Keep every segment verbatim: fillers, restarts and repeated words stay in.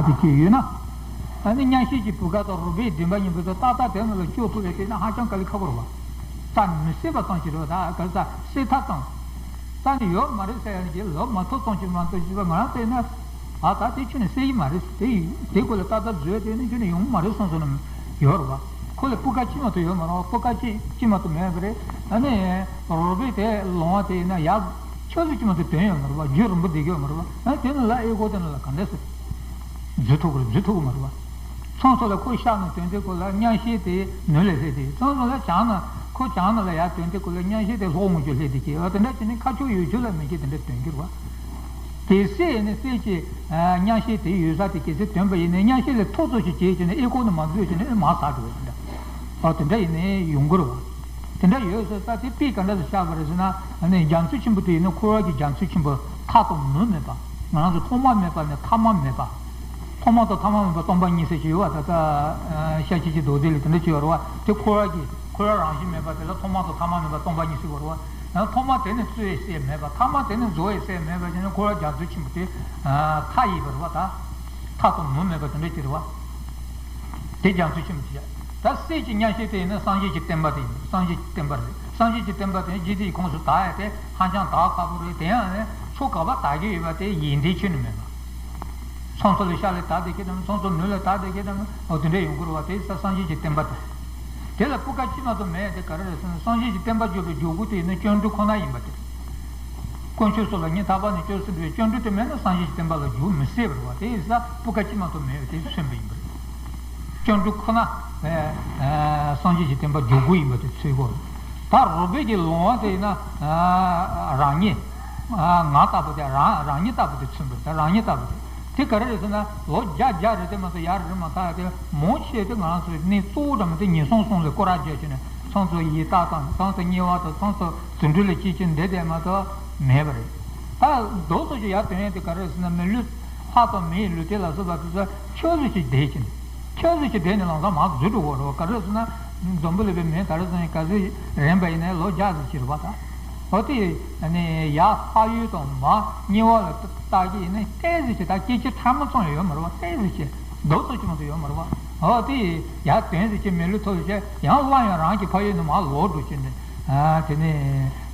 དེ་སྐྱེས་ཡོད་ན། ཨ་ནི་མཉམ་ཤེས་ཀྱི་བུ་ག་དང་རོལ་པའི་མགྲིན་པ་གཉིས་པོ་དེ་ཏག་ཏག་དེ་ནང་ལ་སྐྱོར་ཐུབ་པའི་དེ་ན་ཧ་ཅང་དཀའ་ལས་ཁག་པོ་རེད་བ། ད་མི་སྲིད་པ་ཙམ་ཞིག་རེད་བ། ད་ག་ས་སྲིད་ཐབས་ཙམ། ད་ནི་ཡོད་མ་རེད་ཟེར་ཡ་ནི་ལབ་མ་ཐུབ་ཙམ་ཞིག་མ་གཏོགས་ཅིག་ང་རང་བལྟས་ན། ཨ་ད་དེ་ཁྱོན་ནས་སྲིད་ཀྱི་མ་རེད། དེ་དེ་སྐོར་ལ་ཏག་ཏག་བཟོས་དེ་ནི་ཁྱོན་ནས་ཡོང་གི་མ་རེད་བསམ་སོང་ན་ཡོད་རེད་བ། ཁོ་ལ་སྤུས་ཀ་ཅི་མ་གཏོགས་ཡོད་མ་རེད། སྤུས་ཀ་ཅི་ཅི་མ་གཏོགས་མེད་པ་རེད། ཨ་ནི་རོལ་པའི་དེ་ལོང་བ་དེ་ཡིན་ན་ཡག་ཆོས་ཚུལ་གྱི་མ་གཏོགས་དོན་ཡོད་མ་རེད་བ། རྒྱུད་རིང་པོ་བསྡད་ཀྱི་ཡོད་མ་རེད་བ། ཨ་དེ་ནི་ལ་ཨེ་གོ་དེ་ནི་ལ་ག་འདྲ་ཟེར། འཛུལ་ཐུབ་ཀྱི་རེད། འཛུལ་ཐུབ་ཀྱི་མ་རེད་བ། ཚང་སོ་ལ་ཁོ་ཤར་ནས་དོན་དེ་ཁོ་ལ་མཉམ་ཤེས་དེ་ནུས་ལས་སླེབས་དེ། ཚང་སོ་ལ་བྱང་ན་ཁོ་བྱང་ན་ལ་ཡར་དོན་དེ་ཁོ་ལ་མཉམ་ཤེས་དེ་ལྷོ་ངོས་ཀྱི་སླེབས་དེ་སྐྱེ་བ་དེ་འདྲ་བྱས་ནས་ཁ་ཕྱོགས་ཡུལ་ཕྱོགས་ལ་མི་སྐྱེ་དེ་འདྲ་དོན་གྱི་རེད་བ། དེ་སྲིད་ཡིན་ནས་སྲིད་ཀྱི་མཉམ་ཤེས་དེ་ཡོད་ས་དེ་གལ་སྲིད་དོན་པ་ཡིན་ནས་མཉམ་ཤེས་ལས་མཐོ་ཙམ་ཞིག་བྱས་བྱས་ནས་ཨེ་གོ་ནས་མ་འཛུལ་བྱས་ནས་ཨེ་མར་ཟག་འགྲོ་བ་དེ་འདྲ། ཨོ་དེ་འདྲ་ཡིན་ནའི་ཡོང་གི་རེད་བ། དེ་འདྲ་ཡོད་ཟེར་ས་དེ་དཔེ་ག་འདྲ་ཞིག་བཞག་པ་རེད་ཟེར་ན། ཨ་ནི་རྒྱ་མཚོ་ཆེན་པོ་དེ་ཡིན་ན་འཁོར་བ་གི་རྒྱ་མཚོ་ཆེན་པོ་མཐའ་དང་མུ་མེད་པ། ང་རང་ཚོ་ཐོག་མ་མེད་པ་ནས་ཐ་མ་མེད་པ། ཐོག་མ་དང་ཐ་མ་མེད་པ་སྟོང་པ་ཉིད་ཟེར་གྱི་ཡོད་བ། ད་ལྟ་ཤཱཀྱ་ཆོས་རྡོ་རྗེ་ལ་དེ་འདྲ་བྱས་ཡོད་རེད་བ། དེ་འཁོར་བ་གི་འཁོར་བ་རང་བཞིན་མེད་པ་དེ་ལ་ཐོག་མ་དང་ཐ་མ་མེད་པ་སྟོང་པ་ཉིད་ཟེར་གྱི་ཡོད་རེད་བ། ཡང་ཐོག་མ་དེ་ནི་རྩོལ་བའི་སེལ་མེད་པ། ཐ་མ་དེ་ནི་རྫོགས་པའི་སེལ་མེད་པ་བྱས་ནས་འཁོར་བ་རྒྱ་མཚོ་ཆེན་པོ་དེ་མཐའ་ཡས་པ་རེད་བ། ད་མཐའ་དང་མུ་མེད་པ་དེ་འདྲ་ཅིག་རེད་བ། དེ་རྒྱ་མཚོ་ཆེན་པོ་ཅིག་ཡ། ད་སྲིད་ཀྱི་མཉམ་ཤེས་དེ་ཡིན་ན་སངས་རྒྱས་ཀྱི་བསྟན་པ་དེ་ཡིན། སངས་རྒྱས་ཀྱི་བསྟན་པ་རེད། སངས་རྒྱས་ཀྱི་བསྟན་པ་དེ་རྗེས་དེའི་ཁོངས་སུ་དག་ཡ་དེ་ཧ་ཅང་དག་ཁག་པོ་རེད། དེ་ཡང་ནི་ཆོས་ག་པར་དག་གི་ཡོད་པ་དེ་ཡོན་ཏན་ཁྱོན་ནས་མེད་པ། ཚང་ཚོ་ལ་ཤར་ལ་དག་བསྡད་མཁན་དང་ཚང་ཚོ་ནུབ་ལ་དག་བསྡད་མཁན་དང་འོ་དེ་འདྲ་ཡོང་གི་རེད་བ། དེ་ས་སངས་རྒྱས་ཀྱི་བསྟན་པ་དེ། དེ་ལ་སྤུས་ཀ་ཅི་མ་གཏོགས་མེད་དེ་ག་རེ་རེད་ཟེར་ན། སངས་རྒྱས་ཀྱི་བསྟན་པ་བརྗོད་པའི་བརྗོད་སྒོ་དེ་ཡིན་ན་སྐྱོན་འགྲོ་ཁོ་ན་ཡིན་པ་དེ། དཀོན་མཆོག་སོགས་ལ་སྙིང་ཐག་པ་ནས་སྐྱོ་སུ་འགྲོ་བའི་སྐྱོན་འགྲོ་དེ་མེད་ན་སངས་རྒྱས་ཀྱི་བསྟན་པ་ལ་འཇུག་མི་སྲིད་པ་རེད་བ། དེ་ཡིན་ཙང་སྤུས་ཀ་ཅི་མ་གཏོགས་མེད་པ་དེ་མཚོན་པ་ཡིན་པ་རེད། སྐྱོན་འགྲོ་ཁོ་ན། ཨ་ཨ་སངས་རྒྱས་ཀྱི་བསྟན་པ་བརྗོད་སྒོ་ཡིན་པ་དེ་མཚོན་གྱི་རེད། ད་རོལ་པའི་གི་ལོང་བ་དེ་ཡིན་ན་ཨ་རང་ཉིད། ཨ་ང་ལྟ་བུ་དེ་རང་རང་ཉིད་ལྟ་བུ་དེ་མཚོན་པ་རེད། ད་རང་ཉིད་ལྟ་བུ་དེ། དེ་ག་རེ་རེད་ཟེར་ན་ལོ་བརྒྱ་བརྒྱ་རེ་དེ་མ་གཏོགས་ཡར་རེ་མ་ཐག་དེ་མང་ཆེ་དེ་ང་རང་ཚོའི་གནས་གཙོ་བོ་འདྲ་མི་དེ་ངན་སོང་གསུམ་ལ་སྐོར་ར་རྒྱག་བྱས་ནས་ཚང་ཚོ་ཡི་དྭགས་དང་ཚང་ཚོ་དམྱལ་བ་དང་ཚང་ཚོ་རྫུ་འཕྲུལ་ལ་སྐྱེ་ཆེན་འདི་དེ་མ་གཏོགས་མེད་པ་རེད། ད་རྡོག་རྡོག་ཅིག་ཡར་དོན་ཡས་དེ་ག་རེ་རེད་ཟེར་ན་མི་ལུས་ལྷ་དང་མིའི་ལུས་རྟེན་ལ་སོགས་པ་དེ་ཚོ་ཆོས་ཟེར་ཅིག་བསྡད་ཀྱིན། ཆོས་ཟེར་ཅིག་བསྡད་ནས་ལམ་སང་མར་འཛུལ་འགྲོ་གི་རེད་བ། ག་རེ་ཟེར་ན། འཛམ་བུ་གླིང་པའི་མི་ག་རེ་ཟེར་ན་ག་ཚོད་རན་པ་ཡིན་ན་ལོ་བརྒྱ་ཟེར་ཅིག་རེད་བ། ད་འོ་དེ་ནས་ཡར་ལྷ་ཡུལ་དང་མར་དམྱལ་བ་ལ་བལྟ་གི་ཡིན་ན་ཏོག་ཙམ་ཅིག་ད་སྐད་ཅིག་ཕྲ་མོ་ཙམ་ཡོད་མ་རེད་བ། ཏོག་ཙམ་ཅིག་རྡོག་རྡོག་ཅིག་མ་གཏོགས་ཡོད་མ་རེད་བ། འོ་དེ་ཡར་དོན་ཟེར་ཅིག་མི་ལུས་ཐོབ་ཟེར་ཅིག་ཡང་སླར་ཡང་རང་གི་ཕ་ཡུལ་ནས་མར་ལོག་འགྲོ་ཅིག་ནས། ཨ་དེ་ནས་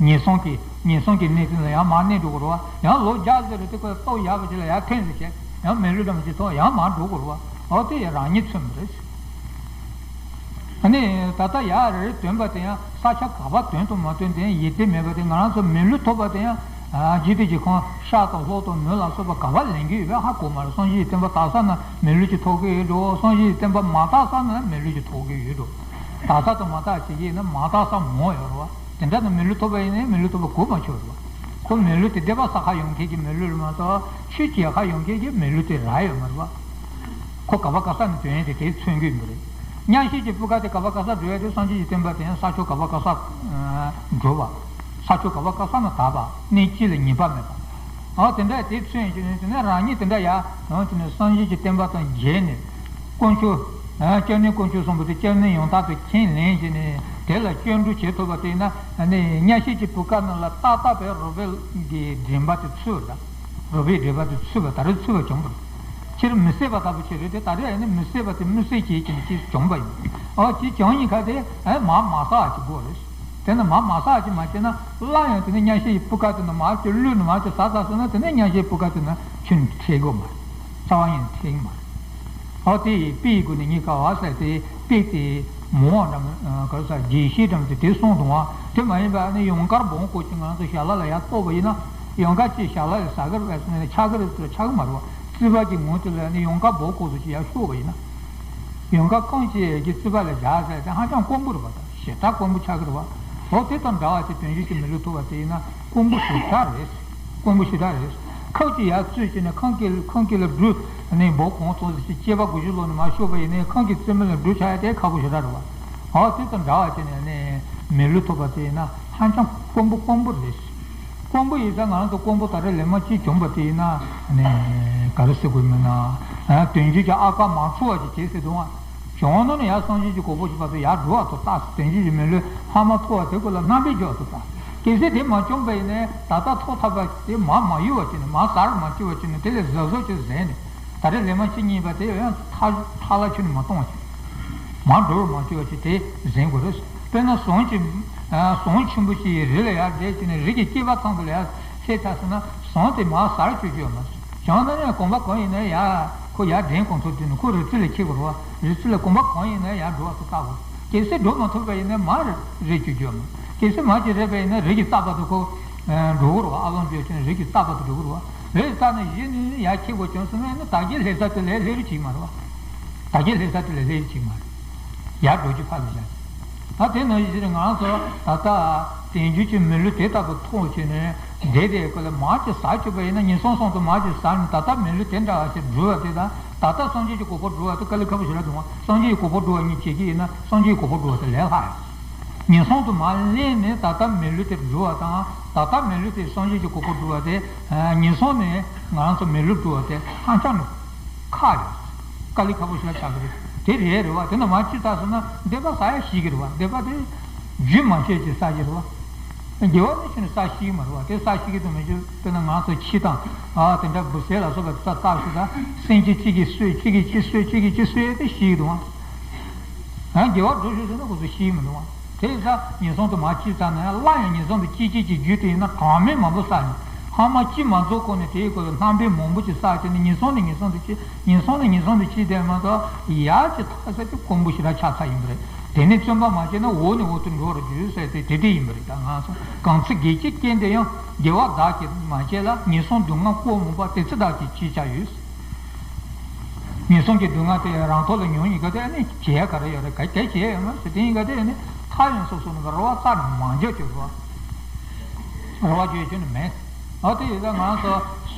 ངན་སོང་གི་ངན་སོང་གི་གནས་ཚུལ་ལ་ཡང་མར་གནས་འགྲོ་དགོས་རེད་བ། ཡང་ལོ་བརྒྱ་ཟེར་རེད་དེ་ཁོས་ལྟོ་ཡག་པོ་ཅིག་ལ་ཡར་ཐོན་ཟེར་བྱས་ཡང་མི་ལུས་འདྲ་མི་ཅིག་ཐོག་ཡང་མར་འགྲོ་དགོས་རེད་བ། འོ་དེ་ཡང་རང་ཉིད་མཚོན་པ་རེད། ཨ་ནི་ད་ལྟ་ཡར་རེ་དོན་པ་དེ་ཡང་ས་ཆ་ག་པར་དོན་དང་མ་དོན་དེ་ཡང་ཡིད་བདེ་མེད་པ་དེ་ང་རང་ཚོ་མི་ལུས་ཐོབ་པ་དེ་ཡང་ཨ་འཇིག་རྟེན་གྱི་ཁམས་ཤར་དང་ལྷོ་དང་ནུབ་ལ་སོགས་པ་ག་པར་ལེན་གྱི་ཡོད་པས་ཧ་གོ་མ་རེད། སངས་རྒྱས་ཀྱི་བསྟན་པ་དག་ས་ན་མི་ལུས་ཀྱི་ཐོབ་ཀྱི་ཡོད་འགྲོ། སངས་རྒྱས་ཀྱི་བསྟན་པ་མ་དག་ས་ན་མི་ལུས་ཀྱི་ཐོབ་ཀྱི་ཡོད་འགྲོ། དག་ས་དང་མ་དག་བྱེད་ཀྱི་ཡིན་ན་མ་དག་ས་མང་ཡོད་རེད་བ། དེ་འདྲ་ན་མི་ལུས་ཐོབ་པ་ཡིན་ན་མི་ལུས་ཐོབ་པ་གོ་མ་ཆོད་རེད་བ། ཁོ་མི་ལུས་དེ་སྡེ་པ་ས་ཁ་ཡོང་མཁན་གྱི་མི་ལུས་རེད་མ་གཏོགས་ཆོས་བྱེད་ཁ་ཡོང་མཁན་གྱི་མི་ལུས་དེ་རག་ཡོད་མ་རེད་བ། ཁོ་ག་པ་ག་ས་ནས་དོན་ཡོད་དེ་དེ་མཚོན་གྱི་ཡོད་མ་རེད། མཉམ་ཤེས་ཀྱི་སྤུས་ཀ་དེ་ག་པ་ག་ས་འགྲོ་ཡ་དེ་སངས་རྒྱས་ཀྱི་བསྟན་པ་དེ་ཡང་ས་ཕྱོགས་ག་པ་ག་ས་འགྲོ་བ། ས་ཕྱོགས་ག་པ་ག་ས་ན་དག་པ་གནས་གཅིག་ལ་ངེས་པ་མེད་པ། ཨ་དེ་འདྲ་དེ་མཚོན་བྱས་ནས་དེ་ནས་རང་ཉིད་དེ་འདྲ་ཡ་ཡོང་བྱས་ནས་སངས་རྒྱས་ཀྱི་བསྟན་པ་དང་མཇལ་ནས། དཀོན་མཆོག་ཨ་སྐྱབས་གནས་དཀོན་མཆོག་གསུམ་པོ་དེ་སྐྱབས་གནས་ཡང་དག་ཏུ་ཁས་ལེན་བྱས་ནས་དེ་ལ་སྐྱོན་བྲལ་བྱེད་ཐུབ་པ་དེ་ཡིན་ན་ནི་མཉམ་ཤེས་ཀྱི་སྤུས་ཀ་རྣམས་ལ་ཏག་ཏག་པའི་རོལ་པའི་གི་མགྲིན་པ་དེ་ཚུད་པ་དང་། རོལ་པའི་མགྲིན་པ་དེ་ཚུད་པ་ད་རེས་ཚུད་པ་བྱུང་བ་རེད། སྤྱིར་མི་སྲིད་པ་ལྟ་བུ་ཅིག་རེད་དེ་ད་རེས་ཨ་ནི་མི་སྲིད་པ་དེ་མི་སྲིད་ཅིག་ཅིག་ནི་ཅིག་བྱུང་བ་ཡིན། ཨོ་ཅིག་བྱུང་ཡིན་ཁ་དེ་ཨ་མ་མ་ས་ཅིག་དགོས་རེད། དེ་ནི་མ་མ་ས་ཅིག་མ་བྱས་ན་སླར་ཡང་དེ་ནི་མཉམ་ཤེས་ཀྱི་སྤུས་ཀ་དེ་ནི་མ་ཅིག་བླུད་ནི་མ་ཅིག་ཟ་ཟ་སོང་ན་དེ་ནི་མཉམ་ཤེས་སྤུས་ཀ་དེ་ནི་ཁྱོན་ནས་འཕེལ་དགོས་མ་རེད། རྩ་བ་ཉིད་ནས་འཕེལ་གྱི་མ་རེད། ཨོ་དེ་ཡི་དཔེ་ཡི་སྒོ་ནས་ངས་ག་བ་ཟེར་དེ་དཔེ་དེ་མོ་འདྲ་མོ་ག་རེ་ཟ་རྒྱས་བཤད་འདྲ་མོ་དེ་དེ་གསུངས་འདུག་ཨ། དེ་མ་ཡིན་པ་ནི་ཡུངས་དཀར་སྦོམ་སྐོར་གྱི་ང་ཚོ་ཞལ་ལག་ལ་ཡར་གཏོགས་པ་ཡིན་ན་ཡུངས་དཀར་གྱི་ཞལ་ལག་ལ་ཟ་གི་རེད་པས་ཟེར་ནས་ཆགས་ཀྱི་རེད་ཟེར་ཆགས་ཀྱི་མ་རེད་བ། རྩིས་པ་གི་ངོས་དེ་ལ་ནི་ཡུངས་དཀར་སྦོམ་སྐོར་ཚོ་ཞིག་ཡར་ཤོར་བ་ཡིན་ན། ཡུངས་དཀར་རྐང་གཅིག་གི་རྩིས་པ་ལ་བཞག་ཟེར་དེ་ཧ་ཅང་དཀོན་པོ་རེད་པ། ད་ཞེ་དྲག་དཀོན་པོ་ཆགས་ཀྱི་རེད་བ། འོ་དེ་དང་འདྲ་བ་ཞིག་དོན་གཅིག་གི་མི་ལུས་ཐོབ་པ་དེ་ཡིན་ན་དཀོན་པོ་ཞེ་དྲག་རེད། དཀོན་པོ་ཞེ་དྲག་རེད། ཁབ་ཅིག་ཡར་བཙུགས་བྱས་ནས་ཁང་གི་ཁང་གི་ལ་སྦྲུལ་ནི་འབོ་གང་ཙམ་ཞིག་སྐྱེས་པ་དགུ་བཅུ་ལོ་ནས་མར་ཤོར་བ་ཡིན་ནའི་ཁང་གི་རྩེ་མོ་ལ་སྦྲུལ་ཆགས་ཡ་དེ་ཁག་པོ་ཞེ་དྲག་རེད་བ། འོ་དེ་དང་འདྲ་བ་བྱས་ནས་ནི་མི་ལུས་ཐོབ་པ་དེ་ཡིན་ན་ཧ་ཅང་དཀོན་པོ་དཀོན་པོ་རེད། དཀོན་པོ་ཡིན་ཙང་ང་རང་ཚོ་དཀོན་པོ་ད་རེས་ལས་མ་གཅིག་བྱུང་བ་དེ་ཡིན་ན་ནི་ག་རེ་ཟེར་དགོས་མིན་ན་དོན་བརྒྱུད་ཀྱི་ཨ་ཀ་མ་འཁྲུལ་བ་ཞིག་བྱེད་སྲིད་འདུག་ཨ། བྱུང་ན་ནི་ཡར་སངས་རྒྱས་ཀྱི་གོ་འཕང་ཞིག་བར་དུ་ཡར་འགྲོ་བ་དང་ལྟ། དོན་བརྒྱུད་ཀྱི་མི་ལུས་ལྷག་མ་ཐོབ་པ་དེ་ཀུན་ལ་རྣམ་པའི་འཇོག་ཏུ་ལྟ། གལ་སྲིད་དེ་མ་བྱུང་བ་ཡིན་ནའི་ད་ལྟ་ཐོབ་ཐབས་པ་དེ་མར་མ་གཡུག་པ་བྱས་ནས་མར་ཟར་མ་བཅུག་པ་བྱས་ནས་དེ་ལས་གཟབ་གཟབ་ཅིག་བཟས་ནས། ད་རེས་ལས་མ་བྱེད་གཉིས་པ་དེ་ཡང་ཐག་ཐག་ལ་ཆུ་ནས་མ་གཏོང་བ་ཞིག་མ་འགྲོ་བར་མ་བཅུག་པ་ཞིག་དེ་འཛིན་དགོས་རེད། དཔེར་ན་ཟོང་ཆེན་ཟོང་ཆེན་པོ་ཞིག་གི་རི་ལ་ཡར་བསྡད་བྱས་ནས་རི་གི་སྐེད་པ་ཚང་དུ་ལ་ཡར་སླེབས་ཚར་སོང་ན་ཟོང་དེ་མར་ཟར་བཅུག་རྒྱུ་ཡོད་མ་རེད། བྱུང་ན་ནི་གོམ་པ་གང་ཡིན་ན་ཡར་ཁོ་ཡར་འདྲེན་གོང་ཐུབ་དུས་ནི་ཁོ་རི་རྩེ་ལ་འཁྱེར་དགོས་རེད་བ། རི་རྩེ་ལ་གོམ་པ་གང་ཡིན་ན་ཡར་འགྲོ་བ་དེ་ལྟ་དགོས། གལ་སྲིད་འགྲོ་མ་ཐུབ་པ་ཡིན་ན་མར་རེད་བཅུག་རྒྱུ་ཡོད་མ་རེད། གལ་སྲིད་མར་ཅིག་རེད་པ་ཡིན་ན་རི་གི་རྩ་བར་དུ་ཁོ་འགྲོ་དགོས་རེད་བ། ཨ་ལོང་བཅོས་བྱས་ནས་རི་གི་རྩ་བར་དུ་འགྲོ་དགོས་རེད་བ། རེད། ད་ནི་གཞི་ནས་ཡར་འཁྱེར་དགོས་བྱུང་སོང་ན་ནི་བདག་གིར་སླེབས་ས་དེ་ལས་སླེབས་རེ་བྱེད་མ་རེད་བ། བདག་གིར་སླེབས་ས་དེ་ལས་སླེབས་རེ་བྱེད་མ་རེད། ཡར་འགྲོ་རྒྱུ་ཕར་ལ་བཞག་ད་དེ་ནང་བཞིན་ང་ཚོ་ད་ལྟ་དལ་འབྱོར་གྱི་མི་ལུས་དེ་ལྟ་བུ་ཐོག་བྱས་ནས་བསྡད་དེ་ཁོ་ལ་མར་ཅིག་ཟ་བཅུག་པ་ཡིན་ན་ཉིན་སང་སང་དུ་མར་ཅིག་ཟ་ནས་ད་ལྟ་མི་ལུས་དེ་འདྲ་བ་ཞིག་འགྲུབ་པ་དེ་དང་ད་ལྟ་སངས་རྒྱས་ཀྱི་གོ་འཕང་འགྲུབ་པ་དེ་དཀའ་ལས་ཁག་པོ་ཞེ་དྲག་འདུག་བ། སངས་རྒྱས་ཀྱི་གོ་འཕང་འགྲུབ་པ་གཉིས་བྱེད་ཀྱི་ཡིན་ན་སངས་རྒྱས་ཀྱི་གོ་འཕང་འགྲུབ་པ་དེ་ལས་སླ་ཡོད། ཉིན་སང་དུ་མར་སླེབས་ནས་ད་ལྟ་མི་ལུས་དེ་འགྲུབ་པ་དང་ད་ལྟ་མི་ལུས་དེ་སངས་རྒྱས་ཀྱི་གོ་འཕང་འགྲུབ་པ་དེ་ཉིན་སང་ནས་ང་རང་ཚོ་མི་ལུས་འགྲུབ་པ་དེ་ཧ་ཅང་ནས་ཁག་ཡོད། དཀའ་ལས་ཁག་པོ་ཞེ་དྲག་ཆགས་ཀྱི་རེད། དེ་རེད་རེད་བ། དེ་ན་མ་ཅི་ལྟ་སོང་ན་བདེ་བ་ཟ་ཡ་ཤེས་ཀྱི་རེད་བ། བདེ་བ་དེ་རྒྱུན་མ་ཆད་ཅིག་ཟ་གི་རེད་བ། དགེ་བ་ནི་ཆུ་ནས་ཟ་ཤེས་ཀྱི་མ་རེད་བ། དེ་ཟ་ཤེས་ཀྱི་འདུག་མི་ཤེས། དཔེར་ན་ང་ཚོ་ཁྱི་དང་ཨ་དེ་འདྲ་འབུ་སྲིན་ལ་སོགས་པ་དེ་ཚོ་བལྟ་ཤོག་ད། སེམས་ཅན་གཅིག་གིས་གསོད་གཅིག་གིས་ཁྱི་གསོད་གཅིག་གིས་ཁྱི་གསོད་དེ་ཤེས་ཀྱི་འདུག་བ། ཡང་དགེ་བ་སྒྲུབ་ཤོག་ཟེར་ན་ཁོ་ཚོ་ཤེས་ཀྱི་མི་འདུག་བ། དེ་ཡིན་ཙང་ཉིན་སང་དུ་མར་གཅིག་ཟ་ན་ཡང་སླར་ཡང་ཉིན་སང་དུ་གཅིག་གཅིག་གཅིག་རྒྱུ་དེ་ཡིན་ན་གྲངས་མེད་མང་པོ་ཟ་ནས་ཧ་མ་གཅིག་མ་རྫོགས་གོང་ནས་དེའི་སྐོར་ལ་རྣམ་པ་མང་པོ་ཅིག་ཟ་བྱས་ནས་ཉིན་སང་ནས་ཉིན་སང་དུ་གཅིག་ཉིན་སང་ནས་ཉིན་སང་དུ་གཅིག་དེ་མ་གཏོགས་ཡར་གྱི་ཐག་ས་དེ་དཀོན་པོ་ཞེ་དྲག་ཆགས་ཚར་ཡིན་པ་རེད། དེ་ནས་བརྩོན་པ་མ་བྱས་ན་འོག་ནས་འོག་ཏུ་འགྲོ་བར་འགྱུར་ཟེར་ཏེ་དེ་དེ་ཡིན་པ་རེད། ད་ང་ཚོ་གང་ཚེ་དགེ་བཅུའི་རྐྱེན་དེ་ཡང་དགེ་བ་བདག་གིས་མ་བྱས་ལ་ཉིན་སང་སྡུག་བསྔལ་བཀོད་མུན་པ་དེ་ཚེ་བདག་གིས་ཅི་བྱ་ཡོད། ངན་སོང་གི་སྡུག་བསྔལ་དེ་རང་ཐོག་ལ་མྱོང་ཡིན་ག་དེ་ནི་བྱེད་ཡ་ག་རེ་ཡོད་རེད། ག་གེ་བྱེད་ཡ་ཡོད་མ་རེད་ཟེར། དེ་ཡིན་ག་དེ་ནི་ཐག་ཡོང་སོ་སོ་ནི་རེ་བ་རྩ་ནས་མ་འཇོག་རྒྱུ་རེད། རེ་བ་བཅོལ་རྒྱུ་ནི་མེད། འོ་དེ་ཡིན་ཙང་ང་ཚོ་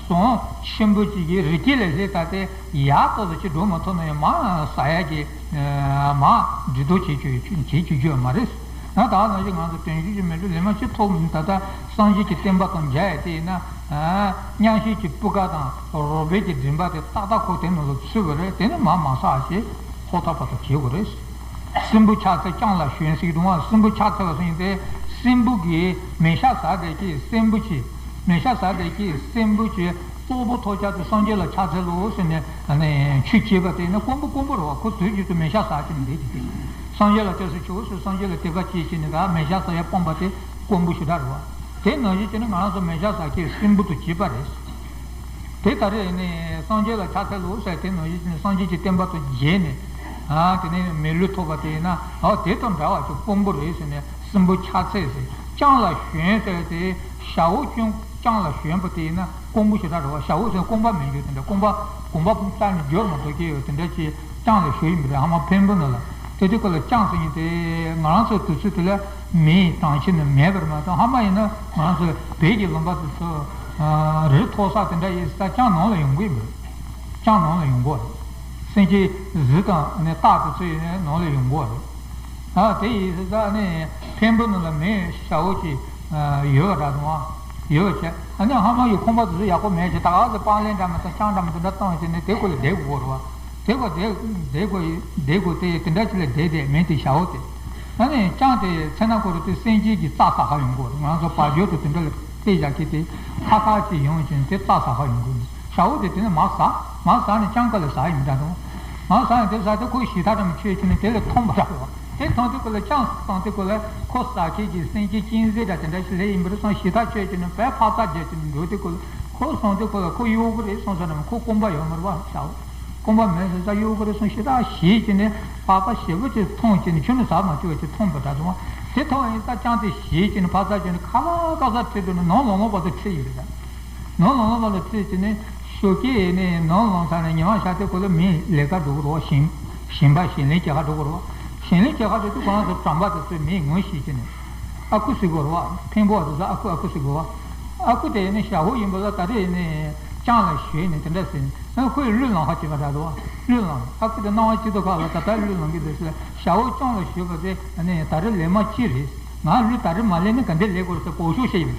ཟོང་ཆེན་པོ་གཅིག་གིས་རི་སྐེད་ལ་སླེབས་ད་དེ་ཡར་ཏོག་ཙམ་ཅིག་འགྲོ་མ་ཐུབ་ན་ཡང་མར་ཟ་ཡ་གི་མར་འདྲི་རྟོག་བྱེད་རྒྱུ་བྱེད་རྒྱུ་ཡོད་མ་རེད། ཡང་དག་ནང་བཞིན་ང་ཚོ་དོན་བྱེད་ཀྱི་མི་འདུག་ལས་མ་ཅི་ཐོབ་མིན་ད་ལྟ་སངས་རྒྱས་ཀྱི་བསྟན་པ་དང་མཇལ་ཡ་དེ་ཡིན་ན། མཉམ་བཞེས་ཀྱི་སྤུས་ཀ་དང་རོལ་པའི་གི་མགྲིན་པ་དེ་ཏག་ཏག་ཁོ་དེ་ནང་ལ་ཚུད་པ་རེད། དེ་ནི་མ་མ་བསགས་ཞེས་ཧོ་ཐག་པ་དང་བྱེད་དགོས་རེད། སྲིན་བུ་ཕྱག་འཚལ་ལྕང་ལ་ཞོན་ཟེར་གྱི་འདུག་ཨ། སྲིན་བུ་ཕྱག་འཚལ་བ་ཟེར་ཡིན་ཏེ་སྲིན་བུ་གིས་མེ་ཤ་ཟ་བསྡད་ཀྱི་སྲིན་བུ་གྱིས་མེ་ཤ་ཟ་བསྡད་ཀྱི་སྲིན་བུ་གྱིས་ཙོག་པུ་ཐོབ་ཆགས་ཏེ་སངས་རྒྱས་ལ་ཕྱག་འཚལ་ལོ་ཟེར་ནས་ཆུ་སྐྱེས་པ་དེ་ནི་དཀོན་པོ་དཀོན་པོ་རེད་བ། ཁོ་དུས་རྒྱུན་དུ་མེ་ཤ་ཟ་གྱི་མི་འདུག་སངས་རྒྱས་ལ་སྐྱབས་སུ་མཆིའོ་ཟེར་སངས་རྒྱས་ལ་དད་པ་སྐྱེས་བྱས་ནས་ད་མེ་ཤ་ཟ་ཡ་སྤངས་པ་དེ་དཀོན་པོ་ཞེ་དྲག་རེད་བ། དེ་ནང་བཞིན་བྱས་ནས་ང་རང་ཚོ་མེ་ཤ་ཟ་མཁན་སྲིན་བུ་དང་བྱེད་པ་རེད། དེ་ད་རེས་ནས་སངས་རྒྱས་ལ་ཕྱག་འཚལ་ལོ་ཟེར་དེ་ནང་བཞིན་བྱས་ནས་སངས་རྒྱས་ཀྱི་བསྟན་པ་དང་མཇལ་ནས་ཨ་དེ་ནས་མི་ལུས་ཐོབ་པ་དེ་ཡིན་ན་ཨ་དེ་དང་འདྲ་བ་ཅིག་དཀོན་པོ་རེད་ཟེར་ནས་སྲིན་བུ་ཕྱག་འཚལ་ཟེར། ལྕང་ལ་ཞོན་ཟེར་དེ་ཞ་བོ་ཀྱང་ལྕང་ལ་ཞོན་པ་དེ་ཡིན་ན་དཀོན་པོ་ཞེ་དྲག་རེད་བ། ཞ་བོ་ཟེར་ན་རྐང་པ་མེད་རྒྱུ་དེ་འདྲ། རྐང་པ་རྐང་པ་ཕུང་རྩ་ནས་འགྱོ་མ་ཐུབ་མཁན་ཡོད་དེ་འདྲ་ཅིག་ལྕང་ལ་ཞོན་ཡིན་པ་རེད། ཧ་མ་འཕན་པོ་ནང་ལ་དེ་དུས་སྐབས་ལ་ལྕང་ཟེར་མཁན་དེ་ང་རང་ཚོའི་དུས་ཚོད་དེ་ལ་མིའི་གྲངས་ཆེ་ནི་མེད་པར་མ་གཏོགས་ཧ་མ་ཡིན་ན་ང་རང་ཚོའི་བོད་ཀྱི་ལུང་པ་དེ་ཚོ་རི་མཐོ་ས་དེ་འདྲ་ཡིན་ས་ལྕང་ནང་ལ་ཡོང་གི་ཡིན་པ་རེད། ལྕང་ནང་ལ་ཡོང་གི་ཡོད་རེད། སེམས་ཅན་གཟི་དང་ནི་སྟག་དེ་ཚོ་ཡིན་ནང་ལ་ཡོང་གི་ཡོད་རེད། ཨ་དེ་ཡིན་ཙང་ནི་འཕན་པོ་ནང་ལ་མེ་ཤ་བོ་ཅིག་ཡོད་པ་འདྲ་འདུག་ཨ། ཡོད་པ་བྱས་ཨ་ནི་ཧ་མ་ཡི་ཁང་པ་དེ་ཚོ་ཡག་པོ་མེད་ཅིག་ད་ག་ཚོད་པང་ལེན་འདྲ་མ་དང་ལྕང་འདྲ་མ་དེ་འདྲ་བཏང་བྱས་ནས་དེ་ཁོ་ལ་བསྡད་དགོས་རེད་བ། དེ་ཁོ་བསྡད་བསྡད་དགོས་བསྡད་དགོས་དེ་དེ་འདྲ་ཅིག་ལ་བསྡད་བསྡད་མེ་དེ་ཤ་བོ་དེ། ཨ་ནི་ལྕང་དེ་མཚན་ན་ཁོ་རང་དེ་སེམས་ཅན་གྱི་རྩྭ་ཟ་ག་ཡོང་གི་ཡོད་རེད། ང་ཚོ་བ་ཇོ་དང་དེ་འདྲ་ལ་བལྟས་བཞག་གི་དེ་ཁ་ཁ་ཅིག་ཡོང་བྱས་ནས་དེ་རྩྭ་ཟ་ག་ཡོང་གི་ཡོད། ཞའོ་དེ་དེ་ནས་མར་ཟག་མར་ཟག་ནས་ལྕང་ཀ་ལ་ཟག་ཡིན་འདྲ་འདུག་མར་ཟག་ནས་དེ་ཟག་དེ་ཁོའི་ཞེ་ཐག་ཙམ་ཆོད་ཀྱི་ནས་དེ་ལས་མཐོང་བ་འདྲ་འདུག་དེ་མཐོང་དུས་ཁོ་ལ་ལྕང་སོང་དུས་ཁོ་ལ་ཁོ་ཟག་མཁན་གྱི་སེམས་ཅན་གཅན་གཟན་འདྲ་དེ་འདྲ་ཞིག་སླེབས་ཡིན་པ་རེད་བསམ་ཞེ་ཐག་ཆོད་ཀྱི་ནས་བས་ཕར་ཚག་རྒྱབ་ཀྱི་ནས་འགྲོ་དུས་ཁོ་ལ་ཁོ་སོང་དུས་ཁོ་ལ་ཁོ་གཡོ་གི་རེད་བསམ་ས་རེད། ཁོ་རྐང་པ་ཡོད་མ་རེད་བ་ཞའོ། རྐང་པ་མེད་ཟེར་ས་གཡོ་གི་རེད་བསམ་ཞེ་ཐག་ཞེད་ཀྱི་ནས་པགས་པ་ཞེ་པོ་ཅིག་མཐོང་ཀྱི་ནས་ཆུ་ནས་ཟག་མ་བཅུག་པ་ཅིག་མཐོང་པ་འདྲ་འདུག་དེ་མཐོང་ཡིན་ས་ལྕང་དེ་ཞེད་ཀྱི་ནས་ཕར་ཚག་ཀྱི་ནས་ཁ་ལག་ཀ་ས་ཁྲིད་དུས་ནས་ནང་ལོང་ལོང་བར་དུ་ཁྲིད་ཡོད་རེད། ནང་ལོང་ལོང་བར་དུ་ཁྲིད་ཀྱི་ནས་ཞོགས་ཀས་ནས་ནང་ལོང་ཚར་ནས་ཉི་མ་ཤར་དུས་ཁོ་ལ་མི་ལས་ཀ་འགྲོ་གི་རེད་བ། ཞིང་ཞིང་པ་ཞིང་ལས་བྱེད་ག་འགྲོ་གི་རེད་བ། ཞིང་ལས་བྱེད་ག་འགྲོ་དུས་ཁོ་རང་ཚོ་གྲམ་པ་དེ་ཚོས་མི་ངོ་ཤེས་ཀྱི་ནས་ཨ་ཁུ་ཟེར་གི་རེད་བ། འཕན་པོ་བ་དེ་ཚོ་ཨ་ཁུ་ཨ་ཁུ་ཟེར་གི་རེད་བ། ཨ་ཁུ་དེ་ནི་ཞའོ་ཡིན་པ་ལ་ད་རེས་ནས་ལྕང་ལ་ཞོན་ནས་དེ་འདྲ་ཟེར་ནས་ཨ་ཁུས་གླུ་བླངས་ཁ་བྱེད་པ་འདྲ་འདུག་གླུ་བླངས་ཨ་ཁུ་དེ་སྣང་བ་སྐྱིད་པོ་ཁ་ལ་ད་ལྟ་གླུ་བླངས་ཀྱི་འདུག་ཟེར། ཞའོ་ལྕང་ལ་ཞོན་པ་དེ་ནི་ད་རེས་ལས་མ་ཅི་རེད། ང་གླུ་ད་རེས་མ་ལེན་ན་ག་འདྲ་ལེན་དགོས་རེད་ཟེར་གོ་ཤོག་བཤད་ཡིན།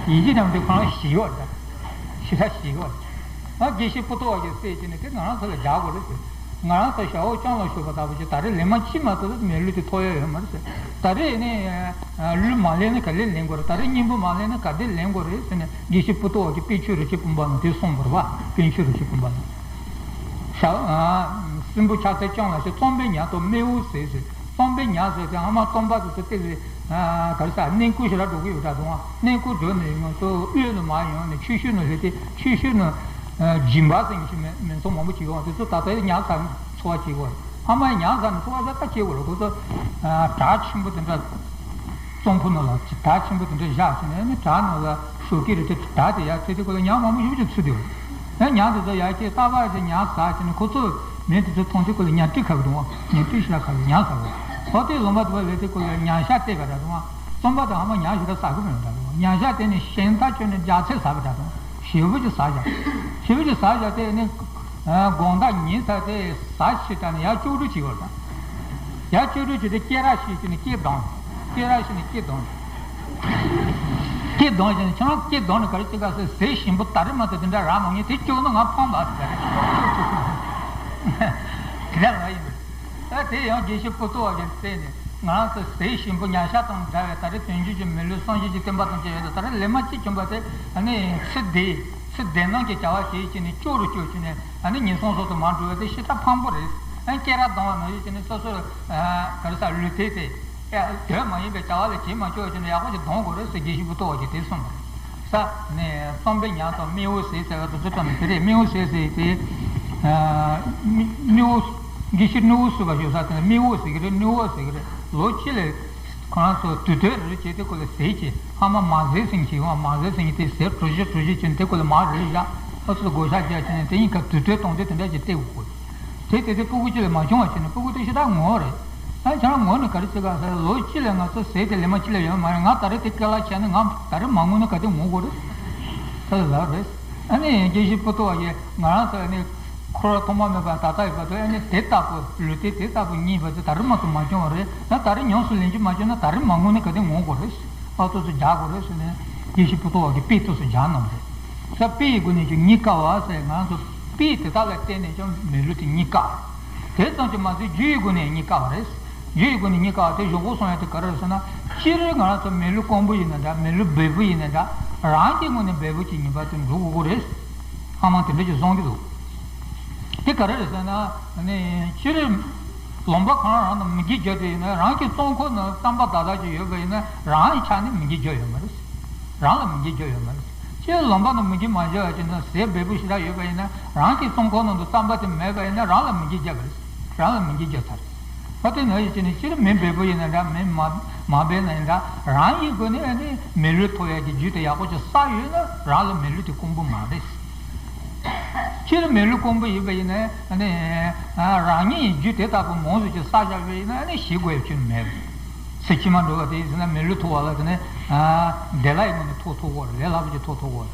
ཡིན་གཅིག་མིན་གཅིག་ཁོ་རང་ཞིག་ཡོད་རེད། ཞེ་དྲག་ཞིག་ཡོད་རེད། ང་དགེ་བཤེས་པོ་ཏོ་བ་གིས་བཤད་ཀྱི་ནི་དེ་ང་རང་ཚོ་ལ་རྒྱག་དགོས་རེད་ཟེར། ང་རང་ཚོ་ཞའོ་ལྕང་ལ་ཞོན་པ་ལྟ་བུ་ཞིག་ད་རེས་ལས་མ་ཅི་མ་ཐུབ་ན་མི་གླུ་དེ་ཐོབ་ཡ་ཡོད་མ་རེད་ཟེར། ད་རེས་ནི་གླུ་མ་ལེན་ན་ག་ལེ་ལེན་དགོས་རེད། ད་རེས་སྙིང་པོ་མ་ལེན་ན་ག་དེ་ལེན་དགོས་རེད་ཟེར་ནས་དགེ་བཤེས་པོ་ཏོ་བ་གིས་དཔལ་ཆོས་རིན་ཆེན་དཔོན་པོ་ལ་དེ་གསུངས་པ་རེད་བ། དཔལ་ཆོས་རིན་ཆེན་དཔོན་པོ་ལ། ཆ་ཨ། སྲིན་པོ་ཆ་ཚད་རྐྱང་ལ་ཞེས་རྩོམ་པའི་ཉ་དང་མི་འོ་ཟེར་ཟེར། རྩོམ་པའི་ཉ་ཟེར་ཏེ་ཨ་མ་རྩོམ་པ་དེ་ཚོ་ཏེ་ཟེར། ག་རེ་ཟ་གནས་སྐོར་ཞེ་དྲག་འགྲོ་གི་ཡོད་ད་དུང་། གནས་སྐོར་འགྲོ་ནས་ང་ཚོ་དབུས་ནས་མར་ཡོང་ནས་ཆུ་ཤུར་ནས་སླེབས་ཏེ་ཆུ་ཤུར་ནས་སྦྱིན་པ་ཟེར་མཁན་ཞིག་མི་མི་ཚང་མང་པོ་ཅིག་ཡོང་། དེ་ཚོ་ད་ལྟ་ཉ་ཟ་ནས་འཚོ་བ་སྐྱེལ་གི་ཡོད། ཨ་མ་ཉ་ཟ་ནས་འཚོ་བ་ཟ་ད་སྐྱེལ་གི་ཡོད་རེད། ཁོ་ཚོ་བྲག་ཆེན་པོ་དེ་འདྲ། གཙང་པོ་ནང་ལ་བྲག་ཆེན་པོ་དེ་འདྲ་བཞག་བྱས་ནས་ནི་བྲག་ནང་ལ་ཞོགས་ཀས་རེད་དེ་བྲག་དེ་ཡར་ཚེ་དེ་ཁོ་ལ་ཉ་མང་པོ་ཞེ་པོ་ཅིག་ཚུད་དེ་ཡོད། ཨ་ཉ་དེ་ཚོ་ཡར་སྐྱེལ་རྟག་པར་དེ་ཉ་ཟ་བྱས་ནས་ཁོ་ཚོ་མི་དེ་ཚོ་མཐོང་དུས་ཁོ་ལ་ཉ་སྤྲི་ཁ་གི་འདུག་བ། ཉ་སྤྲི་ཞེ་དྲག་ཁ་གི་ཉ་ཟ་གི་འོ་དེ་ལུང་པ་དེ་བ་ལས་དེ་ཁོ་ལ་ཉ་ཤ་སྟེར་བ་འདྲ་འདུག་བ། རྩོམ་པ་དང་ཨ་མ་ཉ་ཞེ་དྲག་ཟ་གི་མེད་འདྲ་འདུག་བ། ཉ་ཤ་དེ་ནི་ཞེན་ཐག་ཆོད་ནས་རྒྱགས་ཚད་ཟ་བ་འདྲ་འདུག་བ། ཞེ་པོ་ཅིག་ཟ་བཞག་ཞེ་པོ་ཅིག་ཟ་བཞག་དེ་ནི་དགོང་དག་ཉལ་ཚར་དེ་ཟ་ཕྱི་དྲགས་ནས་ཡར་ལྕོག་གྲུ་བྱེད་དགོས་རེད་ད། ཡར་ལྕོག་གྲུ་བྱེད་དེ་སྐེ་རགས་ཕྱིས་བྱས་ནས་སྐེ་གདངས། སྐེ་རགས་ཕྱིས་ནས་སྐེ་གདངས། སྐེ་གདངས་བྱས་ནས་ཁྱེད་རང་སྐེ་གདངས་ནས་ག་རེ་བྱེད་ག་ཟེར། ཟས་ཞིམ་པོ་ད་རེས་མ་གཏོགས་དེ་འདྲ་རག་མ་མྱོང་། དེ་ལྕོག་ན་ང་ཕངས་པ་ཟེར། དེ་འདྲ་ལ་ཡིན། ད་དེ་ཡང་དགེ་བཤེས་པོ་ཏོ་བ་གིས་བལྟས་ནས་ང་རང་ཚོ་ཟས་ཞིམ་པོ་ཉ་ཤ་དང་འདྲ་བའི་ད་རེས་དོན་བརྒྱུད་ཀྱི་མི་ལུས་སངས་རྒྱས་ཀྱི་བསྟན་པ་དང་བཅས་ཡོད་དོ། ད་རེས་ལས་མ་གཅིག་བྱུང་བ་དེ་ཨ་ནི་ཚེ་འདི་ཚེ་འདི་ནང་གི་བྱ་བ་ཞིག་བྱས་ནས་ལྕོག་རུ་བསྐྱོད་བྱས་ནས་ཨ་ནི་ཉིན་སང་སང་དུ་མར་འགྲོ་བ་དེ་ཞེ་དྲག་ཕངས་པོ་རེད། ཨ་ནི་སྐེ་རགས་གདངས་པ་ནང་བཞིན་བྱས་ནས་སོ་སོ་ག་རེ་ཟ་ལུས་རྩལ་དེ་དོན་མ་ཡིན་པའི་བྱ་བ་ལ་བྱེད་མ་བཅུག་བྱས་ནས་ཡག་པོ་ཞིག་གདངས་དགོས་རེད་ཟེར་དགེ་བཤེས་པོ་ཏོ་བ་གིས་དེ་གསུངས་པ་རེད། ས་ནས་རྩོམ་པའི་ཉ་དང་མི་འོ་ཟེར་ཟེར་བ་དེ་ཚོ་བཀྲམ་ནས་དེ་རེད། མི་འོ་ཟེར་ཟེར་དེ་ཨ་མི་མི་འོ་དགེ་བཤེས་ནུ་འོ་ཟེར་བ་ཞིག་ཡོད་ས་དེ་ནས་མི་འོ་ཟེར་གི་རེད། ནུ་འོ་ཟེར་གི་རེད། ལོ་གཅིག་ལ་ཁོ་རང་ཚོ་དུས་སྟོན་རེ་རེ་བྱས་ཏེ་ཁོ་ལ་ཟས་བྱེད། ཨ་མ་མ་ཟས་ཟེར་མཁན་ཞིག་ཡོང་། མ་ཟས་ཟེར་མཁན་དེ་ཟས་གྲོ་ཞིབ་གྲོ་ཞིབ་བྱས་ནས་དེ་ཁོ་ལ་མར་རེ་རེ་བཞག་ཨ་ཚོ་བགོ་བཤའ་རྒྱག་བྱས་ནས་དེ་གཉིས་ཀ་དུས་སྟོན་གཏོང་དུས་དེ་འདྲ་ཞིག་སྟེར་དགོས། དེ་དེ་དེ་སྤུ་གུ་གཅིག་ལ་མ་བྱུང་བ་བྱས་ནས་སྤུ་གུ་དེ་ཞེ་དྲག་ངོ་བོ་རེད། ཨ་ཁྱེད་རང་ངོ་ནས་ག་རེ་བྱེད་ག་ཟེར། ལོ་གཅིག་ལ་ང་ཚོ་ཟས་དེ་ལས་མ་གཅིག་ལས་ཡོད་མ་རེད། ང་ད་རེས་དེ་སྐད་ལ་བྱས་ན་ང་ད་རེས་མ་ངུ་ན་ག་དུས་ངུ་དགོས་རེད། ད་ལབ་རེད། ཨ་ནི་དགེ་བཤེས་པོ་ཏོ་བ་ཡིས་ང་རང་ཚོ་ཨ་ནི་འཁོར་བ་ཐོག་མ་མེད་པ་ད་ལྟ་ཡོད་པ་དུ་ཨ་ནི་དེ་ལྟ་བུ་ལུས་རྩལ་དེ་ལྟ་བུ་རྙེད་པ་དེ་ད་རེས་མ་གཏོགས་མ་བྱུང་བ་རེད། ད་ད་རེས་ཉམས་སུ་ལེན་རྒྱུ་མ་བྱུང་ན་ད་རེས་མ་ངུ་ན་ག་དུས་ངུ་དགོས་རེད། ཨ་ཏོ་ཚོ་རྒྱག་དགོས་རེད་ཟེར་ནས་དགེ་བཤེས་པོ་ཏོ་བ་གིས་དཔེ་ཏོག་ཙམ་སྦྱར་གནང་བ་རེད། ས་དཔེ་ཡི་སྒོ་ནས་ཀྱང་རྙེད་དཀའ་བ་ཟེར། ང་ཚོ་དཔེ་དེ་དག་ལ་བརྟེན་ནས་ཀྱང་མི་ལུས་དེ་རྙེད་དཀའ། དེ་ཙམ་གྱིས་མ་ཟད་རྒྱུ་ཡི་སྒོ་ནས་རྙེད་དཀའ་བ་རེད། རྒྱུ་ཡི་སྒོ་ནས་རྙེད་དཀའ་བ་དེ་གཞུག་གུ་སོང་ཡ་དེ་ག་རེ་རེད་ཟེར་ན། སྤྱིར་ང་རང་ཚོ་མི་ལུས་སྐམ་པོ་ཡིན་ན་འདྲ། མི་ལུས་སྦལ་པོ་ཡིན་ན་འདྲ། རང་གི་ངོས་ནས་སྦལ་པོ་གཅིག་གཉིས་པ་དེ་འགྲོ་དགོས་ཀྱི་རེད། ཨ་མ་དེ་འདྲ་ཅིག་གསུང་གི་འདུག་དེ་ག་རེ་རེད་ཟེར་ན། ནི་སྤྱིར་ལུང་པ་གང་རང་ནང་མི་འགྱུར་རྒྱུ་དེ་ཡིན་ན། རང་གི་རྩོམ་ཁོག་ནང་རྩམ་པ་བདག་བདག་ཅིག་ཡོད་པ་ཡིན་ན་རང་གི་ཆ་ནས་མི་འགྱུར་རྒྱུ་ཡོད་མ་རེད། རང་ལ་མི་འགྱུར་རྒྱུ་ཡོད་མ་རེད། སྤྱིར་ལུང་པ་ནང་མི་འགྱུར་མ་བྱས་པ་ཅིག་ན་ཟས་སྦལ་པོ་ཞེ་དྲག་ཡོད་པ་ཡིན་ན་རང་གི་རྩོམ་ཁོག་ནང་དུ་རྩམ་པ་དེ་མེད་པ་ཡིན་ན་རང་ལ་མི་འགྱུར་རྒྱུ་རེད། རང་ལ་མི་འགྱུར་རྒྱུ་ཚར། ཨ་དེ་ནང་བཞིན་བྱས་ནས་སྤྱིར་མི་སྦལ་པོ་ཡིན་ན་འདྲ། མི་མ་མ་སྦལ་ན་ཡིན་འདྲ། རང་གི་སྒོ་ནས་ཨ་ནི་མི་ལུས་ཐོབ་ཡག་གི་རྒྱུ་དེ་ཡག་པོ་ཅིག་བསགས་ཡོད་ན་རང་ལ་མི་ལུས་དེ་དཀོན་པོ་མ་རེད། སྤྱིར་མི་ལུས་དཀོན་པོ་ཡིན་པ་ཡིན་ན་ཨ་ནི་རང་ཉིད་ཀྱི་རྒྱུ་དེ་ལྟ་བུ་མང་ཟིག་ཅིག་བསགས་བཞག་པ་ཡིན་ན་ཨ་ནི་ཞེད་དགོས་ཡག་ཅིག་མེད། ཚེ་ཕྱི་མ་འགྲོ་བ་དེ་ཡིན་ཟེར་ན་མི་ལུས་ཐོབ་པ་ལ་དེ་ནི་བདེ་ལ་ཡི་ངོ་ནས་ཐོབ་ཐུབ་ཀྱི་རེད། ལས་སླ་པོ་ཅིག་ཐོབ་ཐུབ་ཀྱི་རེད།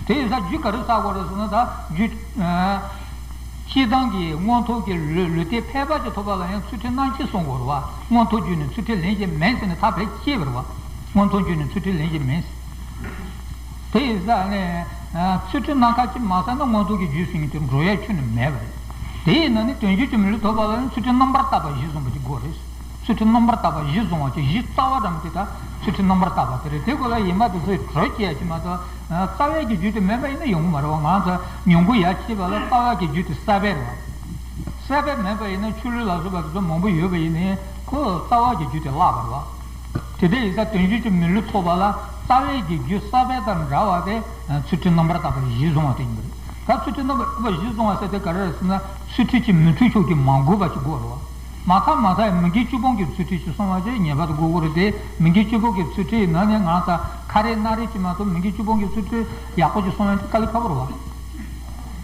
དེ་ཡིན་ཙང་རྒྱུ་ག་རེ་བསགས་དགོས་རེད་ཟེར་ན། ད་རྒྱུ་སྤྱིར་བཏང་གི་མངོན་མཐོ་གི་ལུས་ལུས་རྟེན་ཕལ་པ་ཅིག་ཐོབ་པ་ལ་ཡང་ཚུལ་ཁྲིམས་རྣམ་འབྱེད་སྲུང་དགོས་རེད་བ། མངོན་མཐོ་བརྒྱུད་ནས་ཚུལ་ཁྲིམས་ལེན་བཞིན་མིན་ཟེར་ནས་ཐག་ཕལ་ཆེར་བཅད་པ་རེད་བ། མངོན་མཐོ་བརྒྱུད་ནས་ཚུལ་ཁྲིམས་ལེན་བཞིན་མིན། དེ་ཡིན་ཙང་ནས་ཚུལ་ཁྲིམས་རྣམ་ཁ་ཅིག་མ་བསགས་ན་མངོན་མཐོ་གི་རྒྱུ་ཟེར་མཁན་དེ་འགྲོ་ཡ་ཁྱོན་ནས་མེད་པ་རེད། དེ་ཡིན་ན་ནི་དོན་བརྒྱུད་ཀྱི་མི་ལུས་ཐོབ་པ་ལ་ནི་ཚུལ་ཁྲིམས་རྣམ་པར་དག་པ་གཞི་བཟུང་བ་ཅིག་དགོས་རེད། ཚུལ་ཁྲིམས་རྣམ་པར་དག་པ་གཞི་བཟུང་བ་ཅིག་གཞི་རྩ་བ་འདྲ་མོ་དེ་ད་ཚུལ་ཁྲིམས་རྣམ་པར་དག་པ་དེ་རེད། དེ་གོ་ལ་ཡིན་པ་དེ་ཚོས་གྲོས་བྱེད་ཡ་ཅིག་མ་གཏོགས་རྩ་བའི་གི་རྒྱུ་དེ་མེད་པ་ཡིན་ན་ཡོང་གི་མ་རེད་བ། ང་ཚོ་ཉུང་པོ་ཡ་བྱེད་པ་ལ་རྩ་བ་གི་རྒྱུ་དེ་ས་པའི་རེད་བ། ས་པའི་མེད་པ་ཡིན་ན་ཆོས་ལུགས་ལ་སོགས་པ་དེ་ཚོ་མང་པོ་ཡོད་པ་ཡིན་ནའི་ཁོ་རྩ་བ་གི་རྒྱུ་དེ་བརླག་པ་རེད་བ། དེ་འདྲ་ཡིན་ཙང་དོན་བརྒྱུད་ཀྱི་མི་ལུས་ཐོབ་པ་ལ་རྩ་བའི་གི་རྒྱུ་ས་པའི་དང་འདྲ་བ་དེ་ཚུལ་ཁྲིམས་རྣམ་པར་དག་པ་གཞི་བཟུང་བ་དེ་ཡིན་པ་རེད། ད་ཚུལ་ཁྲིམས་རྣམ་པར་དག་པ་གཞི་བཟུང་བ་ཟེར་དེ་ག་རེ་རེད་ཟེར་ན། ཚུལ་ཁྲིམས་ཀྱིས་མི་འཁྲུགས་ཕྱོགས་ཀྱི་མ་འགུལ་བ་ཞིག་དགོས་རེད་བ། མ་ཐག་མ་ཐག་མི་དགེ་བཅུ་སྤོང་གི་ཚུལ་ཁྲིམས་ཤིག་སྲུང་བ་ཞིག་ངེས་པར་དུ་དགོས་ཀྱི་རེད་དེ། མི་དགེ་བཅུ་སྤོང་གི་ཚུལ་ཁྲིམས་ནང་ནས་ང་ཚོ་ཁ་རེ་སྣ་རེ་ཅིག་མ་གཏོགས་མི་དགེ་བཅུ་སྤོང་གི་ཚུལ་ཁྲིམས་ཡག་པོ་ཅིག་སྲུང་ཡ་དེ་དཀའ་ལས་ཁག་པོ་རེད་བ།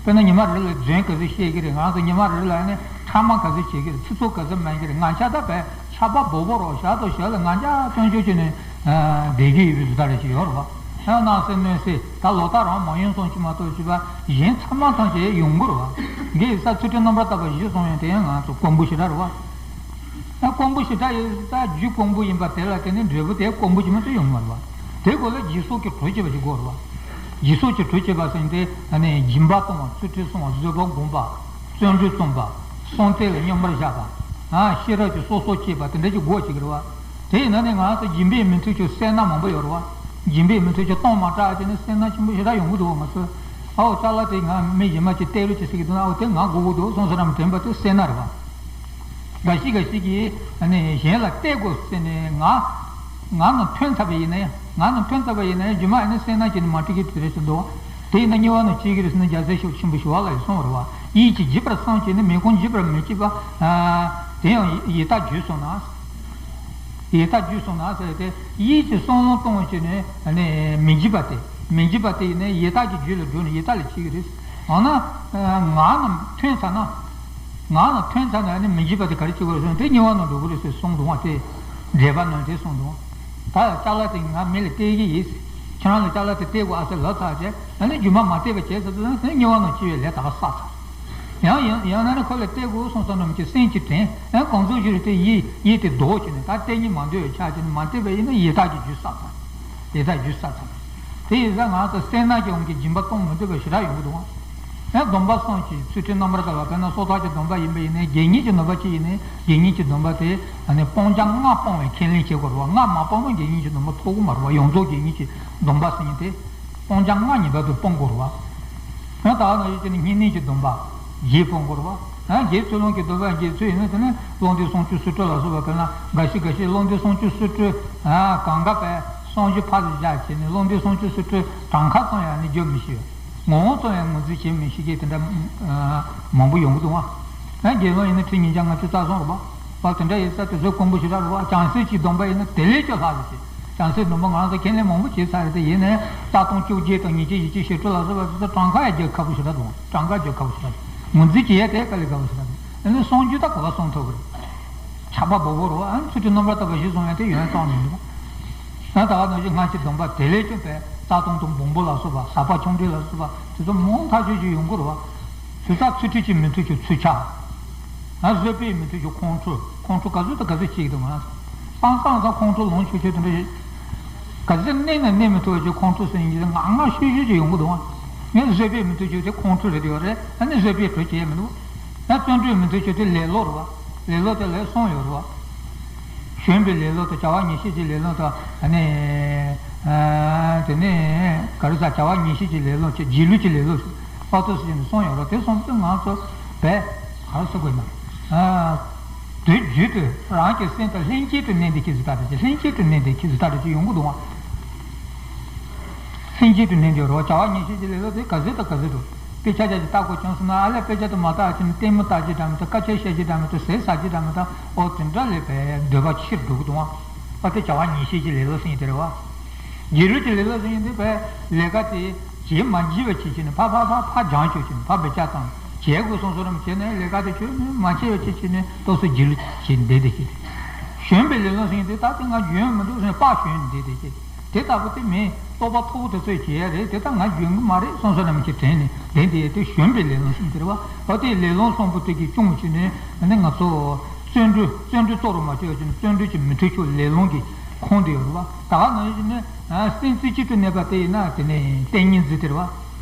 དཔེར་ན་ཉི་མ་རེ་ལ་རྫུན་ག་ཚོད་བཤད་ཀྱི་རེད། ང་ཚོ་ཉི་མ་རེ་ལ་ནི་ཕྲ་མ་ག་ཚོད་བྱེད་ཀྱི་རེད། ཚིག་རྩུབ་ག་ཚོད་སྨྲ་གི་རེད། ང་ཆ་ད་བས་ཆགས་པ་སྦོ་སྦོ་རོགས་ཞག་དང་ཞག་ལ་ང་ཅག་སྟོན་ཆོག་ཅིག་ནས་བསྡད་ཀྱི་ཡོད་པའི་བཟོ་ལྟ་རེ་ཞིག་ཡོད་རེད་བ། ཡང་གནམ་ས་གནོན་ས་ད་ལོ་ལྟར་རང་མ་ཡོང་སོང་ཅིག་མ་གཏོགས་ཅིག་བ་གཞན་ཚང་མ་ཐམས་ཅད་ཡོང་གི་རེད་བ། འདི་ཡི་ས་ཚུལ་ཁྲིམས་རྣམ་པར་དག་པ་གཞི་བཟུང་ཡོང་དེ་ཡང་ང་ཚོ་དཀོན་པོ་ཞེ་དྲག་རེད་བ། ད་དཀོན་པོ་ཞེ་དྲག་ཡོད་ད་རྒྱུ་དཀོན་པོ་ཡིན་པ་དེ་ལ་བརྟེན་ནས་འབྲས་བུ་དེ་དཀོན་པོ་ཅིག་མ་གཏོགས་ཡོང་མ་རེད་བ། དེ་སྐོར་ལ་སྦྱིན་སོགས་ཀྱི་གྲོས་བྱེད་པ་ཞིག་དགོས་རེད་བ། སྦྱིན་སོགས་ཀྱི་གྲོས་བྱེད་པ་ཟེར་དེ་ཨ་ནི་སྦྱིན་པ་གཏོང་བ། ཚུལ་ཁྲིམས་སྲུང་བ། བཟོད་པ་སྒོམ་པ། བརྩོན་འགྲུས་རྩོམ་པ། གསང་གཏད་ལ་སྙོམས་པར་བཞག་པ། ཨ་ཤེས་རབ་ཀྱི་སོ་སོ་བསྐྱེད་པ་དེ་འདྲ་ཅིག་དགོས་ཀྱི་རེད་བ། དེ་ཡིན་ན་ནི་ང་ཚོ་སྦྱིན་པས་མི་ཚུགས་ཀྱི་སེར་སྣ་མང་པོ་ཡོད་རེད་བ། སྦྱིན་པས་མི་ཚུགས་ཀྱི་གཏོང་མ་དྲག་དེ་ནི་སེར་སྣ་ཆེན་པོ་ཞེ་དྲག་ཡོང་གི་འདུག་བ། ང་ཚོ་ ཨའོ་ཅ་ལག་དེ་ང་མི་གཞན་མ་ཅིག་སྟེར་རོགས་ཅིག་ཟེར་གི་འདུག་ན། ཨོ་དེ་ང་དགོས་ཀྱི་འདུག་གསུངས་ས་རམ་དྲན་པ་དེ་སེར་སྣ་རེད་བ། འགའ་ཞིག་འགའ་ཞིག་གིས་ཨ་ནི་གཞན་ལ་སྟེར་དགོས་ཟེར་ནས་ང་ང་ནང་ཐོན་ཚར་བ་ཡིན་ན་ཡང་། ང་ནང་ཐོན་ཚར་བ་ཡིན་ན་ཡང་རྒྱུ་མ་ཨ་ནི་སེར་སྣ་ཅིག་ནི་མ་འགྲིག་གི་དེ་རེད་ཟེར་འདུག་བ། དེ་ཡིན་ན་དམྱལ་བ་ནང་སྐྱེ་གི་རེད་ཟེར་ན་རྒྱལ་སྲས་ཆེན་པོ་ཞི་བ་ལྷ་ཡིས་གསུངས་པ་རེད་བ། ཡིད་ཀྱི་འཇིགས་པར་བསམ་བྱས་ནས། མི་ཁོང་འཇིགས་པར་མི་བྱེད་པ། ཨ་དེ་ཡང་ཡི་དྭགས་རྒྱུད་སོང་ན། ཡི་དྭགས་རྒྱུད་སོང་ན་ཟེར་ཏེ། ཡིད་ཀྱི་བསམ་བློ་གཏོང་བྱས་ནས་ཨ་ནི་མི་འཇིགས་པ་དེ། མི་འཇིགས་པ་དེ་ཡིན་ནས་ཡི་དྭགས་ཀྱི་རྒྱུད་ལ་འགྲོ་ནས་ཡི་དྭགས་ལ་སྐྱེ་གི་རེད། འོ་ན་ང་ནང་ཐོན་ཚར་ན། ང་ནང་ཐོན་ཚར་ན་ཨ་ནི་མི་འཇིགས་པ་དེ་ག་རེ་བྱེད་དགོས་རེད་ཟེར་ན། དེ་དམྱལ་བ་ནང་འགྲོ་གི་རེད་ཟེར་གསུངས་འདུག་བ། དེ་འགྲེལ་པ་ནང་དེ་གསུངས་འདུག་བ། ད་ཅ་ལག་དེ་ང་མི་ལ་སྟེར་གི་ཡིན། ཁྱེད་རང་ལ་ཅ་ལག་དེ་སྟེར་དགོས་ཨ་ཟེར་ལབ་ཚར་རྗེས། ཨ་ནི་རྒྱུ་མ་མ་སྟེར་བ་བྱས་ཚར་ཚར་ན་དེ་དམྱལ་བ་ནང་སྐྱེ་བའི་ལས་ད་ག་བསགས་ཚར། ཡང་ཡང་ཡང་ན་ནི་ཁོ་ལ་སྟེར་དགོས་གསུངས་ས་རྣམས་ཀྱི་སེམས་ཀྱི་དྲན། ཡང་གང་ཚོད་ཞིག་རེད་དེ་ཡིད་ཡིད་དེ་ལྡོག་བྱས་ནས། ད་སྟེར་སྙིང་མ་འདོད་པའི་ཆ་བྱས་ནས་མ་སྟེར་བ་ཡིན་ན་ཡི་དྭགས་ཀྱི་རྒྱུད་བསགས་ཚར། ཡི་དྭགས་རྒྱུད་བསགས་ཚར། དེ་ཡིན་ཙང་ང་ཚོ་སེར་སྣ་གི་དབང་གིས་སྦྱིན་པ་གཏོང་མི་འདོད་པ་ཞེ་དྲག་ཡོང་གི་འདུག་བ། ཡང་སྡོམ་པ་གསུམ་གྱི་ཚུལ་ཁྲིམས་རྣམ་པར་དག་པ། དཔེར་ན་སྲོག་ཐག་གི་སྡོམ་པ་ཡིན་པ་ཡིན་ནའི། དགེ་བསྙེན་གྱི་སྡོམ་པ་གཅིག་ཡིན་ནའི། དགེ་བསྙེན་གྱི་སྡོམ་པ་དེ་ཨ་ནི་སྤང་བྱ་ལྔ་སྤོང་བའི་ཁས་ལེན་བྱེད་དགོས་རེད་བ། ལྔ་མ་སྤོང་ན་དགེ་བསྙེན་གྱི་སྡོམ་པ་ཐོབ་ཀྱི་མ་རེད་བ། ཡོངས་རྫོགས་དགེ་བསྙེན་གྱི་སྡོམ་པ་ཟེར་མཁན་དེ་སྤང་བྱ་ལྔ་ངེས་པར་དུ་སྤོང་དགོས་རེད་བ། ཡང་ད་ག་ནང་བཞིན་བྱས་ནས་བསྙེན་གནས་ཀྱི་སྡོམ་པ་བརྒྱད་སྤོང་དགོས་རེད་བ། ཡང་དགེ་ཚུལ་སློང་གི་སྡོམ་པ་བརྒྱད་ཚུལ་ཡིན་ན། དེ་ནི་བློ་འདས་སུམ་ཅུ་སོ་དྲུག་ལ་སོགས་པ། དཔེར་ན་འགའ་ཞིག་འགའ་ཞིག་བློ་འདས་སུམ་ཅུ་སོ་དྲུག་ཨ་གང་ག་བས་སུམ་ཅུ་ཕར་བཞག་བྱས་ནས། བློ་འདས་སུམ་ཅུ་སོ་དྲུག་གྲངས་ཀ་ཙམ་ཡང་ནི་བརྗོད་མི་ཤེས། ངོ་བོ་ཙམ་ཡང་ངོས་འཛིན་བྱེད་མི་ཤེས་མཁན་དེ་འདྲ་ཨ་མང་པོ་ཡོང་གི་འདུག་བ། ཡང་དགེ་སློང་ཡིན་ན་ཁྲི་ཉིས་བརྒྱ་ལྔ་བཅུ་རྩ་གསུམ་རེད་བ། བ་དེ་འདྲ་ཡིན་ཙང་དེ་ཚོ་དཀོན་པོ་ཞེ་དྲག་རེད་བ། བྱང་སེམས་ཀྱི་སྡོམ་པ་ཡིན་ན་དེ་ལས་ཀྱང་ལྷག་ཟེར་བྱས། བྱང་སེམས་སྡོམ་པ་ང་རང་ཚོ་ཁས་ལེན་མང་པོ་བྱས་ཚར་རེད་དེ། ཡིན་ནའི་རྩ་ལྟུང་བཅོ་བརྒྱད་དང་ཉེས་བྱས་བཞི་བཅུ་ཞེ་དྲུག་ལ་སོགས་པ་དེ་ཚོ་གྲངས་ཀ་ཡང་རྒྱག་ཁག་པོ་ཞེ་དྲག་འདུག་གྲངས་ཀ་རྒྱག་ཁག་པོ་ཞེ་དྲག་འདུག་ངོས་འཛིན་བྱེད་ཡ་དེ་དཀའ་ལས་ཁག་པོ་ཞེ་དྲག་འདུག་ཨ་ནི་སུམ་ཅུ་ད་ག་པར་སོང་ཐུབ་ཀྱི་རེད། ཆགས་པ་སྦོམ་པོ་རེད་བ། ཨ་ནི་ཚུལ་ཁྲིམས་རྣམ་པར་དག་པ་གཞིར་བཟུང་ཡ་དེ་ཡོན་ཙམ་མི་འདུག་ཡང་ད་ག་ནང་བཞིན་སྔར་གྱི་སྡོམ་པ་དེ་ལས་ཀྱང་བས་རྩ་ལྟུང་དང་སྦོམ་པོ་ལ་སོགས་པ། ཟག་པ་ཆུང་འབྲིང་ལ་སོགས་པ་དེ་ཚོ་མང་ཐག་ཆོད་ཅིག་ཡོང་གི་རེད་བ། དེ་ཚོ་ཚུལ་ཁྲིམས་ཀྱིས་མི་མཐུན་ཕྱོགས་ཚུལ་ཁྲིམས། ང་བཟོད་པས་མི་མཐུན་ཕྱོགས་ཁོང་ཁྲོ། ཁོང་ཁྲོ་ག་ཚོད་དང་ག་ཚོད་སྐྱེ་གི་འདུག་ང་སྤང་བཏང་ཙང་ཁོང་ཁྲོ་ལངས་ཆོག་ཆོག་དེ་འདྲ་རེད། ག་ཚོད་གནས་ན་གནས་མི་ཐུབ་པ་ཅིག་ཁོང་ཁྲོ་ཟེར་མཁན་དེ་ངང་ངང་ཤུགས་ཤུགས་ཅིག་ཡོང་གི་འདུག་ང་བཟོད་པས་མི་མཐུན་ཕྱོགས་དེ་ཁོང་ཁྲོ་རེད་དེ་ཡོད་རེད། ཨ་ནི་བཟོད་པས་གྲོལ་བྱེད་ཡ་མི་འདུག་ཡང་བརྩོན་འགྲུས་མི་མཐུན་ཕྱོགས་དེ་ལེ་ལོ་རེད་བ། ལེ་ལོ་དེ་ལས་གསུམ་ཡོད་རེད་བ། གཞོམ་པའི་ལེ་ལོ་དང་བྱ་བ་ངེས་ཤེས་ཀྱི་ལེ་ལོ་དང་། ཨ་ནི་ཨ་དེ་ནས་ག་རེ་ཟ། བྱ་བ་ངེས་ཤེས་ཀྱི་ལེ་ལོ་བྱས། རྗེས་ལུས་ཀྱི་ལེ་ལོ་ཟེར། ལྷག་ཏུ་ཟེར་ནས་གསུམ་ཡོད་རེད། དེ་གསུམ་དེ་ང་ཚོ་བས་ག་རེ་ཟེར་དགོས་ན། ཨ་དུས་རྒྱུན་དུ་རང་གི་སེམས་དང་ལྷན་སྐྱེས་དུ་གནས་ཏེ་སྐྱེས་ཚུལ་ལྟ་རེ་ཅིག་ལྷན་སྐྱེས་དུ་གནས་ཏེ་སྐྱེས་ཚུལ་ལྟ་རེ་ཅིག་ཡོང་གི་འདུག་ཨ། ལྷན་སྐྱེས་དུ་གནས་ཏེ་རོ། བྱ་བ་ངེས་ཤེས་ཀྱི་ལེ་ལོ་དེ་ག་ཚོད་དང་ག་ཚོད་འདུག་དཔེ་ཆ་ཆ་ཞིག་ལྟ་དགོས་བྱུང་སོང་ན། ཨ་ལས་དཔེ་ཆ་དེ་མ་ལྟ་བྱས་ནས་ལྟད་མོ་ལྟ་རྒྱུ་འདྲ་མི་འདུག་སྐད་ཆ་བཤད་རྒྱུ་འདྲ་མི་འདུག་ཟས་ཟ་རྒྱུ་འདྲ་མི་འདུག་ཨོ་དེ་འདྲ་ལས་བས་འདོད་པ་ཆེར་འགྲོ་གི་འདུག་ཨ། ཨ་དེ་བྱ་བ་ངེས་ཤེས་ཀྱི་ལེ་ལོ་ཟེར་མཁན་དེ་རེད་བ། རྗེས་ལུས་ཀྱི་ལེ་ལོ་ཟེར་མཁན་དེ་བས་ལས་ཀ་དེ་བྱེད་མ་བགྱིས་པ་བྱེད་བྱས་ནས་ཕར་ཕར་ཕར་ཕར་སྦྱངས་བྱས་བྱས་ནས་ཕར་འབད་བརྩོན་བཏང་བྱེད་དགོས་སོང་སོང་རམ་བྱས་ནས་ལས་ཀ་དེ་ཁྱོད་ནི་མ་བྱས་པ་བྱས་བྱས་ནས་ཏོག་ཙམ་རྗེས་ལུས་བྱས་བསྡད་བསྡད་བྱས་ཏེ། གཞོམ་པའི་ལེ་ལོ་ཟེར་མཁན་དེ་ད་དེ་ང་འཇོན་མི་འདུག་ཟེར་ནས་ཕར་གཞོན་བསྡད་བསྡད་བྱས། དེ་ལྟ་བུ་དེ་མིན། རྟོགས་པ་མཐོ་པོ་དེ་ཚོས་བྱེད་ཡ་རེད། དེ་ལྟར་ང་འཇོན་གྱི་མ་རེད་སོང་སོང་ར་མི་ཆེ་དྲན་ནས་བསྡད་དེ་དེ་གཞོམ་པའི་ལེ་ལོ་ཟེར་དེ་རེད་བ། ད་དེ་ལེ་ལོ་གསུམ་པོ་དེ་གིས་སྐྱོང་བྱས་ནས་ཨ་ནི་ང་ཚོ་བརྩོན་འགྲུས་བརྩོན་འགྲུས་གཙོ་རུ་མ་བྱས་པ་བྱས་ནས་བརྩོན་འགྲུས་ཀྱི་མི་མཐུན་ཕྱོགས་ལེ་ལོ་གི་ཁོངས་དེ་ཡོད་རེད་བ། ད་ག་ནང་བཞིན་ནི་སེམས་རྩེ་གཅིག་ཏུ་གནས་པ་དེ་ཡིན་ན་དེ་ནི་ཏིང་ངེ་འཛིན་དེ་རེད་བ།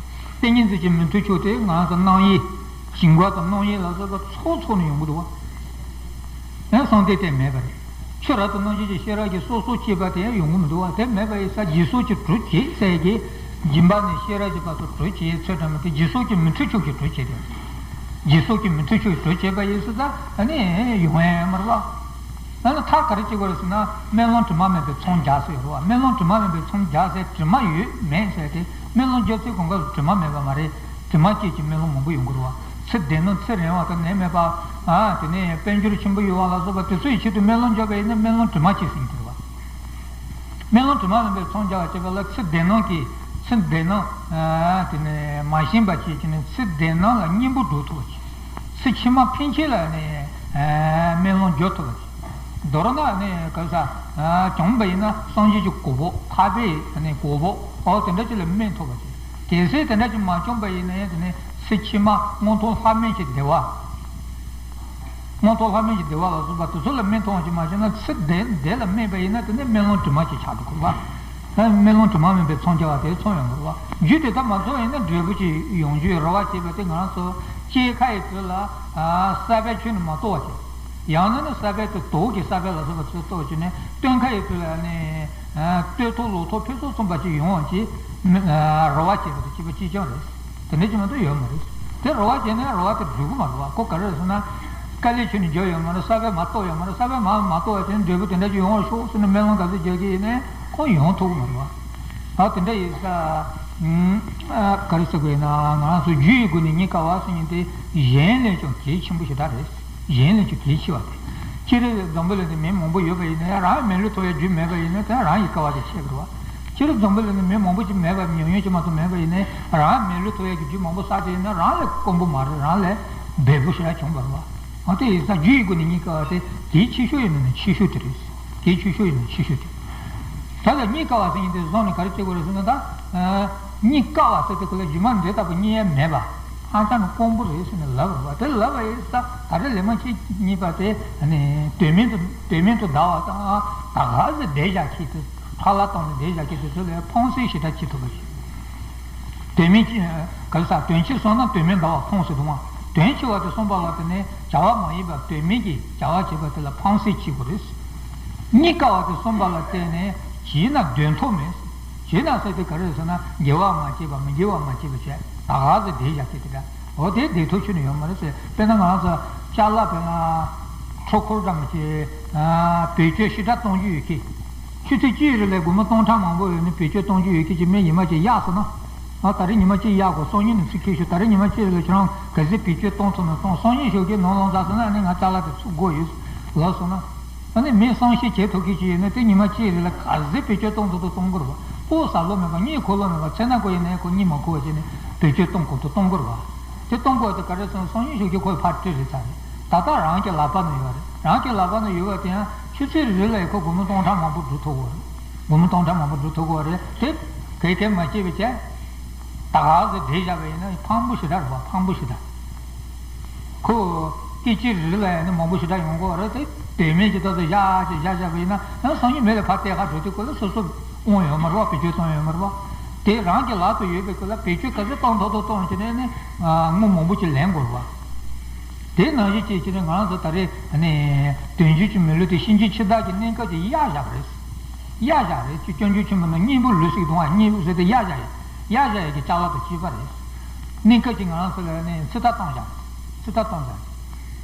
ཏིང་ངེ་འཛིན་གྱི་མི་མཐུན་ཕྱོགས་དེ་ང་རང་ཚོ་སྣང་ཡེ་བྱིང་རྒོད་དང་སྣང་ཡེ་ལ་སོགས་པ་ཚོགས་ཚོགས་ནས་ཡོང་གི་འདུག་བ། ཡང་གསང་བདེ་དེ་མེད་པ་རེད། ཆོས་རབ་ཏུ་རྣམ་འབྱེད་ཀྱི་ཤེས་རབ་ཀྱིས་སོ་སོ་སྐྱེས་པ་དེ་ཡང་ཡོང་གི་མི་འདུག་བ། དེ་མེད་པ་ཡིན་ཙང་རྗེས་གསོག་གི་གྲུབ་བྱེད་ཟེར་གྱི། སྦྱིན་པ་ནས་ཤེས་རབ་ཀྱི་བར་དུ་གྲུབ་བྱེད་ཚུལ་ཁྲིམས་དེ་རྗེས་གསོག་གི་མི་མཐུན་ཕྱོགས་ཀྱི་གྲུབ་བྱེད་དེ། རྗེས་གསོག་གི་མི་མཐུན་ཕྱོགས་ཀྱི་གྲུབ་བྱེད་པ་ཡིན་ཙང་ཨ་ནི་ཡོང་ཡ་མ་རེད་བ། ཨ་ནི་ཐག་ག་རེ་བྱེད་དགོས་རེད་ཟེར་ན། སྨོན་ལམ་དྲི་མ་མེད་པའི་ཚོམས་རྒྱག་ཟེར་ཡོད་རེད་བ། སྨོན་ལམ་དྲི་མ་མེད་པའི་ཚོམས་རྒྱག་ཟེར་དྲི་མ་ཡོད་མེད་ཟེར་དེ། སྨོན་ལམ་རྒྱག་ཚེ་གང་ག་དྲི་མ་མེད་པ་མ་རེད། དྲི་མ་བཅས་ཀྱི་སྨོན་ལམ་མང་པོ་ཡོང་གི་རེད་བ། ཚེ་བདེ་ན་ཚེ་རིང་བ་དང་ནད་མེད་པ། ཨ་དེ་ནས་དཔལ་འབྱོར་ཆེན་པོ་ཡོང་བ་ལ་སོགས་པ་དེ་ཚོའི་ཆེད་དུ་སྨོན་ལམ་འཇོག་པ་ཡིན་ན་སྨོན་ལམ་དྲི་མ་བཅས་ཟེར་གྱི་རེད་བ། སྨོན་ལམ་དྲི་མ་མེད་པའི་ཚོམས་རྒྱག་པ་བྱེད་པ་ལ་ཚེ་བདེ་སྣང་གི། ཚེ་བདེ་སྣང་ཨ་དེ་ནས་མ་ཞེན་པ་བྱེད་ཀྱི་ནས་ཚེ་བདེ་སྣང་ལ་གཉེན་པོ་འགྲོ་ཐུབ་པ་བྱེད། ཚེ་ཕྱི་མ་ཕན་ཆད་ལ་ནས་ཨ་སྨོན་ལམ་འཇོག་ཐུབ་པ་བྱེད། མདོར་ན་ནས་ག་ས་ཨ་བྱུང་བ་ཡིན་ན་སངས་རྒྱས་ཀྱི་གོ་འཕང་ཐར་པའི་ནས་གོ་འཕང་ཨོ་དེ་འདྲ་ཅིག་ལ་སྨིན་ཐུབ་པ་བྱེད། གལ་སྲིད་དེ་འདྲ་ཅིག་མ་བྱུང་བ་ཡིན་ན་ཡང་དེ་ནས་ཚེ་ཕྱི་མ་མངོན་མཐོ་ལྷ་མིན་གྱི་བདེ་བ། མངོན་མཐོ་ལྷ་མིན་གྱི་བདེ་བ་ལ་སོགས་པ་དེ་ཚོ་ལ་སྨིན་ཐུབ་པ་ཅིག་མ་བྱུང་ན། ཚེ་འདི་འདི་ལ་སྨིན་པ་ཡིན་ན་དེ་ནི་སྨོན་ལམ་དྲི་མ་ཅིག་ཆགས་འགྲོ་གི་རེད་བ། ད་སྨོན་ལམ་དྲི་མ་མེད་པའི་ཚོམས་རྒྱག་པ་དེ་ཚོམས་ཡོང་གི་རེད་བ། རྒྱུ་དེ་ལྟར་མ་ཚོམས་ཡིན་ན་འབྲས་བུ་ཅིག་ཡོང་རྒྱུའི་རེ་བ་བྱེད་པ་དེ་ང་རང་ཚོ་སྐྱེ་ཁ་ཡི་དུས་ལ་ས་པཎ་ཆོས་ནི་མ་གཏོགས་པ་ཅིག་ཡང་ན་ནི་ས་པཎ་དེ་དོགས་ཀྱི་ས་པཎ་ལ་སོགས་པ་ཚོ་གཏོགས་བྱས་ནས་སྟོན་ཁ་ཡི་དུས་ལ་ནི་སྟོད་ཐུག་ལུང་ཐུག་ཕུན་སུམ་ཚོགས་པ་ཅིག་ཡོང་བ་ཅིག་རེ་བ་བྱེད་པ་དེ་གཅིག་པ་གཅིག་རྐྱང་རེད། དེ་འདྲ་ཅིག་མ་གཏོགས་ཡོད་མ་རེད། དེ་རེ་བ་བྱས་ནས་རེ་བ་དེ་འགྲུབ་ཀྱི་མ་རེད་བ། ཁོ་ག་རེ་རེད་ཟེར་ན། དཀའ་ལས་ཁྱོན་ནས་རྒྱག་ཡོད་མ་རེད། ས་བོན་མ་གཏོགས་ཡོད་མ་རེད། ས་བོན་མ་མ་གཏོགས་པ་བྱས་ནས་འབྲས་བུ་དེ་འདྲ་ཅིག་ཡོང་བར་ཤོག་ཟེར་ནས་སྨོན་ལམ་ག་ཚོད་རྒྱག་གི་ཡིན་ནའི་ཁོ་ཡོང་ཐུབ་ཀྱི་མ་རེད་བ། ད་དེ་འདྲ་ཡིན་ས། ཨ་ག་རེ་ཟེར་དགོས་ཡིན་ན། ང་རང་ཚོ་རྒྱུ་ཡི་སྒོ་ནས་རྙེད་དཀའ་བ་ཟེར་མཁན་དེ་གཞན་ལས་ཀྱང་གལ་ཆེན་པོ་ཞེ་དྲག་རེད། གཞན་ལས་ཀྱང་གལ་ཆེ་བ་དེ། སྤྱིར་འཛམ་བུ་གླིང་དུ་མི་མང་པོ་ཡོད་པ་ཡིན་ན་ཡང་། རང་མི་ལུས་ཐོབ་ཡ་རྒྱུ་མེད་པ་ཡིན་ན། དེ་རང་གི་དཀའ་བ་དེ་ཆེ་གི་རེད་བ། སྤྱིར་འཛམ་བུ་གླིང་དུ་མི་མང་པོ་ཅིག་མེད་པ། ཉུང་ཉུང་ཅིག་མ་གཏོགས་མེད་པ་ཡིན་ན། རང་མི་ལུས་ཐོབ་ཡ་གི་རྒྱུ་མང་པོ་བསགས་ཏེ་ཡིན་ན། རང་ལས་དཀོན་པོ་མ་རེད། རང་ལས་འབེལ་པོ་ཞེ་དྲག་བྱུང་བ་རེད་བ། འོ་དེ་ཡིན་ཙང་རྒྱུ་ཡི་སྒོ་ནས་རྙེད་དཀའ་བ་དེ་གལ་ཆེ་ཤོས་ཡིན་ནའི་ཆེ་ཤོས་དེ་རེད། གལ་ཆེ་ཤོས་ཡིན་ནའི་ཆེ་ཤོས་དེ། ད་ལྟ་རྙེད་དཀའ་བ་ཟེར་མཁན་དེ་བཟུང་ནས་ག་རེ་བྱེད་དགོས་རེད་ཟེར་ན། ད་རྙེད་དཀའ་བ་ཟེར་དེ་ཁོ་ལ་རྗེས་མ་འདི་ལྟ་བུ་རྙེད་ཡ་མེད་པ། ཧ་ཅང་ནི་དཀོན་པོ་རེད་ཟེར་ནས་ལབ་རེད་བ། དེ་ལབ་པ་ཡིན་ཙང་ད་རེས་ལན་མ་གཅིག་རྙེད་པ་དེ་ནི་དོན་མེད་དུ་དོན་མེད་དུ་བདའ་བ་དང་། ད་ག་ཚོད་བསྡད་བཞག་མཁན་དེ། ཕར་ལ་བཏང་ནས་བསྡད་བཞག་མཁན་དེ་ཚོ་ལ་ཕངས་སེལ་ཞེ་དྲག་བྱེད་ཐུབ་པ་ཞིག་དོན་མེད་ཀྱི། ག་རེ་ཟ། དོན་ཆེ་སོང་ན་དོན་མེད་འདའ་བ་ཕངས་སེལ་དུ་མ། དོན་ཆེ་བ་དེ་སོང་པ་ལ་བརྟེན་ནས་བྱ་བ་མ་ཡིན་པ་དོན་མེད་ཀྱི་བྱ་བ་བྱེད་པ་དེ་ལ་ཕངས་སེལ་བྱེད་དགོས་རེད། རྙེད་དཀའ་བ་དེ་སོང་པ་ལ་བརྟེན་ནས་བྱས་ན་དོན་ཐོགས་མེད། བྱས་ན་ཟེར་དེ་ག་རེ་ཟེར་ན། དགེ་བ་མ་བྱས་པ་མི་དགེ་བ་མ་བྱས་པ་བྱས། ད་ག་ཚོད་བསྡད་བཞག་མཁན་དེ་འདྲ། འོ་དེ་བསྡད་ཐུབ་ཆོག་ནི་ཡོད་མ་རེད་ཟེར། དཔེར་ན་ང་རང་ཚོ་ཅ་ལག་དཔེར་ན་འཕྲུལ་འཁོར་འདྲ་མོ་ཅིག་བེད་སྤྱོད་ཞེ་དྲག་གཏོང་རྒྱུ་ཡོད་མཁན། ཆུ་ཚོད་གཅིག་རེ་ལ་སྒོར་མོ་སྟོང་ཕྲག་མང་པོ་ཡོད་ནི་བེད་སྤྱོད་གཏོང་རྒྱུ་ཡོད་མཁན་གྱི་མི་ཉི་མ་གཅིག་གཡར་སོང་ན། ཨ་ད་རེས་ཉི་མ་གཅིག་གཡར་དགོས། སང་ཉིན་ནས་ཚུར་ཁྱེར་ཤོག་ད་རེས་ཉི་མ་གཅིག་རེ་ལ་ཁྱེད་རང་ག་ཚོད་བེད་སྤྱོད་གཏོང་ཐུབ་ན་གཏོང་། སང་ཉིན་ཞོགས་ཀས་ནང་ལོགས་འཛེགས་སོང་ན། ཨ་ནི་ང་ཅ་ལག་དེ་ཚུར་དགོས་ཡོད་ལབ་སོང་ན། ཨ་ནི་མི་བསམ་ཤེས་བྱེད་ཐུབ་མཁན་ཅིག་ཡོད་ན། དེ་ཉི་མ་གཅིག་རེ་ལ་ག་ཚོད་བེད་སྤྱོད་གཏོང་ཐུབ་ཐུབ་གཏོང་དགོས་རེད་བ། ལྐོག་ཟ་ལོ་མེད་པ། གཉིད་ཁུག་ལོ་མེད་པ། ཚེ་ན་ཁོ་ཡིན་ནའི་ཁོ་གཉིད་མ་ཁུག་པ་བྱས་ནས་བེད་སྤྱོད་གཏོང་དགོས་ཐུབ་གཏོང་དགོས་རེད་བ། དེ་གཏོང་དགོས་དེ་ག་རེ་ཟེར་ན། སང་ཉིན་ཞོགས་ཀས་ཁོ་ཕར་སྤྲད་རེད་ཚར་རེད། ད་ལྟ་རང་གི་ལག་པ་ན་ཡོད་རེད། རང་གི་ལག་པ་ན་ཡོད་པ་དེ་ཡང་ཆུ་ཚོད་རེ་ལ་ཁོ་སྒོར་མོ་སྟོང་ཕྲག་མང་པོ་འགྲོ་ཐུབ་ཀྱི་རེད། སྒོར་མོ་སྟོང་ཕྲག་མང་པོ་འགྲོ་ཐུབ་ཀྱི་རེད། དེ་གས་གས་མ་བྱས་པ་བྱས། ད་ག་ཚོད་བསྡད་བཞག་པ་ཡིན་ན་ཕངས་པོ་ཞེ་དྲག་རེད་བ། ཕངས་པོ་ཞེ་དྲག་ཁོ་སྐད་ཅིག་རེ་ལ་ཡང་ནི་མང་པོ་ཞེ་དྲག་ཡོང་གི་རེད། དེ་དོན་མེད་ཀྱི་ཏོག་ཙམ་བཞག་ཅིག་བཞག་བཞག་པ་ཡིན་ན། ཡང་སང་ཉིན་མེད་ལ་ཕར་སྟེར་ག་འགྲོ་དུས་སྐབས་ལ་སོ་སོ་དབང་ཡོད་མ་རེད་བ། བེད་སྤྱོད་གཏོང་ཡོད་མ་རེད་བ། དེ་རང་གི་ལག་ཏུ་ཡོད་པའི་སྐབས་ལ་བེད་སྤྱོད་ག་ཚོད་གཏོང་ཐུབ་ཐུབ་གཏོང་བྱས་ནས་ནི་དངུལ་མང་པོ་ཅིག་ལེན་དགོས་རེད་བ། དེ་ནང་བཞིན་བྱས་བྱས་ནས་ང་རང་ཚོ་ད་རེས་ནི་དོན་བྱེད་ཀྱི་མི་ལུས་དེ་གཤིན་རྗེ་འཆི་བདག་གི་གནས་སྐབས་ཀྱི་གཡར་བཞག་པ་རེད། གཡར་བཞག་རེད། ཅིག་སྐྱབས་འཇུག་ཆེན་པོ་ནང་གཉེན་པོ་ལུས་ཟེར་གྱི་འདུག་ཨ། གཉེན་པོ་ཟེར་དེ་གཡར་བཞག་ཡ། གཡར་བཞག་ཡ་གི་ཅ་ལག་དང་བཅས་པ་རེད། གནས་སྐབས་ཀྱི་ང་རང་ཚོ་ལ་ནི་ཚེ་ཐར་བཏང་བཞག་ཚེ་ཐར་བཏང་བཞག་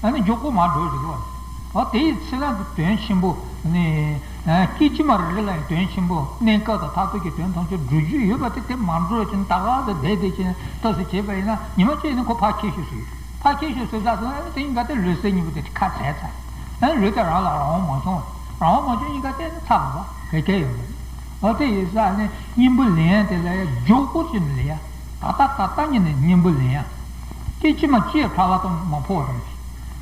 ཨ་ནི་མགྱོགས་པོ་མར་འགྲོ་རེད་བ། འོ་དེ་ཡི་ཚེ་ལ་དོན་ཆེན་པོ་ནི། སྐད་ཅིག་མ་རེ་རེ་ལ་ཡང་དོན་ཆེན་པོ། གནས་སྐབས་དང་མཐར་ཐུག་གི་དོན་ཐམས་ཅད་སྒྲུབ་རྒྱུ་ཡོད་པ་དེ། དེ་མ་འགྲུབ་ཅིག་ད་ག་ཚོད་བསྡད་བསྡད་ཅིག་ཏོག་ཙམ་བྱས་པ་ཡིན་ན། ཉི་མ་གཅིག་ནི་ཁོ་ཕར་ཁྱེར་ཤོག་ཟེར། ཕར་ཁྱེར་ཤོག་ཟེར་ཙང་ཟེར་ན། དེ་ཡིན་ག་དེ་ལུས་སེམས་གཉིས་པོ་དེ་ཁ་བྲལ་ཚར། ཨ་ལུས་དེ་རང་ལ་རང་དབང་མ་བྱུང་། རང་དབང་མ་བྱུང་། ཡིན་ག་དེ་ནི་ཚར་བ་ག་གེ་ཡོད་མ་རེད། འོ་དེ་ཡིན་ཙང་ནི་གཉེན་པོ་ལེན་ཡ་དེ་ལ་ཡ་མགྱོགས་པོ་ཅིག་ནས་ལེན་ཡ། ད་ལྟ་ད་ལྟ་ཉིད་ནས་གཉེན་པོ་ལེན་ཡ། སྐད་ཅིག་མ་གཅིག་ཕྲག་ལ་གཏོང་མ་ཕོག་པ་དང་།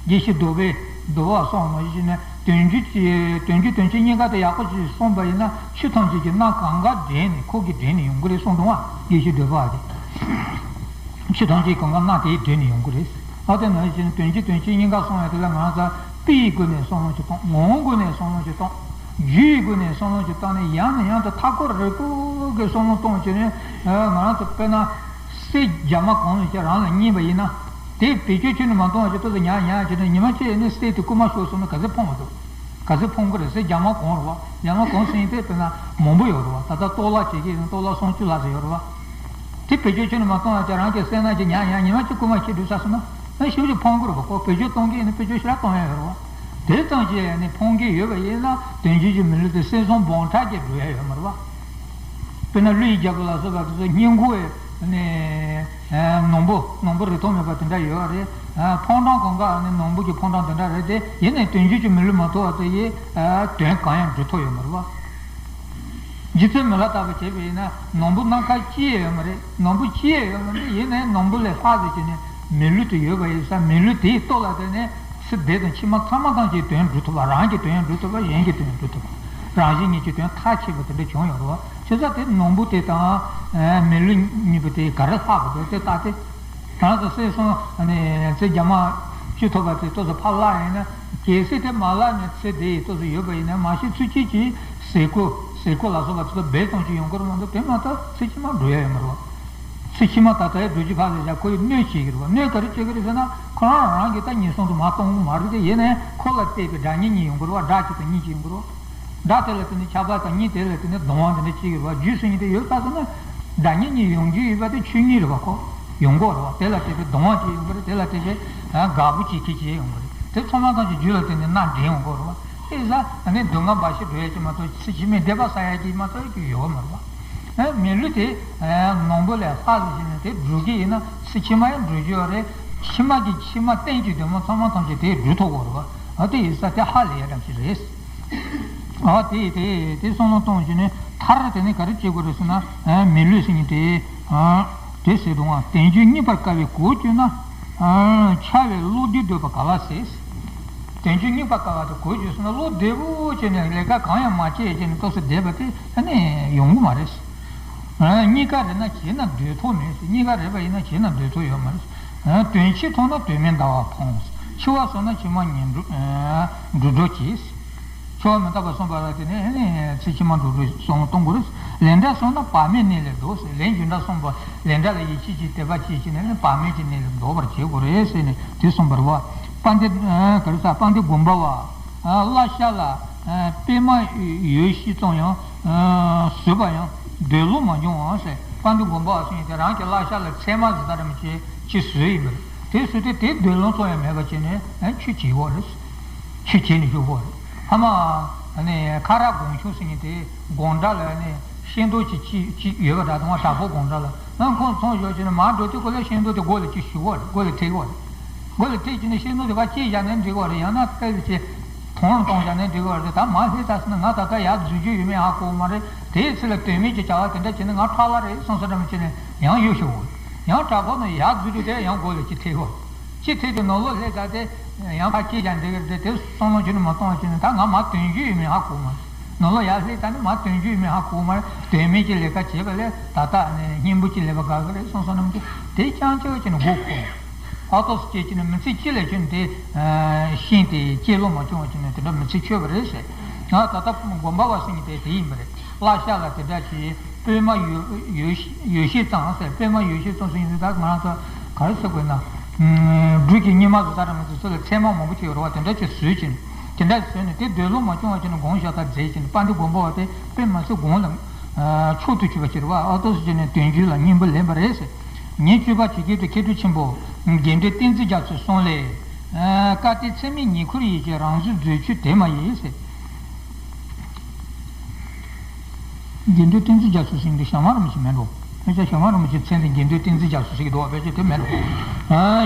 དགེ་བཤེས་རྡོ་རྗེ་རྡོ་རྗེ་བ་སོང་མ་གཞི་ནས་དོན་བརྒྱུད་ཀྱི་དོན་བརྒྱུད་དོན་བྱེད་གཉིས་ཀ་དེ་ཡག་པོ་ཅིག་སོང་པ་ཡིན་ན། ཆོས་ཐམས་ཅད་ཀྱི་མནའ་གང་ག་འདྲེན་ནས་ཁོ་གིས་འདྲེན་ནས་ཡོང་གི་རེད་གསུངས་འདུག་ཨ། དགེ་བཤེས་རྡོ་རྗེ་བ་དེ། ཆོས་ཐམས་ཅད་གང་ག་མནའ་དེས་འདྲེན་ནས་ཡོང་གི་རེད། ཨ་དེ་ནང་བཞིན་དོན་བརྒྱུད་དོན་བྱེད་གཉིས་ཀ་སོང་ཡ་དེ་ལ་ང་ཚོ་དཔེ་ཡི་སྒོ་ནས་བསམ་བློ་ཅིག་གཏོང་། ངོ་བོའི་སྒོ་ནས་བསམ་བློ་ཅིག་གཏོང་། རྒྱུ་ཡི་སྒོ་ནས་བསམ་བློ་ཅིག་བཏང་ནས། ཡང་ནས་ཡང་དུ་མཐའ་འཁོར་རིལ་པོ་གི་བསམ་བློ་གཏོང་བྱས་ནས། ང་རང་ཚོ་དཔེར་ན་གསེར་རྒྱ་མ་གང་ཞིག་རང་ལ་རྙེད་པ་ཡིན་ན། དེ་བེད་སྤྱོད་ཁྱོན་ནས་མ་གཏོང་བ་ཅིག་ཏོག་ཙམ་ཉར་ཉར་བྱས་ནས། ཉི་མ་གཅིག་ནས་གསེར་དེ་རྐུ་མ་ཤོར་སོང་ན་ག་ཚོད་ཕོངས་པ་འདུག་ག་ཚོད་ཕོངས་ཀྱི་རེད། གསེར་རྒྱ་མ་གང་རེད་བ། རྒྱ་མ་གང་ཟེར་ཡིན་དེ་དཔེར་ན་མང་པོ་ཡོད་རེད་བ། ད་ལྟ་སྟོང་ལྷག་བྱེད་ཀྱི་ཡིན་ན་སྟོང་ལྷག་སུམ་ཅུ་ལྷག་ཙམ་ཡོད་རེད་བ། དེ་བེད་སྤྱོད་ཁྱོན་ནས་མ་གཏོང་བ་ཅིག་རང་གི་གསེར་ནག་ཅིག་ཉར་ཉར་ཉི་མ་གཅིག་རྐུ་མ་ཁྱེར་འགྲོ་ཚར་སོང་ན། ཨ་ཞེ་པོ་ཅིག་ཕོངས་ཀྱི་རེད་བ། ཁོ་བེད་སྤྱོད་གཏོང་མཁན་ཡིན་ན་བེད་སྤྱོད་ཞེ་དྲག་གཏོང་ཡ་ཡོད་རེད་བ། དེ་ཙམ་ཞིག་ནི་ཕོངས་ཀྱི་ཡོད་པ་ཡིན་ན། དོན་བརྒྱུད་ཀྱི་མི་ལུས་དེ་གསེར་སྲང་འབུམ་ཕྲག་ཅིག་འགྲོ་ཡ་ཡོད་མ་རེད་བ། དཔེར་ན་ཀླུ་ཡི་རྒྱལ་པོ་ལ་སོགས་པ་དེ་ཚོ་སྙིང་ཁུང་ནས་ནོར་བུ་ནོར་བུ་རིགས་མཐོང་མེད་པ་དེ་འདྲ་ཡོད་རེད། ཕོ་བྲང་གང་ག་ནི་ནོར་བུ་གི་ཕོ་བྲང་དེ་འདྲ་རེད་དེ། ཡིན་ནའི་དོན་བརྒྱུད་ཀྱི་མི་ལུས་མ་ཐོབ་པ་དེ་ཡིས་དོན་གང་ཡང་སྒྲུབ་ཐུབ་ཡོད་མ་རེད་བ། རྗེ་བཙུན་མི་ལ་དྭགས་པས་བྱས་པ་ཡིན་ན་ནོར་བུ་སྣ་ཁ་གཅིག་ཡོད་མ་རེད། ནོར་བུ་གཅིག་ཡོད་མ་རེད། ཡིན་ནའི་ནོར་བུ་ལས་ལྷག་ཟེར་བྱས་ནས་མི་ལུས་དེ་ཡོད་པ་ཡིན་ཙང་། མི་ལུས་དེའི་ལྟོ་ལ་བརྟེན་ནས་ཚེ་འདི་དང་ཕྱི་མ་ཚང་མ་ཐམས་ཅད་དོན་སྒྲུབ་ཐུབ་པ། རང་གི་དོན་སྒྲུབ་ཐུབ་པ། གཞན་གྱི་དོན་སྒྲུབ་ཐུབ་པ། རང་གཞན་གཉིས་ཀྱི་དོན་མཐའ་ཕྱིན་པ་དེ་འདྲ་བྱུང་ཡོད་རེད་བ། བྱས་ཙང་དེ་ནོར་བུ་དེ་དང་མི་ལུས་གཉིས་པོ་དེ་ག་རེ་ལྷག་གི་འདུག་དེ་ལྟ་སྟེ། རང་ཚོ་གསེར་སྲང་ནས་གསེར་རྒྱ་མ་བཅུ་ཐོབ་པ་དེ་ཏོག་ཙམ་ཕར་བརླག་ཡིན་ན། གལ་སྲིད་དེ་མ་བརླག་ནས་ཚེ་འདི་ཡི་ཏོག་ཙམ་ཡོད་པ་ཡིན་ན། མ་གཞི་ཚུལ་ཁྲིམས་ཀྱི་ཟས་གོས། ཟས་གོས་ལ་སོགས་པ་དེ་ཚོ་འབེལ་གཏོང་ཅིག་ཡོང་གི་རེད་མ་གཏོགས། དེ་མ་གཏོགས་ཚེ་ཕྱི་མ་འགྲོ་ཡ་ཡོད་མ་རེད་བ། ཚེ་ཕྱི་མ་ད་ལྟའི་འགྲོ་རྒྱུ་ཕར་ལ་བཞག་ཁོ་ཡི་གནོད་བྱེད་ཀྱི་རེད་བ། གནོད་ག་རེ་བྱེད་ཀྱི་རེད་ཟེར་ན། ཁོ་རང་རང་གིས་ད་ཉེན་སྲུང་དུ་མ་གཏོང་གི་མ་རེད་དེ། ཡིན་ནའི་ཁོ་ལ་བརྟེན་པའི་དགྲ་གཉེན་གཉིས་ཡོང་གི་རེད་བ། དགྲ་གཅིག་དང་གཉེན་གཅིག་ཡོང་གི་རེད་བ། དགྲ་དེ་ལ་བརྟེན་ནས་ཆགས་པ་དང་། གཉེན་དེ་ལ་བརྟེན་ནས་སྡང་བ་དེ་འདྲ་སྐྱེ་གི་རེད་བ། རྒྱུ་ཟེར་མཁན་དེ་ཡོད་ས་ཟེར་ན། དགྲ་གཉེན་གཉིས་ཡོང་རྒྱུ་ཡོད་པ་དེ་ཆོས་ཉིད་རེད་བ་ཁོ། ཡོང་གི་རེད་བ། དེ་ལ་བརྟེན་པའི་གདུང་བ་ཅིག་ཡོང་གི་རེད། དེ་ལ་བརྟེན་པའི་ཨ་དགའ་པོ་ཅིག་གིས་བྱས་ཡོང་གི་རེད། དེ་ཚང་མ་ཐམས་ཅད་རྒྱུ་ལ་བརྟེན་ནས་སྣ་འདྲེན་ཡོང་གི་རེད་བ། དེ་ཡིན་ཙང་ཨ་ནི་སྡུག་བསྔལ་འབའ་ཞིག་འགྲོ་ཡ་ཅིག་མ་གཏོགས་ཚེ་ཕྱི་མའི་བདེ་བ་གསལ་ཡ་ཅིག་མ་གཏོགས་ཅིག་ཡོད་མ་རེད་བ། ཨ་མི་ལུས་དེ་ཨ་ནང་པོ་ལས་ལྷག་ཟེར་བྱས་ནས་དེ་སྒྲུབ་ཀྱི་ཡིན་ན་ཚེ་ཕྱི་མ་ཡང་སྒྲུབ་རྒྱུ་ཡོད་རེད། ཕྱི་མ་གི་ཕྱི་མ་རྟེན་གྱི་བདེ་མོ་ཚང་མ་ཐམས་ཅད་དེ་སྒྲུབ་ཐུབ་ཀྱི་རེད་བ། ཨ་དེ་ཡིན་ཙང་དེ་ཧ་ལས་ཡ་འདྲ་ཞིག་རེད། ཨ་དེ་དེ་དེ་བསམ་བློ་གཏོང་བྱས་ནས་མཐར་དེ་ནས་ག་རེ་བྱེད་དགོས་རེད་ཟེར་ན། ཨ་མི་ལུས་ཟེར་མཁན་དེ། ཨ་དེ་ཟེར་འདུག་ཨ། དལ་འབྱོར་རྙེད་པར་དཀའ་བས་གོ་གྱུར་ན། ཨ་འཆལ་བའི་བློ་བདེ་འདོད་པ་ག་ལ་ཟད། དལ་འབྱོར་རྙེད་པར་དཀའ་བ་དེ་གོ་གྱུར་སོང་ན་བློ་བདེ་པོ་བྱས་ནས་ལས་ཀ་གང་ཡང་མ་བྱས་བྱས་ནས་ཏོག་ཙམ་བསྡད་པ་དེ་ཨ་ནི་ཡོང་གི་མ་རེད། ཨ་རྙེད་དཀའ་རེད་ན་བྱས་ན་འདོད་ཐོག་མེད་ཟེར། རྙེད་དཀའ་རེད་པ་ཡིན་ན་བྱས་ན་འདོད་ཐོག་ཡོད་མ་རེད། ཨ་དོན་ཕྱིས་མཐོང་ན་དོན་མེད་ཟླ་བ་ཕོངས། འཆི་བ་སོང་ན་ཕྱི་མ་ངན་འགྲོ་ཨ་འགྲོ་འགྲོ་བྱེད། འཆི་བ་མི་རྟག་པ་གསུངས་པ་ལ་བརྟེན་ནས་ཨ་ནི་ཚེ་ཕྱི་མ་འགྲོ་འགྲོ་བསམ་བློ་གཏོང་དགོས་རེད། ལན་གྲངས་གསུམ་ན་བག་མེད་གནས་ལས་ལྡོག་ཟེར། ལན་བརྒྱད་གྲངས་གསུངས་པ་ལན་གྲངས་ལ་ཡིད་ཆེས་ཀྱིས་དད་པ་བྱེད་བྱས་ནས་ཨ་ནི་བག་མེད་ཀྱི་གནས་ལས་ལྡོག་པར་བྱེད་དགོས་རེད་ཟེར་ནས་དེ་གསུངས་པ་རེད་བ། དཔལ་ལྡན་ཨ་ག་རེ་ཟ། དཔལ་ལྡན་དགོན་པ་བ། ཨ་བསླབ་བྱ་ལ་ཨ་དཔེ་མ་ཡོད་བཤད་ཙམ་ཡང་ཨ་བཟོད་པ་ཡང་འདོད་བློ་མ་བྱུང་བ་ཟེར། དཔལ་ལྡན་དགོན་པ་བ་ཟེར་མཁན་དེ་རང་གི་བསླབ་བྱ་ལ་ཚད་མ་ཟེར་ལྟ་རེ་མི་བྱེད་ཅིག་བཟོས་ཡིན་པ་རེད། དེ་བཟོས་ཏེ་དེ་འདོད་བློ་ཙམ་ཡང་མེད་པ་བྱས་ནས་ཨ་ཆོས་བྱེད་ཡོད་རེད། ཆོས་བྱེད་ནས་བཞུགས་ཡོད་རེད། ཨ་མ་ཨ་ནི་ཁ་རག་སྒོམ་ཆུང་ཟེར་མཁན་དེ་སྒོམ་གྲྭ་ལ་ཨ་ནི་ཤེས་རྟོགས་ཅིག་ཅིག་ཅིག་ཡོད་པ་འདྲ། དང་བ་དྲག་པོ་སྒོམ་གྲྭ་ལ་ཨ་ཁོང་ཚོང་ཞོག་བྱས་ནས་མར་འགྲོ་དུས་ཁོ་ལ་ཤེས་རྟོགས་དེ་མགོ་ལ་ཅིག་ཞུགས་ཡོད་རེད། མགོ་ལ་ཐེག་ཡོད་རེད། མགོ་ལ་ཐེག་བྱས་ནས་ཤེས་རྟོགས་དེ་ཕར་སྐྱེལ་བཞག་ན་འགྲིག་གི་རེད། ཡང་ན་ལྟ་བུ་བྱས་གདོང་ལ་གཏོང་བཞག་ན་འགྲིག་གི་རེད། ད་མར་སླེབས་ཚར་སོང་ན་ང་ད་ལྟ་ཡར་འཛུལ་རྒྱུ་ཡོད་མེད་ཧ་གོ་མ་རེད། དེའི་ཚེ་ལ་དོན་མེད་ཀྱི་བྱ་བ་དེ་འདྲ་བྱས་ན་ང་ཁྲག་ལྷ་རེད་བསམ་བསམ་འདྲ་མི་བྱས་ནས་ཡང་གཡུག་ཞུགས་ཡོད། ཡང་དྲག་པོ་ནས་ཡར་འཛུལ་རྒྱུ་དེ་ཡང་མགོ་ལ་ཅིག་ཐེག་ཡོད། ཅིག་ཐེག་དེ་ནང་ལོགས་སླེབས་ཚར་དེ་ཡང་ཕར་སྐྱེལ་བཞག་འགྲིག་གི་རེད། དེ་བསམ་བློ་ཅིག་ནས་མ་གཏོང་བ་བྱས་ནས་ད་ང་མར་དོན་རྒྱུ་ཡོད་མེད་ཧ་གོ་མ་རེད། ནང་ལོགས་ཡར་སླེབས་ཚར་ནས་མར་དོན་རྒྱུ་ཡོད་མེད་ཧ་གོ་མ་རེད། དོན་མེད་ཀྱི་ལས་ཀ་བྱས་པ་ལས་ད་ལྟ་ནས་སྙིང་པོ་ཅིག་ལས་པ་དགའ་གི་རེད་བསམ་བསམ་འདྲ་མི་བྱས། དེ་རྐྱང་རྐྱང་བྱས་ནས་མགོ་འཁོར། ཨ་ཏོག་ཙམ་སྐྱེས་ཀྱི་ནི་མི་ཚེ་གཅིག་ལས་ཆུང་དེ་ཤེས་ཏེ་སྐྱེས་ལོ་མ་བྱུང་བ་ཅིག་ནི་དེ་འདྲ་མི་ཚེ་ཆོད་པ་རེད་ཟེར། ང་ད་ལྟ་དགོན་པ་བ་ཟེར་མཁན་དེ་དེ་ཡིན་པ་རེད། བསླབ་བྱ་ལ་དེ་འདྲ་ཞིག་དཔེ་མ་ཡོད་ཡོད་ཡོད་ཤེས་ཙམ་ཟེར། དཔེ་མ་ཡོད་ཤེས་ཙམ་ཟེར་ཡིན་ད་ང་རང་ཚོ་ག་རེ་ཟེར་དགོས་ན། སྦྲུལ་གྱི་སྙེ་མ་བཟོ་ལྟ་རང་ཚོ་ཚོ་ལ་ཚད་མ་མང་པོ་ཅིག་ཡོད་རེད་བ། དེ་འདྲ་ཅིག་བཟོས་ཅིང་དེ་འདྲ་བཟོས་ནས་དེ་འདོད་བློ་མ་བྱུང་བ་ཅིག་ནི་དགོངས་བཞག་ད་མཛད་ཅིང་དཔལ་ལྡན་དགོན་པ་བ་དེ་དཔེ་མ་སྲིད་དགོངས་ལ་མཆོག་ཏུ་གྱུར་པ་ཅིག་རེད་བ། ཨ་ཏོག་ཙམ་ཅིག་ནས་དོན་རྒྱུ་ལ་སྙིང་པོ་ལེན་པ་རེད་ཟེར། ཉིན་བཅུ་པ་ཇི་སྐད་དུ། མཁས་གྲུབ་ཆེན་པོ་དགེ་འདུན་བསྟན་འཛིན་རྒྱ་མཚོའི་གསུང་ལས། བཀའ་སྟེ་ཚད་མས་ཉེ་འཁོར་ཡིད་ཀྱི་རང་བཟོའི་མཛོད་ཆུ་དེ་མ་ཡིན་ཟེར། དགེ་འདུན་བསྟན་འཛིན་རྒྱ་མཚོ་ཟེར་དུས་ཞྭ་དམར་རིན་པོ་ཆེ་མིན་འགྲོ། ཕལ་ཆེར་ཞྭ་དམར་རིན་པོ་ཆེའི་མཚན་དེ་དགེ་འདུན་བསྟན་འཛིན་རྒྱ་མཚོ་ཟེར་གྱི་འདུག་བ། ཕལ་ཆེར་དེ་མིན་འགྲོ།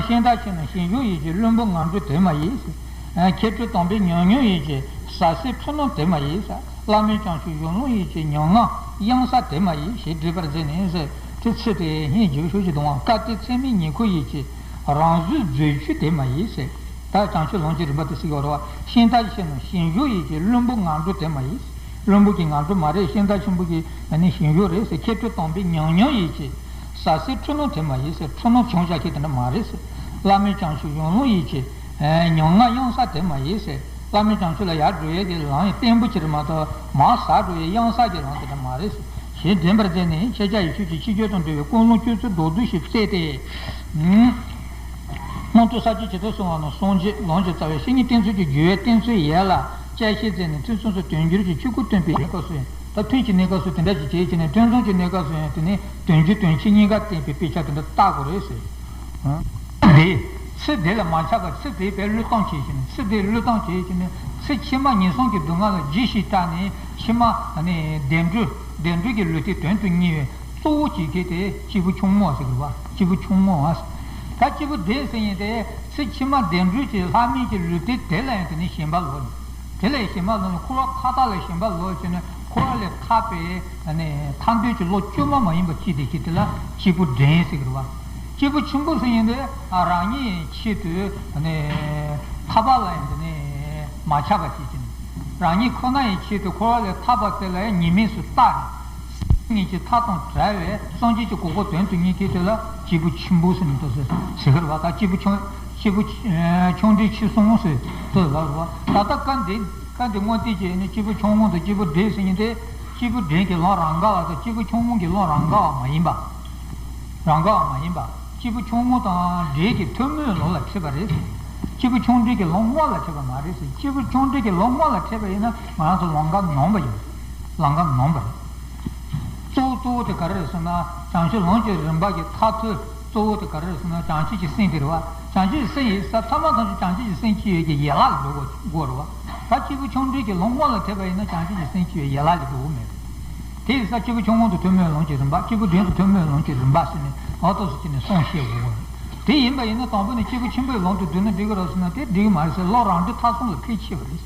ཤིང་རྟ་ཆེ་ན་ཤིང་གཞོན་ཡིད་ཀྱི་བློན་པོ་ངན་འགྲོ་དེ་མ་ཡིན་ཟེར། མཁས་གྲུབ་དམ་པའི་ཉམས་མྱོང་ཡིད་ཀྱི་ཟ་ཟིའི་འཁྲུལ་སྣང་དེ་མ་ཡིན་ཟེར། བླ་མའི་བྱང་ཆུབ་གཞུང་ལུགས་ཡིད་ཀྱི་མྱ་ངམ་གཡང་ས་དེ་མ་ཡིན་ཞེས་འགྲེལ་པར་མཛད་ནས་ཟེར། དེ་ཚེ་དེ་སྙིང་རྗེ་པོ་ཞུ་ཞིག་འདུག་བ། བཀའ་སྟེ་ཚད་མས་ཉེ་འཁོར་ཡིད་ཀྱི་རང་བཟོའི་མཛོད་ཆུ་དེ་མ་ཡིན་ཟེར། ད་བྱང་ཆུབ་ལམ་གྱི་རིམ་པ་དེ་ཟེར་གྱི་ཡོད་རེད་བ། ཤིང་རྟ་ཆེ་ན་ཤིང་གཞོན་ཡིད་ཀྱི་བློན་པོ་ངན་འགྲོ་དེ་མ་ཡིན། བློན་པོ་གི་ངན་འགྲོ་མ་རེད། ཤིང་རྟ་ཆེན་པོ་གི་ཨ་ནི་ཤིང་གཞོན་རེད་ཟེར། མཁས་གྲུབ་དམ་པའི་ཉམས་མྱོང་ཡིད་ཀྱི་ཟ་ཟིའི་འཁྲུལ་སྣང་དེ་མ་ཡིན་ཟེར། འཁྲུལ་སྣང་བྱུང་བཞག་མཁན་དེ་འདྲ་མ་རེད་ཟེར། བླ་མའི་བྱང་ཆུབ་གཞུང་ལུགས་ཡིད་ཀྱི་མྱ་ངམ་གཡང་ས་དེ་མ་ཡིན་ཟེར། བླ་མའི་བྱང་ཆུབ་ལ་ཡར་འགྲོ་ཡས་ཀྱི་ལམ་ཡང་བརྟན་པོ་ཅིག་རེད་མ་གཏོགས་མར་ཟག་འགྲོ་ཡས་གཡང་ས་ཀྱི་ལམ་དེ་འདྲ་མ་རེད་ཟེར། ཞེས་འདྲེན་པར་མཛད་ནས་ཁྱེད་ཅག་ཡིད་ཆོས་ཀྱི་ཕྱི་སྐྱོད་དང་འབྲེལ་བའི་ཀུན་སློང་སྤྱོད་ཚུལ་མདོར་བསྡུས་ཤིག་བསྩལ་ཏེ། སྔོན་དུ་ས་བཅུའི་ཇི་ལྟར་གསུངས་པ་ནང་གསུང་རྗེས་ལམ་གྱི་རྩ་བའི་བཤེས་གཉེན་བསྟེན་ཚུལ་གྱི་རྒྱུ་བའི་བསྟེན་ཚུལ་ཡན་ལག་བཅད་ཤེས་མཛད་ནས་ཐུན་མཚམས་སུ་དོན་འགྱུར་གྱི་ཆོས་སྐུ་སྟོན་པའི་གནས་སྐབས་སུ་ཡང་ད་ཐུན་གྱི་གནས་སྐབས་སུ་དེ་འདྲ་ཅིག་བྱས་བྱས་ནས་ཐུན་མཚམས་ཀྱི་གནས་སྐབས་སུ་ཡང་དེ་ནས་དོན་འགྱུར་དོན་ཆེན་གཉིས་ཀ་བསྟན་པའི་དཔེ་ཆ་དེ་འདྲ་བལྟ་དགོས་རེད་ཟེར། དེ་ཚེ་འདི་ལ་མ་ཆགས་པར་ཚེ་འདིའི་བའི་བློས་བཏང་བྱས་བྱས་ནས་ཚེ་འདིའི་བློས་བཏང་བྱས་བྱས་ནས་ཚེ་ཕྱི་མ་ངན་སོང་གི་སྡུག་བསྔལ་ལ་རྗེས་ཤིག་བལྟས་ནས་ཕྱི་མ་ནི་བདེ་འགྲོ་བདེ་འགྲོ་གི་ལུས་རྟེན་དོན་དུ་གཉེར་བའི་གཙོ་བོ་བྱེད་མཁན་དེ་སྐྱེས་བུ་ཆུང་ངུ་ཟེར་གི་རེད་བ། སྐྱེས་བུ་ཆུང་ངུ་ཨ། ད་སྐྱེས་བུ་བདེ་ཟེར་མཁན་དེ་ཚེ་ཕྱི་མ་བདེ་འགྲོ་གྱི་ལྷ་མིན་གྱི་ལུས་རྟེན་དེ་ལ་ཡང་དེ་ནི་ཞེན་པ་ལོག་ནས། དེ་ལས་ཞེན་པ་ལོག་ནས་འཁོར་བ་མཐའ་དག་ལས་ཞེན་པ་ལོག་བྱས་ནས་འཁོར་བ་ལས་ཐར་པའི་ཐར་འདོད་ཀྱི་བློ་བཅོས་མ་མ་ཡིན་པ་སྐྱེས་ཏེ་སྐྱེས་དེ་ལ་སྐྱེས་བུ་འདྲེན་ཟེར་གི་རེད་བ། སྐྱེས་བུ་ཆེན་པོ་ཟེར་མཁན་དེ་རང་ཉིད་ཆེད་དུ་ཐར་པ་ལ་ཡང་དེ་ནས་མ་ཆགས་པ་བྱེད་ཀྱི་ནི། རང་ཉིད་ཁོ་ན་ཡི་ཆེད་དུ་འཁོར་བ་ལས་ཐར་པ་དེ་ལ་ཡང་ཉེས་དམིགས་སུ་བལྟས་ནས། སེམས་ཉིད་ཀྱི་མཐའ་དང་བྲལ་བའི་སངས་རྒྱས་ཀྱི་གོ་འཕང་དོན་དུ་གཉེར་མཁན་དེ་ལ་སྐྱེས་བུ་ཆེན་པོ་ཟེར་ནས་འདུག་ཟེར་ཟེར་གི་རེད་བ། ད་སྐྱེས་བུ་ཆུང་སྐྱེས་བུ་ཆུང་འབྲིང་ཆེ་གསུམ་ཟེར་དུ་ལབ་རེད་བ། ད་ལྟ་སྐབས་འདི་སྐབས་འདི་དངོས་བསྟན་གྱི་ནི་སྐྱེས་བུ་ཆུང་ངུ་དང་སྐྱེས་བུ་བགྲེས་ཟེར་མཁན་དེ་སྐྱེས་བུ་བགྲེས་ཀྱི་ལམ་རང་ག་བ་དང་སྐྱེས་བུ་ཆུང་ངུ་གི་ལམ་རང་ག་བ་མ་ཡིན་པ། རང་ག་བ་མ་ཡིན་པ། སྐྱེས་བུ་ཆུང་ངུ་དང་བགྲེས་ཀྱི་ཐུན་མོང་ལམ་ལ་ཁྲིད་པ་རེད། སྐྱེས་བུ་ཆུང་འབྲིང་གི་ལམ་དངོས་ལ་ཁྲིད་པ་མ་རེད་ཟེར། སྐྱེས་བུ་ཆུང་འབྲིང་གི་ལམ་དངོས་ལ་ཁྲིད་པ་ཡིན་ན་ང་རང་ཚོ་ལམ་ཁ་ནོན་པ་ཡིན། ལམ་ཁ་ནོན་པ་རེད། གཙོ་བོ་གཙོ་བོ་དེ་ག་རེ་རེད་ཟེར་ན་བྱང་ཆུབ་ལམ་གྱི་རིམ་པ་གི་མཐར་ཐུག་གཙོ་བོ་དེ་ག་རེ་རེད་ཟེར་ན་བྱང་ཆུབ་ཀྱི་སེམས་དེ་རེད་བ། བྱང་ཆུབ་ཀྱི་སེམས་ཡིན་ས་ཚང་མ་ཐམས་ཅད་བྱང་ཆུབ་ཀྱི་སེམས་སྐྱེ་ཡས་ཀྱི་ཡན་ལག་ལ་འགྲོ་དགོས་རེད་བ། ད་སྐྱེས་བུ་ཆུང་འབྲིང་གི་ལུང་ཁུངས་ལ་ཐེབས་པ་ཡིན་ན་བྱང་ཆུབ་ཀྱི་སེམས་སྐྱེ་བའི་ཡན་ལག་ལ་འགྲོ་གི་མེད་རེད། དེ་ཡིན་ས་སྐྱེས་བུ་ཆུང་ངུ་དང་ཐུན་མོང་ལུང་གི་རིམ་པ། སྐྱེས་བུ་འབྲིང་དང་ཐུན་མོང་ལུང་གི་རིམ་པ་ཟེར་ནས་ཨོ་ཏོ་སུ་ཅི་ནས་གསུངས་བཤད་དགོས་པ་རེད། དེ་ཡིན་པ་ཡིན་ན་དང་པོ་ནས་སྐྱེས་བུ་ཆེན་པོའི་ལུང་དུ་བསྡུས་ན་འགྲིག་གི་རེད་ཟེར་ན་དེ་འགྲིག་གི་མ་རེད་ཟེར། བློ་རང་འགྲོས་མཐའ་གསུམ་ལ་ཕལ་ཆེ་བ་རེད།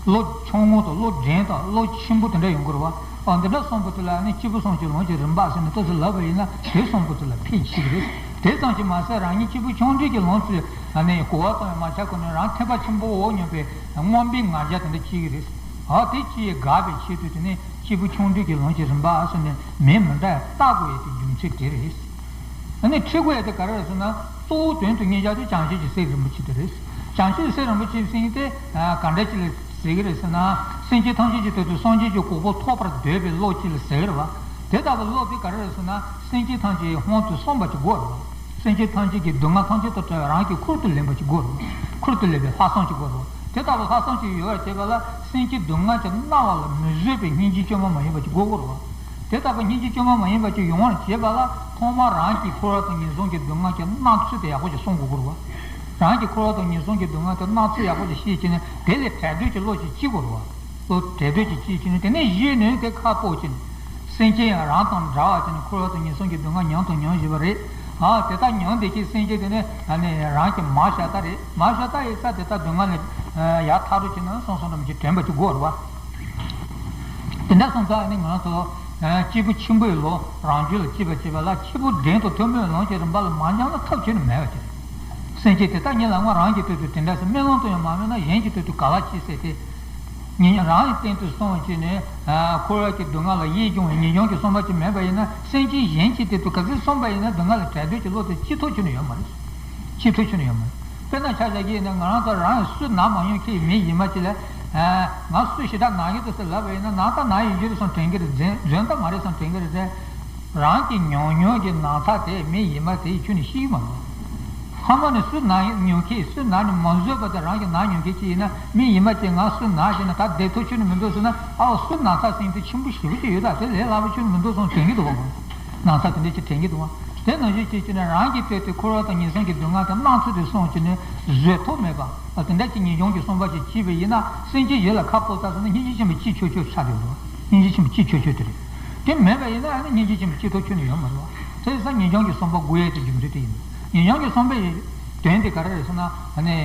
བློ་ཆུང་ངུ་དང་བློ་འབྲིང་དང་བློ་ཆེན་པོ་དེ་འདྲ་ཡོང་གི་རེད་བ། ཨ་འདི་འདྲ་གསུམ་པོ་དེ་ལ་ནི་སྐྱེས་བུ་གསུམ་གྱི་ལུང་གི་རིམ་པ་ཟེར་ནས་ཏོག་ཙམ་ལབ་པ་ཡིན་ན་དེ་གསུམ་པོ་དེ་ལ་ཕལ་ཆེ་གི་རེད། དེ་ཙམ་གྱིས་མ་ཟད་རང་ཉིད་སྐྱེས་བུ་ཆུང་འབྲིང་གི་ལུང་ཚུལ་ཨ་ནི་གོ་བ་གཏོང་ཡང་མ་ཆགས་གོང་ནས་རང་ཐེག་པ་ཆེན་པོ་འོག་མྱོང་པའི་མངོན་པའི་ང་རྒྱལ་དེ་འདྲ་སྐྱེ་གི་རེད། ཨ་དེ་སྐྱེ་ཡི་དགག་པའི་ཆེད་དུ་དེ་ནི་སྐྱེས་བུ་ཆུང་འབྲིང་གི་ལུང་གི་རིམ་པ་ཟེར་ནས་མིང་མི་འདྲ་བཏགས་དགོས་ཡ་དེ་རྒྱུ་མཚན་དེ་རེད། ཨ་ནི་ཁྲིད་དགོས་ཡ་དེ་ག་རེ་རེད་ཟེར་ན། གཙོ་བོ་དོན་དུ་གཉེར་བྱ་དེ་བྱང་ཆུབ་ཀྱི་སེམས་རིན་པོ་ཆེ་དེ་རེད། བྱང་ཆུབ་ཀྱི་སེམས་རིན་པོ་ཆེ་ཟེར་མཁན་དེ་ག་འདྲ་ཅིག་ལ་ཟེར་གི་རེད་ཟེར་ན། སེམས་ཅན་ཐམས་ཅད་ཀྱི་དོན་དུ་སངས་རྒྱས་ཀྱི་གོ་འཕང་ཐོབ་པར་འདོད་པའི་བློ་ཅིག་ལ་ཟེར་གི་རེད་བ། དེ་ལྟ་བུའི་བློ་དེ་ག་རེ་རེད་ཟེར་ན། སེམས་ཅན་ཐམས་ཅད་ཀྱི་དབང་དུ་སོང་བ་ཅིག་དགོས་རེད་བ། སེམས་ཅན་ཐམས་ཅད་ཀྱི་སྡུག་བསྔལ་ཐམས་ཅད་དང་བྲལ་བའི་རང་གི་ཁུར་དུ་ལེན་པ་ཅིག་དགོས་རེད་བ། ཁུར་དུ་ལེན་པའི་ལྷག་བསམ་ཅིག་དགོས་རེད་བ། དེ་ལྟ་བུའི་ལྷག་བསམ་ཅིག་ཡོད་པར་བྱེད་པ་ལ་སེམས་ཅན་སྡུག་བསྔལ་གྱིས་མནར་བ་ལ་མི་བཟོད་པའི་སྙིང་རྗེ་བཅོས་མ་མ་ཡིན་པ་ཅིག་དགོས་ཀྱི་རེད་བ། དེ་ལྟ་བུའི་སྙིང་རྗེ་བཅོས་མ་མ་ཡིན་པ་ཅིག་ཡོང་བར་བྱེད་པ་ལ་ཐོག་མར་རང་གི་འཁོར་བ་དང་ངན་སོང་གི་སྡུག་བསྔལ་གྱི་མནར་ཚུལ་དེ་ཡག་པོ་ཞིག་གསུང་དགོས་ཀྱི་རེད་བ། རང་གི་འཁོར་བ་དང་ངན་སོང་གི་སྡུག་བསྔལ་དེ་མནར་ཚུལ་ཡག་པོ་ཞིག་ཤེས་བྱས་ནས་དེ་ལས་བྲལ་འདོད་ཀྱི་བློ་ཞིག་སྐྱེ་དགོས་རེད་བ། བློ་བྲལ་འདོད་ཀྱི་སྐྱེས་བྱས་ནས་དེ་ནས་གཞི་ནས་དེ་ཁ་སྤོ་བྱས་ནས། སེམས་ཅན་ཡང་རང་དང་འདྲ་བ་བྱས་ནས་འཁོར་བ་དང་ངན་སོང་གི་སྡུག་བསྔལ་མྱོང་དང་མྱོང་བཞིན་པ་རེད། ཨ་དེ་ལྟར་མྱོང་བསྡད་ཀྱི་སེམས་ཅན་དེ་ནི་ཨ་ནི་རང་གི་མ་ཤ་སྟག་རེད། མ་ཤ་སྟག་ཡིན་ཙང་དེ་ལྟར་སྡུག་བསྔལ་ནས་ཡར་ཐར་རོགས་བྱས་ན་སོང་སོང་འགྲམ་གྱི་དྲན་པ་ཅིག་དགོས་རེད་བ། དེ་འདྲ་སོང་ཙང་ཨ་ནི་ང་ཚོ་སྐྱེས་བུ་ཆེན་པོའི་ལུང་རང་རྒྱུད་ལ་སྐྱེས་པ་བྱེད་པ་ལ་སྐྱེས་བུ་འབྲིང་དང་ཐུན་མོང་ལུང་གི་རིམ་པ་ལ་མ་སྦྱངས་ན་ཐབས་ཁྱོན་ནས་མེད་པ་ཅིག་རེད། སེམས་ཅན་དེ་དག་ཉིད་ལ་སྔོན་རང་གི་དོན་དུ་དེ་འདྲ་ཟེར་སྨོན་ལམ་དུ་ཡང་མ་སྨོན་ན་གཞན་གྱི་དོན་དུ་ག་ལ་བྱེད་ཟེར་ཏེ། ཉིད་རང་གི་སྟེང་དུ་སོང་བྱས་ནས་འཁོར་བ་གི་སྡུག་བསྔལ་ལ་ཡིད་གྱོང་བའི་ངེས་འབྱུང་གི་བསམ་པ་ཅིག་མེད་པ་ཡིན་ན། སེམས་ཅན་གཞན་གྱི་དོན་དུ་ག་ཚོད་བསམ་པ་ཡིན་ན་སྡུག་བསྔལ་ལ་བྲལ་འདོད་ཀྱི་བློ་དེ་སྐྱེ་ཐུབ་ཁྱོན་ནས་ཡོད་མ་རེད། སྐྱེ་ཐུབ་ཁྱོན་ནས་ཡོད་མ་རེད། དཔེར་ན་ཆ་བཞག་གི་ཡིན་ན་ང་རང་ཚོ་རང་ཡང་སུས་ན་མ་མྱོང་མཁན་གྱི་མི་ཡིན་པ་ཅིག་ལ། ང་སུ་ཞེ་དྲག་ན་གི་འདུག་ཟེར་ལབ་པ་ཡིན་ན་ན་ད་ན་ཡོང་རྒྱུ་རེད་བསམ་དྲན་གི་རེད། འཛོལ་འཛོལ་ད་མ་རེད་བསམ་དྲན་གི་རེད་དེ། རང་གི་མྱོང་མྱོང་གི་ན་ཚ་དེ་མི་ཡིན་པ་དེ་ཁྱོན་ནས་ཤེས་ཀྱི་མ་རེད། ཕ་མ་ནི་སུ་ན་མྱོང་མཁན་སུ་ན་ནི་མ་བཟོད་པ་དེ་རང་གི་ན་མྱོང་མཁན་ཅིག་ཡིན་ན་མི་ཡིན་པ་ཅིག་ང་སུ་ན་ཞེ་ན་ད་བསྡད་ཐུབ་ཁྱོན་ནས་མི་འདུག་ཟེར་ན། ཨའོ་སུ་ན་ཚ་ཟེར་མཁན་དེ་ཆེན་པོ་ཞེ་པོ་ཅིག་ཡོད་ད། དེ་ལས་སླ་པོ་ཁྱོན་ནས་མི་འདུག་བསམ་དྲན་གི་འདུག་བ། ན་ཚ་དེ་འདྲ་ཅིག་དྲན་གི་འདུག་བ། དེ་ནང་བཞིན་བྱེད་ཀྱི་ནི་རང་གི་དོན་དུ་འཁོར་བ་དང་ངན་སོང་གི་སྡུག་བསྔལ་དང་སྣང་ཚུལ་དེ་སོང་ཀྱི་ནི་བཟོད་ཐབས་མེད་པ། དེ་འདྲ་ཅིག་ངེས་འབྱུང་གི་བསམ་པ་ཞིག་སྐྱེས་པ་ཡིན་ན་སེམས་ཅན་གཞན་ལ་ཁ་སྤོ་ཚར་སོང་ན་སྙིང་རྗེ་ཆེན་པོ་ཅིག་ཆོད་ཆོད་ཆགས་ཡོང་འདུག་སྙིང་རྗེ་ཆེན་པོ་ཅིག་ཆོད་ཆོད་དེ་རེད། དེ་མེད་པ་ཡིན་ན་ཨ་ནི་སྙིང་རྗེ་ཆེན་པོ་སྐྱེ་ཐབས་ཁྱོན་ནས་ཡོད་མ་རེད་བ། དེ་ཡིན་ཙང་ངེས་འབྱུང་གི་བསམ་པ་དགོས་ཡས་དེ་རྒྱུ་མཚན་དེ་ཡིན། ངེས་འབྱུང་གི་བསམ་པའི་དོན་དེ་ག་རེ་རེད་ཟེར་ན། ཨ་ནི་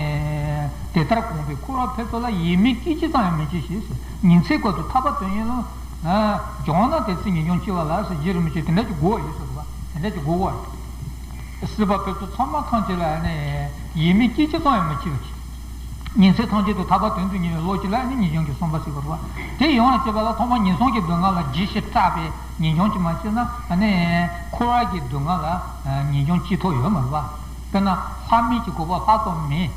དེ་ལྟར་གོམས་པས་འཁོར་བ་འཕེལ་ཚུལ་ལ། ཡིད་མི་སྐྱེ་ཅི་ཙམ་ཡང་མི་སྐྱེ་ཞེས་ཟེར། ཉིན་མཚན་ཀུན་ཏུ་ཐར་པ་དོན་ཡིན་ལ། ཨ་བྱུང་ན་དེ་ཚེ་ངེས་འབྱུང་སྐྱེ་བ་ལ་ཟེར། རྗེ་རིན་པོ་ཆེས་དེ་འདྲ་ཅིག་གོ་བ་ཡོད་ཟེར་བ། དེ་འདྲ་ཅིག་གོ་བ་ཡོད། སྲིད་པ་འཕེལ་ཚུལ་ཚང་མ་ཐམས་ཅད་ལ་ཨ་ནི་ཡིད་མི་སྐྱེ་ཅི་ཙམ་ཡང་མི་སྐྱེ་བ་ཅིག་ཉིན་མཚན་ཐམས་ཅད་དུ་ཐར་པ་དོན་དུ་གཉེར་བའི་བློ་ཅིག་ལ་ནི་ངེས་འབྱུང་གི་བསམ་པ་ཟེར་བ་རེད་བ། དེ་ཡོང་བར་བྱེད་པ་ལ་ཐོག་མར་ངན་སོང་གི་སྡུག་བསྔལ་ལ་རྗེས་ཤུལ་སྐྲག་པའི་ངེས་འབྱུང་ཅིག་མ་སྐྱེས་ན་ཨ་ནི་འཁོར་བ་གི་སྡུག་བསྔལ་ལ་ངེས་འབྱུང་སྐྱེ་ཐབས་ཡོད་མ་རེད་བ། དཔེར་ན་ལྷ་མིན་གྱི་འཁོར་བ་ལྷ་དང་མི།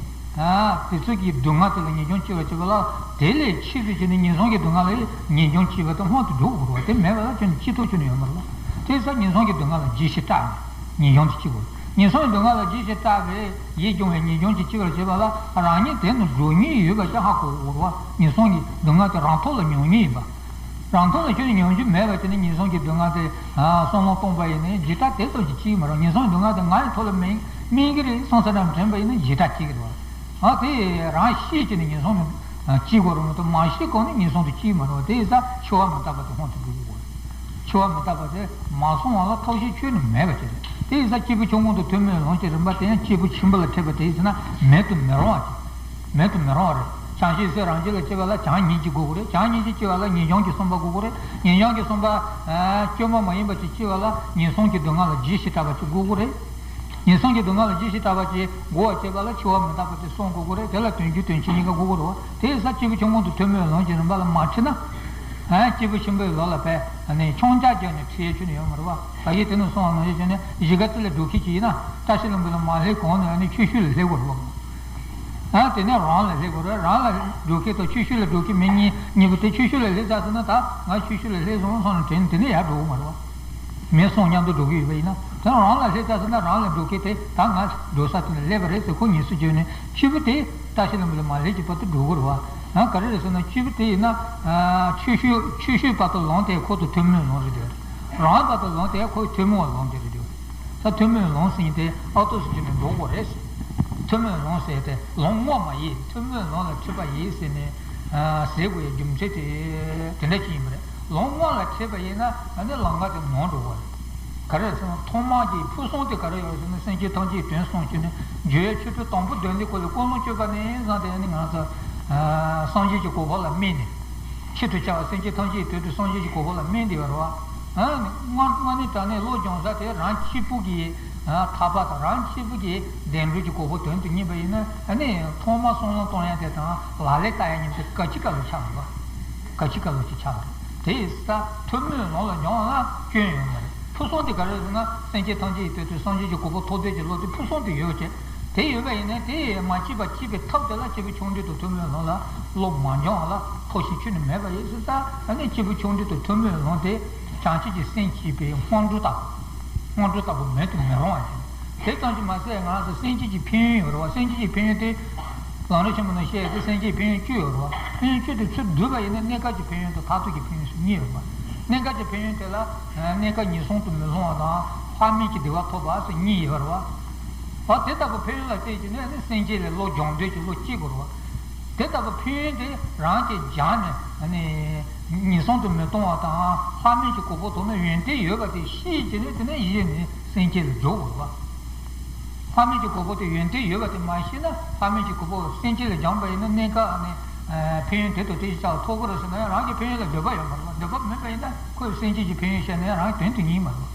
དེ་ཚོ་གི་སྡུག་བསྔལ་དེ་ལ་ངེས་འབྱུང་སྐྱེ་བར་བྱེད་པ་ལ་དེ་ལས་ཆེས་སུ་བྱས་ནས་ངན་སོང་གི་སྡུག་བསྔལ་ལ་ངེས་འབྱུང་སྐྱེ་བ་དེ་སྔོན་དུ་འགྲོ་དགོས་པ་རེད་བ། དེ་མེད་པ་ལ་ཁྱོན་ནས་སྐྱེ་ཐབས་ཁྱོན་ནས་ཡོད་མ་རེད་བ། དེ་ས་ངན་སོང་གི་སྡུག་བསྔལ་ལ་རྗེས་ཤུལ་སྐྲག་ནས། ངེས་འབྱུང་དེ་སྐྱེ་དགོས། ངན་སོང་གི་སྡུག་བསྔལ་ལ་རྗེས་ཤུལ་སྐྲག་པའི་ཡིད་གྱོང་བའི་ངེས་འབྱུང་ཅིག་སྐྱེ་བར་བྱེད་པ་ལ་རང་ཉིད་དེ་ནི་འགྲོ་མྱོང་ཡོད་པ་ཅིག་ཧ་གོ་དགོས་རེད་བ། ངན་སོང་གི་སྡུག་བསྔལ་དེ་རང་ཐོག་ལ་མྱོང་མྱོང་ཡིན་པ། རང་ཐོག་ལ་ཁྱོན་ནས་མྱོང་རྒྱུ་མེད་པ་དེ་ནི་ངན་སོང་གི་སྡུག་བསྔལ་དེ་བསམ་བློ་གཏོང་པ་ཡིན་ན་འཇིགས་སྐྲག་དེ་ཙམ་ཞིག་སྐྱེ་གི་མ་རེད། ངན་སོང་གི་སྡུག་བསྔལ་དེ་ང་ཡི་ཐོག་ལ་མིན་མིན་གི་རེད་བསམ་ས་དང་དྲན་པ་ཡིན་ན་འཇིགས་སྐྲག་སྐྱེ་གི་རེད་བ། ཨ་དེ་རང་ཤེས་བྱས་ནས་ངན་སོང་དུ་སྐྱེ་དགོས་རེད་མ་གཏོགས་མ་ཤེས་གོང་ནས་ངན་སོང་དུ་སྐྱེ་གི་མ་རེད་བ། དེ་ཡིན་ཙང་འཆི་བ་མི་རྟག་པ་དེ་སྔོན་དུ་འགྲོ་དགོས་རེད། འཆི་བ་མི་རྟག་པ་དེ་མ་སོང་བ་ལ་ཐབས་ཤེས་ཁྱོན་ནས་མེད་པ་ཅིག་རེད། དེ་ཡིན་ཙང་སྐྱེས་བུ་ཆུང་ངུ་དང་ཐུན་མོང་ལུང་གི་རིམ་པ་དེ་ཡང་སྐྱེས་བུ་ཆེན་པོ་ལ་ཐེབས་པ་དེ་ཡིན་ཟེར་ན་མེད་དུ་མི་རུང་བ་ཅིག་མེད་དུ་མི་རུང་བ་རེད། བྱང་ཆུབ་སེམས་རང་རྒྱུད་ལ་སྐྱེ་བ་ལ་བྱམས་སྙིང་རྗེ་དགོས་ཀྱི་རེད། བྱམས་སྙིང་རྗེ་སྐྱེ་བ་ལ་ངེས་འབྱུང་གི་བསམ་པ་དགོས་ཀྱི་རེད། ངེས་འབྱུང་གི་བསམ་པ་བཅོས་མ་མ་ཡིན་པ་ཅིག་སྐྱེ་བ་ལ་ངན་སོང་གི་སྡུག་བསྔལ་ལ་རྗེས་ཤུལ་སྐྲག་པ་ཅིག་དགོས་ཀྱི་རེད། ངན་སོང་གི་སྡུག་བསྔལ་ལ་རྗེས་ཤུལ་སྐྲག་པ་ཅིག་དགོས་པ་བྱེད་པ་ལ་འཆི་བ་མི་རྟག་པ་དེ་བསམ་དགོས་ཀྱི་རེད། དེ་ལ་དོན་རྒྱུ་དོན་སྤྱི་གཉིས་ཀ་དགོས་ཀྱི་རེད་བ། དེ་ཡིན་ཙང་སྐྱེས་བུ་ཆུང་ངུ་དང་ཐུན་མོང་ལུང་གི་རིམ་པ་ལ་མ་ཁྲིད་ན། ཨ་སྐྱེས་བུ་ཆེན་པོའི་ལུགས་ལ་བས་ཨ་ནི་ཆུང་ཆ་རྒྱག་ནས་ཁྲིད་ཡས་ཁྱོན་ནས་ཡོད་མ་རེད་བ། ད་གིན་དེ་ནས་གསུངས་པ་ནང་བཞིན་བྱས་ནས་གཞིས་ཀ་རྩེ་ལ་འགྲོ་མཁན་ཅིག་ཡིན་ན་བཀྲ་ཤིས་ལྷུན་པོ་ལ་མ་སླེབས་གོང་ནས་ཨ་ནི་ཆུ་ཤུར་ལ་སླེབས་དགོས་རེད་བ། ཨ་དེ་ནས་རང་ལ་སླེབས་དགོས་རེད། རང་ལ་འགྲོ་མཁན་དང་ཆུ་ཤུར་ལ་འགྲོ་མཁན་མི་གཉིས་གཉིས་པོ་དེ་ཆུ་ཤུར་ལ་སླེབས་ཚར་སོང་ན་ད་ང་ཆུ་ཤུར་ལ་སླེབས་སོང་སོང་ནས་དྲན་ནས་དེ་ནས་ཡར་འགྲོ་གི་མ་རེད་བ། མི་གསུམ་མཉམ་དུ་འགྲོ་གི་ཡོད་པ་ཡིན་ན་དེ་རང་ལ་སླེབས་ཚར་སོང་ན་རང་ལ་འགྲོ་མཁན་དེ་ད་ང་འགྲོ་ས་དེ་ལ་སླེབས་པ་རེད་ཟེར་ཁོ་ཉན་སུ་བརྗོད་ནས་ཆུ་བུ་དེ་བཀྲ་ཤིས་ལྷུན་པོ་ལ་མ་སླེབས་ཀྱི་བར་དུ་འགྲོ་དགོས་རེད་བ། ཨ་ག་རེ་རེད་ཟེར་ན་ཆུ་བུ་དེ་ཡིན་ན་ཆུ་ཤུར་ཆུ་ཤུར་བར་དུ་ལུང་དེ་ཁོ་ཚོ་ཐུན་མོང་ལུང་རེད་དེ། རང་བར་དུ་ལུང་དེ་ཁོ་ཐུན་མོང་བ་ལུང་དེ་རེད་དེ། ད་ཐུན་མོང་ལུང་ཟེར་མཁན་དེ་ཨ་ཏོ་ཟེར་གྱི་ནས་འགྲོ་དགོས་རེད་ཟེར། ཐུན་མོང་ལུང་ཟེར་དེ་ལུང་དངོས་མ་ཡིན། ཐུན་མོང་ལུང་ལ་འཁྲིད་པ་ཡིན་ཟེར་ནས་ཟེར་དགོས་ཡའི་རྒྱུ་མཚན་དེ་དེ་འདྲ་ཅིག་ཡིན་པ་རེད། ལུང་དངོས་ལ་འཁྲིད་པ་ཡིན་ན་ཨ་ནི་ལམ་ཁ་དེ་ནོར་འགྲོ་དགོས་རེད། ག་རེ་ཟེར་ན་ཐོག་མ་གི་ཕུགས་བསམ་དེ་ག་རེ་ཡོད་ཟེར་ན་སེམས་ཅན་ཐམས་ཅད་དོན་གསུམ་གྱི་ནི་འཇུག་པའི་ཆོ་འཕྲུལ་དང་པོ་འདོན་དུས་སྐོར་ལ་ཀུན་སློང་བཅོས་པ་ནས་བཟུང་སྟེ་ནི་ང་ཚོ་སངས་རྒྱས་ཀྱི་གོ་འཕང་ལ་སྨིན་ནས་ཆེད་དུ་བྱ་བ་སེམས་ཅན་ཐམས་ཅད་དོན་དུ་སངས་རྒྱས་ཀྱི་གོ་འཕང་ལ་སྨིན་བསྡད་པ་རེད་བ། ཨ་ནི་དངོས་དངོས་གནས་དྲང་གནས་བློ་སྦྱོང་ས་དེ་རང་གཅིག་པུ་གི་ཐར་པ་དང་རང་གཅིག་པུ་གི་བདེ་འགྲོ་གྱི་གོ་འཕང་དོན་དུ་གཉེར་བ་ཡིན་ན་ཨ་ནི་ཐོག་མ་བསམ་བློ་གཏོང་ཡ་དེ་དང་ལག་ལེན་བསྟར་ཡ་གཉིས་དེ་ག་ཅི་ག་ལོ་ཆགས་རེད་བ། ག་ཅི་ག་ལོ་ཅིག་ཆགས་རེད། དེ་ཡིན་ཙང་ཐུན་མོང་ལུང་ལ་སྦྱོང་ལ་སྐྱོན་ཡོད་མ་རེད། ཕུགས་བསམ་དེ་ག་རེ་རེད་ཟེར་ན་སེམས་ཅན་ཐམས་ཅད་ཀྱི་དོན་དུ་སངས་རྒྱས་ཀྱི་གོ་འཕང་ཐོབ་འདོད་ཀྱི་བློ་དེ་ཕུགས་བསམ་དེ་ཡོད་པ་བྱས། དེ་ཡོད་པ་ཡིན་ན་དེ་མ་སྐྱེས་པ་སྐྱེས་པའི་ཐབས་དེ་ལ་སྐྱེས་བུ་ཆུང་འབྲིང་དང་ཐུན་མོང་ལུང་ལ་བློ་མ་སྦྱོང་བ་ལ་ཐོགས་ཤིག་ཁྱོན་ནས་མེད་པ་ཡིན་ཙང་ཨ་ནི་སྐྱེས་བུ་ཆུང་འབྲིང་དང་ཐུན་མོང་ལུང་དེ་བྱང་ཆུབ་ཀྱི་སེམས་སྐྱེས་པའི་སྔོན་འགྲོ་ལྟ་བུ། སྔོན་འགྲོ་ལྟ་བུ་མེད་དུ་མི་རུང་བ་ཞིག་དེ་ཙམ་གྱིས་མ་ཟད་ང་རང་ཚོ་སེམས་བསྐྱེད་ཀྱི་ཕན་ཡོན་ཡོད་རེད་བ། སེམས་བསྐྱེད་ཀྱི་ཕན་ཡོན་དེ་ལམ་རིམ་ཆེན་མོ་ནང་བཤད་དེ་སེམས་བསྐྱེད་ཕན་ཡོན་བཅུ་ཡོད་རེད་བ། ཕན་ཡོན་བཅུ་དེ་ཚུར་བསྡུས་པ་ཡིན་ན་གནས་སྐབས་ཀྱི་ཕན་ཡོན་དང་མཐར་ཐུག་གི་ཕན་ཡོན་ཟེར་གཉིས་ཡོད་རེད་བ། གནས་སྐབས་ཀྱི་ཕན་ཡོན་དེ་ལ་གནས་སྐབས་ངན་སོང་དུ་མི་ལྷུང་བ་དང་ལྷ་མིན་གྱི་བདེ་བ་ཐོབ་པ་ཟེར་གཉིས་ཡོད་རེད་བ། འོ་དེ་ལྟ་བུ་ཕན་ཡོན་ལ་བརྟེན་བྱས་ནས་ནི་སེམས་བསྐྱེད་ལ་བློ་སྦྱོང་འདོད་ཀྱི་བློ་སྐྱེ་དགོས་རེད་བ། དེ་ལྟ་བུ་ཕན་ཡོན་དེ་རང་གིས་སྦྱངས་ནས་ནི་ངན་སོང་དུ་མི་ལྟུང་བ་དང་ལྷ་མིན་གྱི་གོ་འཕང་ཐོབ་ན་ཡོན་ཏན་ཡོད་པ་དེ་ཤེས་བྱས་ནས་དེ་ནས་ཡིད་ནས་སེམས་བསྐྱེད་ལ་འཇུག་དགོས་རེད་བ། ལྷ་མིན་གྱི་གོ་འཕང་དེ་ཡོན་ཏན་ཡོད་པ་དེ་མ་ཤེས་ན་ལྷ་མིན་གྱི་གོ་འཕང་སེམས་བསྐྱེད་ལ་སྦྱངས་པ་ཡིན་ན་གནས་སྐབས་ནི་ཕན་ཡོན་དེ་དང་དེ་བཞིན་ཆགས་ཐོབ་ཀྱི་རེད་ཟེར་ན་ཡང་རང་གི་ཕན་ཡོན་ལ་འདོད་པ་ཡོད་མ་རེད་བ། འདོད་པ་མེད་པ་ཡིན་ན་ཁོས་སེམས་བསྐྱེད་ཀྱི་ཕན་ཡོན་བཤད་ན་ཡང་རང་དོན་དུ་ངེས་མ་རེད་བ།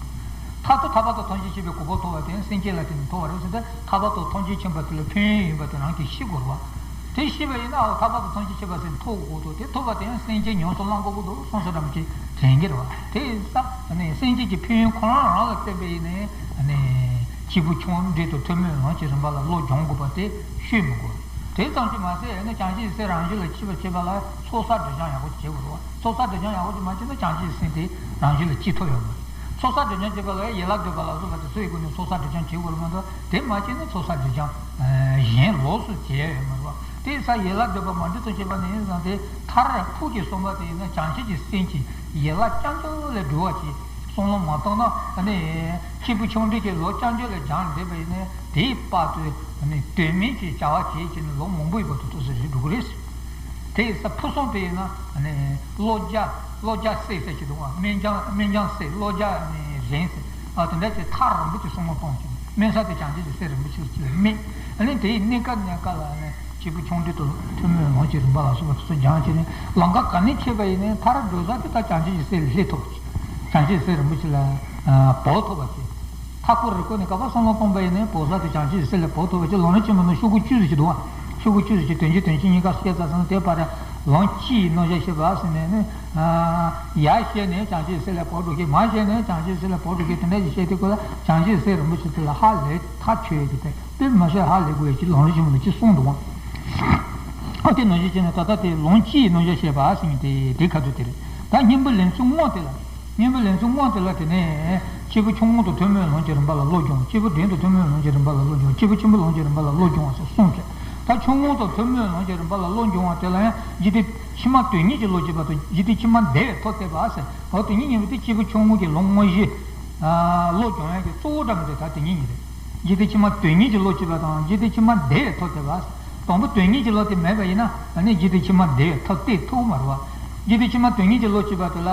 མཐར་ཐུག་ཐར་པ་དང་ཐམས་ཅད་མཁྱེན་པའི་གོ་འཕང་ཐོབ་པ་དེ་ཡང་སེམས་བསྐྱེད་ལ་བརྟེན་ནས་ཐོབ་པ་རེད་ཟེར་ཏེ་ཐར་པ་དང་ཐམས་ཅད་མཁྱེན་པ་དེ་ལ་ཕན་ཡོན་ཡིན་པ་དེ་རང་གིས་ཤེས་དགོས་རེད་བ། དེ་ཤེས་པ་ཡིན་ན་ཨོ་ཐར་པ་དང་ཐམས་ཅད་མཁྱེན་པ་ཟེར་ཐོབ་དགོས་འདུག་དེ་ཐོབ་པ་དེ་ཡང་སེམས་བསྐྱེད་ཉམས་སུ་བླང་དགོས་ཀྱི་འདུག་གསུངས་ས་འདྲ་མོ་ཅིག་དྲན་གྱི་རེད་བ། དེ་ཡིན་ཙང་སེམས་བསྐྱེད་ཀྱི་ཕན་ཡོན་ཁོ་རང་རང་ལ་བརྟེན་པ་ཡིན་ནའི་སྐྱེས་བུ་ཆུང་འབྲིང་དང་ཐུན་མོང་ལོངས་སྤྱོད་རིམ་པ་ལ་བློ་སྦྱོང་དགོས་པ་དེ་ཤོད་མི་དགོས། དེ་ཙམ་གྱིས་མ་ཟད་ཡང་ན་བྱང་ཆུབ་སེམས་རང་རྒྱུད་ལ་སྐྱེས་པ་བྱེད་པ་ལ་ཚོགས་བསགས་སྒྲིབ་སྦྱང་ཡག་པོ་བྱེད་དགོས་རེད་བ། ཚོགས་བསགས་སྒྲིབ་སྦྱང་ཡག་པོ་ཅིག་མ་བྱས་ན་བྱང་ཆུབ་སེམས་དེ་རང་རྒྱུད་ལ་སྐྱེ་ཐུབ་ཡོད་མ་རེད། ཚོགས་བསགས་སྒྲིབ་སྦྱང་བྱེད་པ་ལ་ཡན་ལག་བསྡུས་པ་ལ་སོགས་པ་དེ་ཚོ་ཡི་སྒོ་ནས་ཚོགས་བསགས་སྒྲིབ་སྦྱང་བྱེད་དགོས་རེད་མ་གཏོགས་དེ་མ་བྱས་ན་ཚོགས་བསགས་སྒྲིབ་སྦྱང་གཞན་ལོགས་སུ་བྱེད་ཡ་ཡོད་མ་རེད་བ། དེ་ས་ཡན་ལག་བསྡུས་པ་མ་འདྲི་ཐུབ་བྱེད་པ་ནས་ཡིན་ཙང་དེ་མཐར་ཐུག་གི་གསུངས་པ་དེ་ཡིན་ན་བྱང་ཆུབ་ཀྱི་སེམས་ཀྱི་ཡན་ལག་རྐྱང་རྐྱང་ལས་སྒྲུབ་པ་གྱིས། བསམ་བློ་མ་བཏང་ན་ཨ་ནི་སྐྱེས་བུ་ཆུང་འབྲིང་གི་ལོ་རྐྱང་རྐྱང་ལ་སྦྱངས་བསྡད་པ་ཡིན་ན་དེའི་བར་དུ་ཨ་ནི་དོན་མེད་ཀྱི་བྱ་བ་བྱེད་ཀྱི་ནི་ལོ་མང་པོ་ཡི་བར་དུ་ཐུགས་སུ་རེ་འགྲོ་གི་རེད། དེ་ཡིན་ཙང་ཕུགས་བསམ་དེ་ཡིན་ན་ཨ་ནི་བློ་རྒྱ་བློ་རྒྱ་སད་ཟེར་གྱི་འདུག་བ། སྨོན་སྦྱང་སྨོན་སྦྱང་སད་བློ་རྒྱ་ཨ་ནི་རན་ཟེར་ཨ་དེ་འདྲ་བྱས་ཐག་རིང་པོ་ཅིག་བསམ་བློ་གཏོང་གི་ནི་སྨོན་ས་དེ་བྱང་ཆུབ་ཀྱི་སེམས་རིན་པོ་ཆེ་ལ་ཅིག་ལ་སྨོན། ཨ་ནི་དེའི་གནས་སྐབས་གནས་སྐབས་ལ་ཨ་ནི། སྐྱེས་བུ་ཆུང་འབྲིང་དང་ཐུན་མོང་ལོངས་སྤྱོད་རིམ་པ་ལ་སོགས་པ་དེ་ཚོ་སྦྱངས་བྱས་ནས་ལམ་ཁ་ག་ནས་ཁྱེར་བ་ཡིན་ནའི་མཐར་འགྲོ་ས་དེ་ད་བྱང་ཆུབ་ཀྱི་སེམས་ལ་སླེབས་ཐུབ་པ་བྱེད། བྱང་ཆུབ་སེམས་རིན་པོ་ཆེ་ལ་བབས་ཐུབ་པ་བྱེད། མཐའ་འཁོར་རེ་སྐོར་ནས་ག་པར་བསམ་བློ་གཏོང་པ་ཡིན་ནའི་བབས་ས་དེ་བྱང་ཆུབ་ཀྱི་སེམས་ལ་བབས་ཐུབ་པ་བྱེད། ལམ་རིམ་ཆེན་མོ་ནང་ཤོག་གུ་བཅུ་ཙམ་ཅིག་འདུག་བ། ཤོག་གུ་བཅུ་ཙམ་ཅིག་དོན་གཅིག་དོན་གཅིག་གཉིས་ཀ་བཤད་ཚར་སོང་། དེ་བར་ལམ་གཅིག་ཡི་རྣམ་གཞག་བཤད་པ་ཟེར་ནས་ནི། ཡར་བཤད་ནས་བྱང་ཆུབ་ཀྱི་སེམས་ལ་བབས་འགྲོ་མཁན། མར་བཤད་ནས་བྱང་ཆུབ་ཀྱི་སེམས་ལ་བབས་འགྲོ་མཁན་དེ་འདྲ་ཞིག་བཤད་དུས་སྐབས་ལ་བྱང་ཆུབ་ཀྱི་སེམས་རིན་པོ་ཆེ་དེ་ལ་ཧ་ལས་ཐག་ཆོད་ཀྱི་དེ། དཔེ་མ་བཤད་ཧ་ལས་དགོས་ཡ་ཅིག་ལམ་རིམ་ཆེན་མོ་ལ་ཅིག་གསུངས་འདུག་བ། ཨ་དེ་ནང་བཞིན་བྱས་ནས་ད་ལྟ་དེ་ལམ་གཅིག་ཡི་རྣམ་གཞག་བཤད་པ་ཟེར་མཁན་དེ་དེ་ཁ་ཐུག་དེ་རེད། ད་གཉེན་པོ་ལེན་ཚུལ་དངོས་དེ་ལ། གཉེན་པོ་ལེན་ཚུལ་དངོས་དེ་ལ་དེ་ནས་སྐྱེས་བུ་ཆུང་ངུ་དང་ཐུན་མོང་ལོངས་སྤྱོད་རིམ་པ་ལ་བློ་སྦྱོང་། སྐྱེས་བུ་འབྲིང་དང་ཐུན་མོང་ལོངས་སྤྱོད་རིམ་པ་ལ་བློ་སྦྱོང་། སྐྱེས་བུ་ཆེན་པོ་ལོངས་སྤྱོད་རིམ་པ་ལ་བློ་སྦྱོང་བ་ཟེར་གསུངས་བྱས། ད་ཆུང་ངུ་དང་ཐུན་མོང་ལོངས་སྤྱོད་རིམ་པ་ལ་བློ་སྦྱོང་བ་དེ་ལ་ཡང་འཇིག་རྟེན་ཕྱི་མ་དོན་གཉེར་གྱི་བློ་སྐྱེས་པ་དང་འཇིག་རྟེན་ཕྱི་མ་བདེ་བའི་ཐབས་བསྟན་པ་ཟེར། འོ་དེ་གཉིས་གཉིས་པོ་དེ་སྐྱེས་བུ་ཆུང་ངུ་གི་ལམ་དངོས་གཞི། བློ་སྦྱོང་ཡག་གི་གཙོ་བོ་འདྲ་མི་འདྲ་ད་དེ་གཉིས་གཉིས་རེད། འཇིག་རྟེན་ཕྱི་མ་དོན་གཉེར་གྱི་བློ་སྐྱེས་པ་དང་འཇིག་རྟེན་ཕྱི་མ་བདེ་བའི་ཐབས་བསྟན་པ། དང་པོ་དོན་གཉེར་གྱི་བློ་དེ་མེད་པ་ཡིན་ན་ཨ་ནི་འཇིག་རྟེན་ཕྱི་མ་བདེ་བའི་ཐབས་བསྟན་ཐུབ་མ་རེད་བ། འཇིག་རྟེན་ཕྱི་མ་དོན་གཉེར་གྱི་བློ་སྐྱེས་པ་དེ་ལ་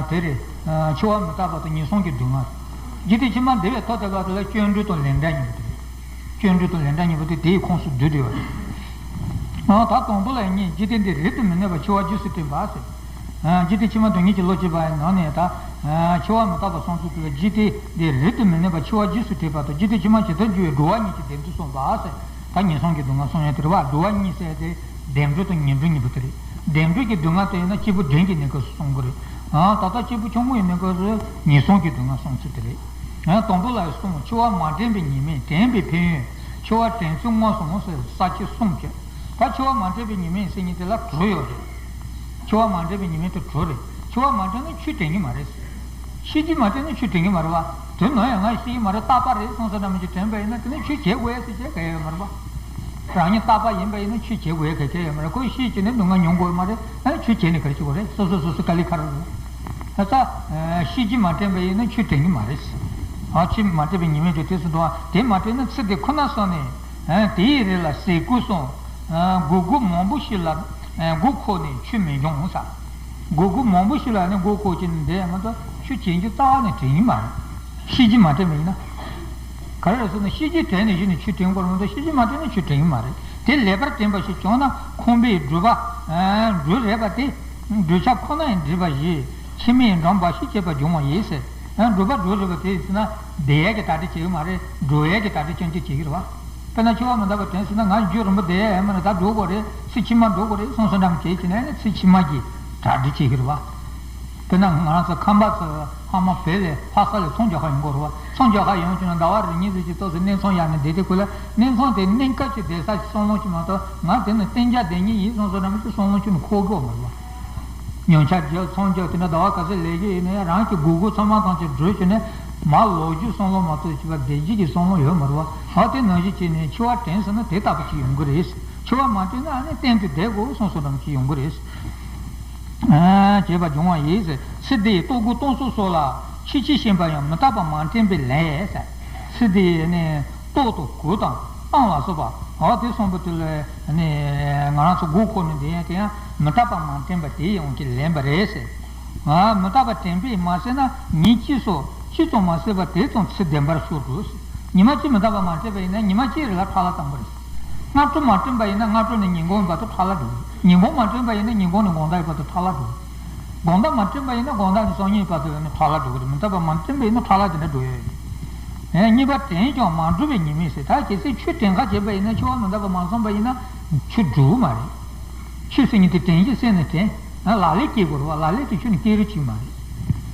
དེ་རེད། འཆི་བ་མི་རྟག་པ་དང་ངན་སོང་གི་སྡུག་བསྔལ། འཇིག་རྟེན་ཕྱི་མ་བདེ་བའི་ཐབས་བསྟན་པ་དེ་ལ་སྐྱོན་བྲལ་དང་ལས་འབྲས་གཉིས་པོ་དེ་རེད། སྐྱོན་བྲལ་དང་ལས་འབྲས་གཉིས་པོ་དེ་དེའི་ཁོངས་སུ་བསྡུས་བསྡད་པ་རེད། ད་དང་པོ་ལ་ཡིན་ན་འཇིག་རྟེན་འདི་རབ་ཏུ་མི་གནས་པ་འཆི་བ་རྗེས་སུ་དྲན་པ་ཟེར། འཇིག་རྟེན་ཕྱི་མ་དོན་གཉེར་གྱི་བློ་སྐྱེས་པ་ཡི་ནང་ནས་ད། འཆི་བ་མི་རྟག་པ་གསུངས་ཚུལ་དེ་ལ་འཇིག་རྟེན་འདི་རབ་ཏུ་མི་གནས་པ་འཆི་བ་རྗེས་སུ་དྲན་པ་དང་འཇིག་རྟེན་ཕྱི་མ་ཇི་ལྟར་འགྱུར་བའི་འགྲོ་བ་གཉིས་ཀྱི་བདེ་སྡུག་གསུངས་པ་ཟེར། ད་ངན་སོང་གི་སྡུག་བསྔལ་གསུང་ཡ་དེ་རེད་བ། འགྲོ་བ་གཉིས་ཟེར་དེ་བདེ་འགྲོ་དང་ངན་འགྲོ་གཉིས་པོ་དེ་རེད། བདེ་འགྲོ་གི་སྡུག་བསྔལ་དེ་ཡིན་ན་སྐྱེས་བུ་འབྲིང་གི་གནས་སྐབས་སུ་གསུང་གི་རེད། ད་ལྟ་སྐྱེས་བུ་ཆུང་ངུ་ཡི་གནས་སྐབས་སུ་ངན་སོང་གི་སྡུག་བསྔལ་གསུང་ཚུལ་དེ་རེད། ཡང་དང་པོ་ལ་གསུངས། འཆི་བ་མ་དྲན་པའི་ཉེས་དམིགས། དྲན་པའི་ཕན་ཡོན། འཆི་བ་དྲན་ཚུལ་དངོས་སུ་ཟེར་ས་བཅད་གསུམ་བྱས། ད་འཆི་བ་མ་དྲན་པའི་ཉེས་དམིགས་ཟེར་མཁན་དེ་ལ་དྲུག་ཡོད་རེད། འཆི་བ་མ་དྲན་པའི་ཉེས་དམིགས་དེ་དྲུག་རེད། འཆི་བ་མ་དྲན་ན་ཆོས་དྲན་གྱི་མ་རེད། ཤི་རྗེས་མ་དྲན་ན་ཆོས་དྲན་གྱི་མ་རེད་བ། དོན་ནམ་ཡང་ང་ཤི་གི་མ་རེད་རྟག་པ་རེད་བསམ་ས་འདྲ་མི་འདྲ་དྲན་པ་ཡིན་ན་དེ་ནི་ཆོས་བྱེད་དགོས་ཡ་ཟེར་བྱེད་ག་ཡ་ཡོད་མ་རེད་བ། རང་ཉིད་རྟག་པ་ཡིན་པ་ཡིན་ན་ཆོས་བྱེད་དགོས་ཡ་ག་ག་ཡ་ཡོད་མ་རེད། ཁོས་ཤི་བྱས་ནས་སྡུག་བསྔལ་མྱོང་དགོས་ཡ་མ་རེད། ཨ་ཆོས་བྱས་ནས་ག་རེ་བྱེད་དགོས་རེད། སོ་སོ་སོ་སོ་དཀའ་ལས་ཁག་རེད། ད་ལྟ་ཤི་རྗེས་མ་དྲན་པ་ཡིན་ན་ཆོས་དྲན་གྱི་མ་རེད། ཨ། ཆུ་མ་དྲངས་པའི་ཉི་མའི་དུས་དེ་སུ་འདུག་ཨ། དེ་མ་དྲངས་ན་ཚེ་འདི་ཁོ་ན་སོང་ནས། ཨ། དེའི་རི་ལ་ཟས་གོས་སོང་། ཨ། མགོ་དགུ་མང་པོ་ཞིག་ལ། ཨ། མགོ་འཁོར་ནས་ཆུ་མི་འབྱུང་ས། མགོ་དགུ་མང་པོ་ཞིག་ལ་ནི་མགོ་འཁོར་གྱི་ནི་འདས་མ་གཏོགས་ཆུ་བྱིན་རྒྱུ་རྩ་བ་ནས་དྲན་གྱི་མ་རེད། ཤེས་བྱ་མ་དྲངས་པ་ཡིན་ན། ག་རེ་རེད་ཟེར་ན་ཤེས་བྱ་དྲངས་ནས་གཞི་ནས་ཆུ་དྲན་དགོས་རེད་མ་གཏོགས་ཤེས་བྱ་མ་དྲངས་ན་ཆུ་དྲན་གྱི་མ་རེད། དེ་ལེགས་པར་དྲན་པ་ཞིག་བྱུང་ན་ཁོང་པའི་སྒྲུབ་པ། ཨ། སྒྲུབ་རེད་པ་དེ། བགྲོད་བྱ་ཁོ་ན་ཡང་འདྲིས་པ་ཞིག་ཕྱི་མའི་འགྲམ་པ་ཞིག་བྱེད་པ་འབྱུང་བ་ཡིན་ཟེར། ཡང་སྒྲུབ་པ་སྒྲུབ་རེད་པ་དེ་ཟེར་ན་བསྡད་ཡས་ཀྱི་གྲ་སྒྲིག་བྱེད་ཀྱི་མ་རེད། འགྲོ་ཡས་ཀྱི་གྲ་སྒྲིག་རྐྱང་རྐྱང་བྱེད་ཀྱི་རེད་པ། དཔེར་ན་འཆི་བ་མི་རྟག་པ་དྲན་ཟེར་ན་ང་རྒྱུན་རིང་པོ་བསྡད་ཡས་མ་རེད། ད་འགྲོ་དགོས་རེད། ཚེ་ཕྱི་མ་འགྲོ་དགོས་རེད་བསམ་བསམ་འདྲ་མ་བྱེད་ཀྱི་ནས་ཚེ་ཕྱི་མ་གི་གྲ་སྒྲིག་བྱེད་ཀྱི་རེད་པ། དཔེར་ན་ང་རང་ཚོ་ཁམས་པ་ཚོ་ཕ་མ་བོད་ལས་ལྷ་ས་ལ་ཚོང་རྒྱག་ག་ཡོང་དགོས་རེད་པ། ཚོང་རྒྱག་ག་ཡོང་བྱུང་ན་ཟླ་བ་རེ་གཉིས་ཙམ་ཅིག་ཏོག་ཙམ་གནས་ཚང་གཡར་ནས་བསྡད་དེ་ཁོ་ལ་གནས་ཚང་དེ་གནས་སྐབས་ཀྱི་བསྡད་ས་ཞིག་བསམ་བློ་ཅིག་མ་གཏོགས་ང་དེ་ནི་གཏན་འཇགས་བསྡད་མཁན་ཡིན་བསམ་བསམ་འདྲ་མ་ཅིག་བསམ་བློ་ཅིག་ནི་འཁོར་གི་ཡོད་མ་རེད་པ། ཉོ་ཆ་རྒྱག་ཚོང་རྒྱག་དེ་འདྲ་ཟླ་བ་ག་ཚོད་ལས་ཀྱི་ཡིན་ན་ཡང་རང་གི་དགོས་མཁོ་ཚང་མ་ཐམས་ཅད་བསྒྲུབས་བྱས་ནས་མར་ལོག་རྒྱུའི་བསམ་བློ་མ་གཏོགས་ཅིག་བསྡད་རྒྱུ་གི་བསམ་བློ་ཡོད་མ་རེད་པ། ཨ། དེ་ནང་བཞིན་བྱས་ནས་འཆི་བ་དྲན་ཟེར་ན་དེ་ལྟ་བུ་ཅིག་ཡོང་གི་རེད། འཆི་བ་མ་དྲན་ན་ཨ་ནི་གཏན་དུ་བསྡད་དགོས་བསམ་བསམ་འདྲ་མ་ཅིག་ཡོང་གི་རེད། ཨ། བྱེད་པ་འབྱུང་བ་ཡིན་ཟེར། ཚེ་འདིའི་ལྟོ་གོས་གཏོང་ཚུལ་སོགས་ལ་ཆོས་བྱེད་ཤེས་པ་ཡང་མི་རྟག་པ་མ་དྲན་པའི་ལན་ཟེར། ཚེ་འདིའི་ནི་ལྟོ་དང་གོས་དང་གཏམ་ལ་སོགས་པ། འོ་དེ་གསུམ་པོ་དེ་ལ་ནི་ང་རང་ཚོ་མགོ་འཁོར་ནས་བསྡད་ཡས་དེ་ཡང་མི་རྟག་པ་མ་དྲན་པ་དེ་ཡང་གི་ལན་པ་རེད་ཟེར། ཨ། མི་རྟག་པ་དྲན་པས་མ་ཟད་ན་ཉིན་གཅིག་སོགས་ཅི་ཙམ་མ་ཟད་པ་དེ་ཙམ་ཚེ་བདེན་པར་ཤོར་འགྲོ་ཟེར། ཉི་མ་གཅིག་མི་རྟག་པ་མ་དྲན་པ་ཡིན་ན་ཉི་མ་གཅིག་རེ་ལ་ཕྲག་ལ་བཏང་པ་རེད། སྔ་དྲོ་མ་དྲན་པ་ཡིན་ན་སྔ་དྲོ་ནས་ཉིན་གུང་བར་དུ་ཕྲག་ལ་འགྲོ། ཉིན་གུང་མ་དྲན་པ་ཡིན་ན་ཉིན་གུང་ནས་དགོང་དག་བར་དུ་ཕྲག་ལ་འགྲོ། དགོང་དག་མ་དྲན་པ་ཡིན་ན་དགོང་དག་ནས་སང་ཉིན་བར་དུ་ནི་ཕྲག་ལ་འགྲོ་གི་རེད། མི་རྟག་པ་མ་དྲན་པ་ཡིན་ན་ཕྲག་ལ་དེ་འདྲ་འགྲོ་ཡོད་རེད། ཨེ། གཉིས་པ་དྲན་ཀྱང་མ་གྲུབ་པའི་ཉེས་དམིགས་ཟེར། ད་གལ་སྲིད་ཆོས་དྲན་ཁ་བྱས་པ་ཡིན་ན་འཆི་བ་མི་རྟག་པ་མ་སོང་པ་ཡིན་ན་ཆོས་འགྲུབ་མ་རེད། ཆོས་ཟེར་མཁན་དེ་དྲན་གྱི་སེམས་ནས་དྲན། ལག་ལེན་སྐྱེལ་དགོས་རེད་པ། ལག་ལེན་དེ་ཆོས་ནས་སྐྱེལ་རེ་བྱེད་མ་རེད།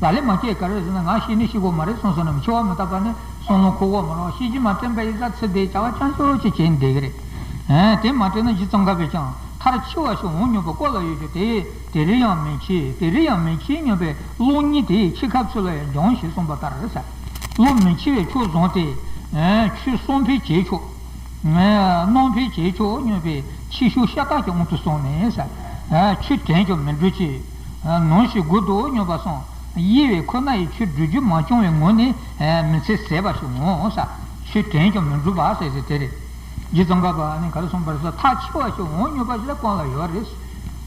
ལག་ལེན་མ་སྐྱེལ་ག་རེ་ཟེར་ན་ང་ཤི་ནི་ཤི་དགོས་མ་རེད་བསམ་བསམ་ནམ་འཆི་བ་མི་རྟག་པ་ནི་བསམ་བློ་འཁོར་དགོས་མ་རེད་པ། ཤེས་བྱ་མ་དྲན་པ་ཡིན་ཙང་ཚེ་འདིའི་བྱ་བ་རྐྱང་ཅོག་ཅིག་བྱས་ནས་བསྡད་ཀྱི་རེད། ཨེ། དེ་མ་དྲན་ན་རྗེ་ཙོང་ཁ་པས་ཀྱང་མཐར་འཆི་བ་ཞིག་འོང་སྙམ་པའི་སྐོར་ལ་ཡོད་ཀྱང་དེ་དེ་རིང་ཡང་མི་འཆི། དེ་རིང་ཡང་མི་འཆི་སྙམ་པའི་བློ་ཉིད་དེ་འཆི་ཁ་ཚུ་ལ་ཡང་འབྱུང་ཞེས་གསུངས་པ་ལྟར་ཟེར། བློ་མི་འཆི་བའི་ཆོས་བཟུང་སྟེ། ཨེ། ཆོས་གསུང་འཕེལ་བྱེད་ཆོག་སྣང་འཕེལ་བྱེད་ཆོག་སྙམ་པའི་ཕྱི་ཤུགས་ཤ་སྟག་གི་དབང་དུ་སོང་ནས་ཟེར། ཨ། ཆོས་དྲན་ཀྱང་མི་འགྲུབ་ཅིང་། ཨ། ནོར་ཞིག་དགོས་འདུག་སྙམ་པ་སོང་། དབྱེ་བས་ཁོ་ན་ཡི་ཆོས་སྒྲུབ་རྒྱུ་མ་བྱུང་བའི་ངོས་ནས། ཨ། མི་ཚེ་ཟད་པ་ཞིག་འོང་ཟེར། ཆོས་དྲན་ཀྱང་མི་འགྲུབ་པ་ཟེར་ཟེར་དེ་རེད། རྗེ་ཙོང་ཁ་པ་ནི་ག་རེ་གསུངས་པ་རེད་ཟེར། མཐར་འཆི་བ་ཞིག་འོང་སྙམ་པ་ཞིག་ལ་གང་ལ་ཡོད་རེད།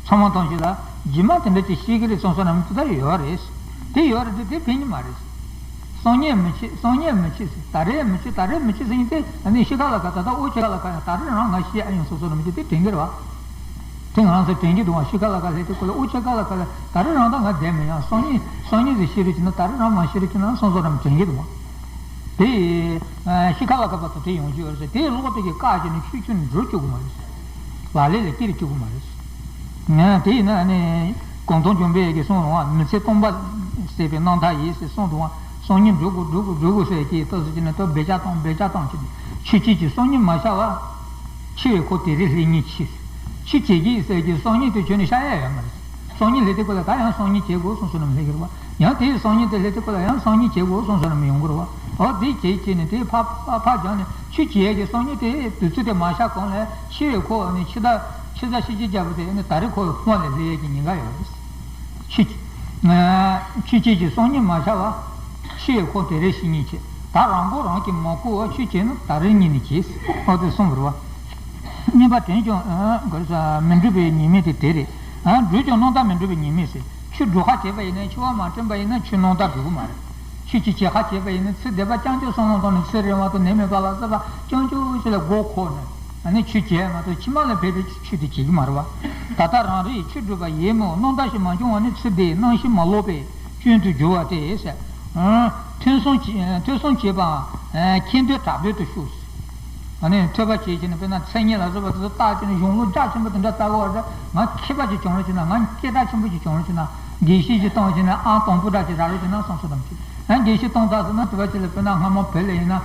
ཚང་མ་ཐམས་ཅད་ལ་རྗེས་མ་དེ་འདྲ་ཅིག་ཤེས་ཀྱི་རེད་བསམ་བསམ་ནམ་དེ་ལྟར་ཡོད་རེད། དེ་ཡོད་རེད་དེ་དེ་ཕན་གྱི་མ་རེད། སང་ཉིན་མི་འཆི། སང་ཉིན་མི་འཆི་ཟེར། ད་རེས་མི་འཆི། ད་རེས་མི་འཆི་ཟེར་མཁན་དེ་ཨ་ནི་ཤི་ཁ་ལ་ཁ། ད་ལྟ་འུ་ཅག་ལ་ཁ་ཡང་ད་རེས་རང་ང་ཤི་ཡ་ཡིན་བསམ་བསམ་ནམ་ཅིག་དེ་དྲན་གྱི་རེད་པ། དེ་ང་རང་ཚོ་དྲན་གྱི་འདུག་པ། ཤི་ཁ་ལ་ཁ་སླེབས་དུས་ཁོ་ལ་འུ་ཅག་ལ་ཁ་ལ་ད་རེས་རང་ད་ང་བསྡད་མི་ཡོང་། སང་ཉིན་སང་ཉིན་ཟེར་ཤི་རེ་བྱས་ན་ད་རེས་རང་མ་ཤི་རེ་བྱས་ན་བསམ་བསམ་ནམ་དྲན་གྱི་འདུག་པ། དེ་ཤི་ཁ་ལ་ཁ་བར་དུ་དེ་ཡོང་རྒྱུ་ཡོད་རེད་ཟེར། དེ་ལོག་དེ་གི་བཀག་བྱས་ནས་ཆོས་ཆོས་འགྲུབ་བཅུག་གི་མ་རེད། ལག་ལེན་ལ་སྐྱེལ་བཅུག་གི་མ་རེད། ང་དེ་ཡིན་ན་ནི་གོང་ཐང་བྱོན་པའི་གི་གསུང་རུང་བ། མི་ཚེ་སྟོང་པ་ཟད་པའི་རྣམ་ཐར་ཡིན་ཟེར་གསུང་རུང་བ། སང་ཉིན་འགྲུབ་དགོས་འགྲུབ་དགོས་འགྲུབ་དགོས་ཟེར་གྱི་ཏོག་ཙམ་ཅིག་ནི་ཏོག་འབད་རྩོལ་བཏང་འབད་རྩོལ་བཏང་བྱས་ནས་ཆོས་བྱེད་ཀྱི། སང་ཉིན་མ་ཤར་བར་འཆི་བའི་འཁོར་དེ་རིང་སླེབས་ཉིན་གྱི། ཆོས་བྱེད་ཀྱི་ཟེར་གྱི་སང་ཉིན་དེ་བྱོན་ནས་ཤར་ཡ་ཡོད་མ་རེད། སང་ཉིན་སླེབས་དུས་ཁོ་ལ་ད་ཡང་སང་ཉིན་བྱེད་དགོས་བསམ་བསམ་ནམ་སླེབས་ཀྱི་རེད་པ། ཡང་དེའི་སང་ཉིན་དེ་སླེབས་དུས་ཁོ་ལ་ཡང་སང་ཉིན་བྱེད་དགོས་བསམ་བསམ་ནམ་ཡོང་གི་རེད་པ། འོ་དེ་བྱེད་བྱས་ནས་དེ་ཕར་ཕར་ཕར་སྦྱངས་ནས་ཆོས་བྱེད་ཡས་ཀྱི་སང་ཉིན་དེ་དུས་ཚོད་དེ་མ་ཤར་གོང་ལ་འཆི་བའི་འཁོར་ནི་འཆི་བདག་འཆི་བདག་ཤི་བྱེད་རྒྱལ་པོ་དེ་ནི་ད་རེས་ཁོ་སྔོན་ལ་སླེབས་ཡས་ཀྱི་ཉེན་ཁ་ཡོད་རེད། ཆོས་ཆོས་བྱེད་ཀྱི་སང་ཉིན་མ་ཤར་བར་འཆི་བའི་འཁོར་དེ་རིང་སླེབས་ཉིན་གྱི། ད་རང་མགོ་རང་གིས་མ་བསྐོར་བར་ཆོས་བྱས་ན་ད་རིང་ཉིན་ནས་གྱིས། འོ་དེ་གསུངས་པ་རེད་པ། གཉིས་པ་དྲན་ཀྱང་མི་འགྲུབ་པའི་ཉེས་དམིགས་དེ་དེ་རེད། གྲུབ་ཀྱང་རྣམ་དག་མི་འགྲུབ་པའི་ཉེས་དམིགས་ཟེར། ཆོས་སྒྲུབ་ཁ་བྱས་པ་ཡིན་ན། འཆི་བ་མ་དྲན་པ་ཡིན་ན་ཆོས་རྣམ་དག་འགྲུབ་ཀྱི་མ་རེད། ཆོས་ཅིག་བྱེད་ཁ་བྱས་པ་ཡིན་ན་ཚེ་འདས་པ་རྐྱང་རྐྱང་བསམ་བློ་བཏང་ནས། ཚེ་རིང་བ་དང་ནད་མེད་པ་ལ་སོགས་པ་རྐྱང་རྐྱང་ཞིག་ལ་མགོ་འཁོར་ནས། ཨ་ནི་ཆོས་བྱས་མ་གཏོགས་ཕྱི་མ་ལ་ཕན་པའི་ཆོས་དེ་བྱེད་ཀྱི་མ་རེད་པ། ད་ལྟ་རང་རེ་ཡིས་ཆོས་སྒྲུབ་པ་ཡིན་མོད་རྣམ་དག་ཞིག་མ་བྱུང་བ་ནི་ཚེ་འདིའི་རྣམ་ཤེས་མ་ལོག་པའི་སྐྱོན་དུ་འགྱུར་བ་སྟེ་ཟེར། ཐོས་བསམ་བྱེད་ཐོས་བསམ་བྱེད་པའང་མཁྱེན་འདོད་གྲགས་འདོད་དུ་ཤོག་ཟེར། ཨ་ནི་ཐོས་པ་བྱེད་ཀྱི་ནི་དཔེར་ན་མཚན་ཉིད་ལ་སོགས་པ་དེ་ཚོ་བརྟག་བྱས་ནས་གཞུང་ལུགས་རྒྱ་ཆེན་པོ་དེ་འདྲ་ལྟ་བུ་བ་འདྲ། ང་མཁས་པ་ཅིག་བྱུང་རོགས་བྱས་ན། ང་སྐད་གྲགས་ཆེན་པོ་ཅིག་བྱུང་རོགས་བྱས་ན། དགེ་བཤེས་ཅིག་བཏང་བྱས་ན། ཨང་དང་པོ་འདྲ་ཅིག་རག་རོགས་བྱས་ན་བསམ་བསམ་ནམ་བྱེད། ཨ། དགེ་བཤེས་བཏང་ཚར་སོང་ན་དེ་བ་ཅིག་ལ་དཔེར་ན་སྔ་མ་བོད་ལ་ཡིན་ན། ཨ།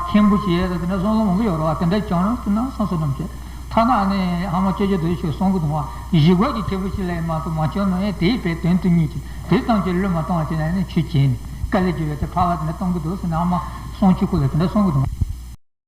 མཁན་པོ་ཅིག་ཡོད་ད། དེ་འདྲ་བསམ་བློ་མང་པོ་ཡོད་རེད་པ། དེ་འདྲ་བྱུང་རོགས་བྱས་ན་བསམ་བསམ་ནམ་བྱེད། ཐ་ན་ཨ་ནི་ཧ་མ་ཅོ་ཅོ་དེ་ཞིག་གསུང་གི་འདུག་པ། གཞིས་ཁོག་གི་མཁན་པོ་ཅིག་ལ་ཡིན་མ་གཏོགས་མ་བྱུང་ན་ཡང་དེའི་བས་དོན་དུ་གཉེར་གྱི། དེ་ཙམ་གྱིས་བློས་མ་བཏང་བ་བྱས་ན་ནི་ཆོས་བྱས་ནས་དཀའ་ལས་བརྒྱབ་པའི་དེ་ཕར་བ་དེ་འདྲ་གཏོང་གི་འདུག་ཟེར་ནས་ཨ་མ་བསམ་ཆུ་ཁུ་ལ་དེ་འདྲ་གསུང་གི་འདུག་པ།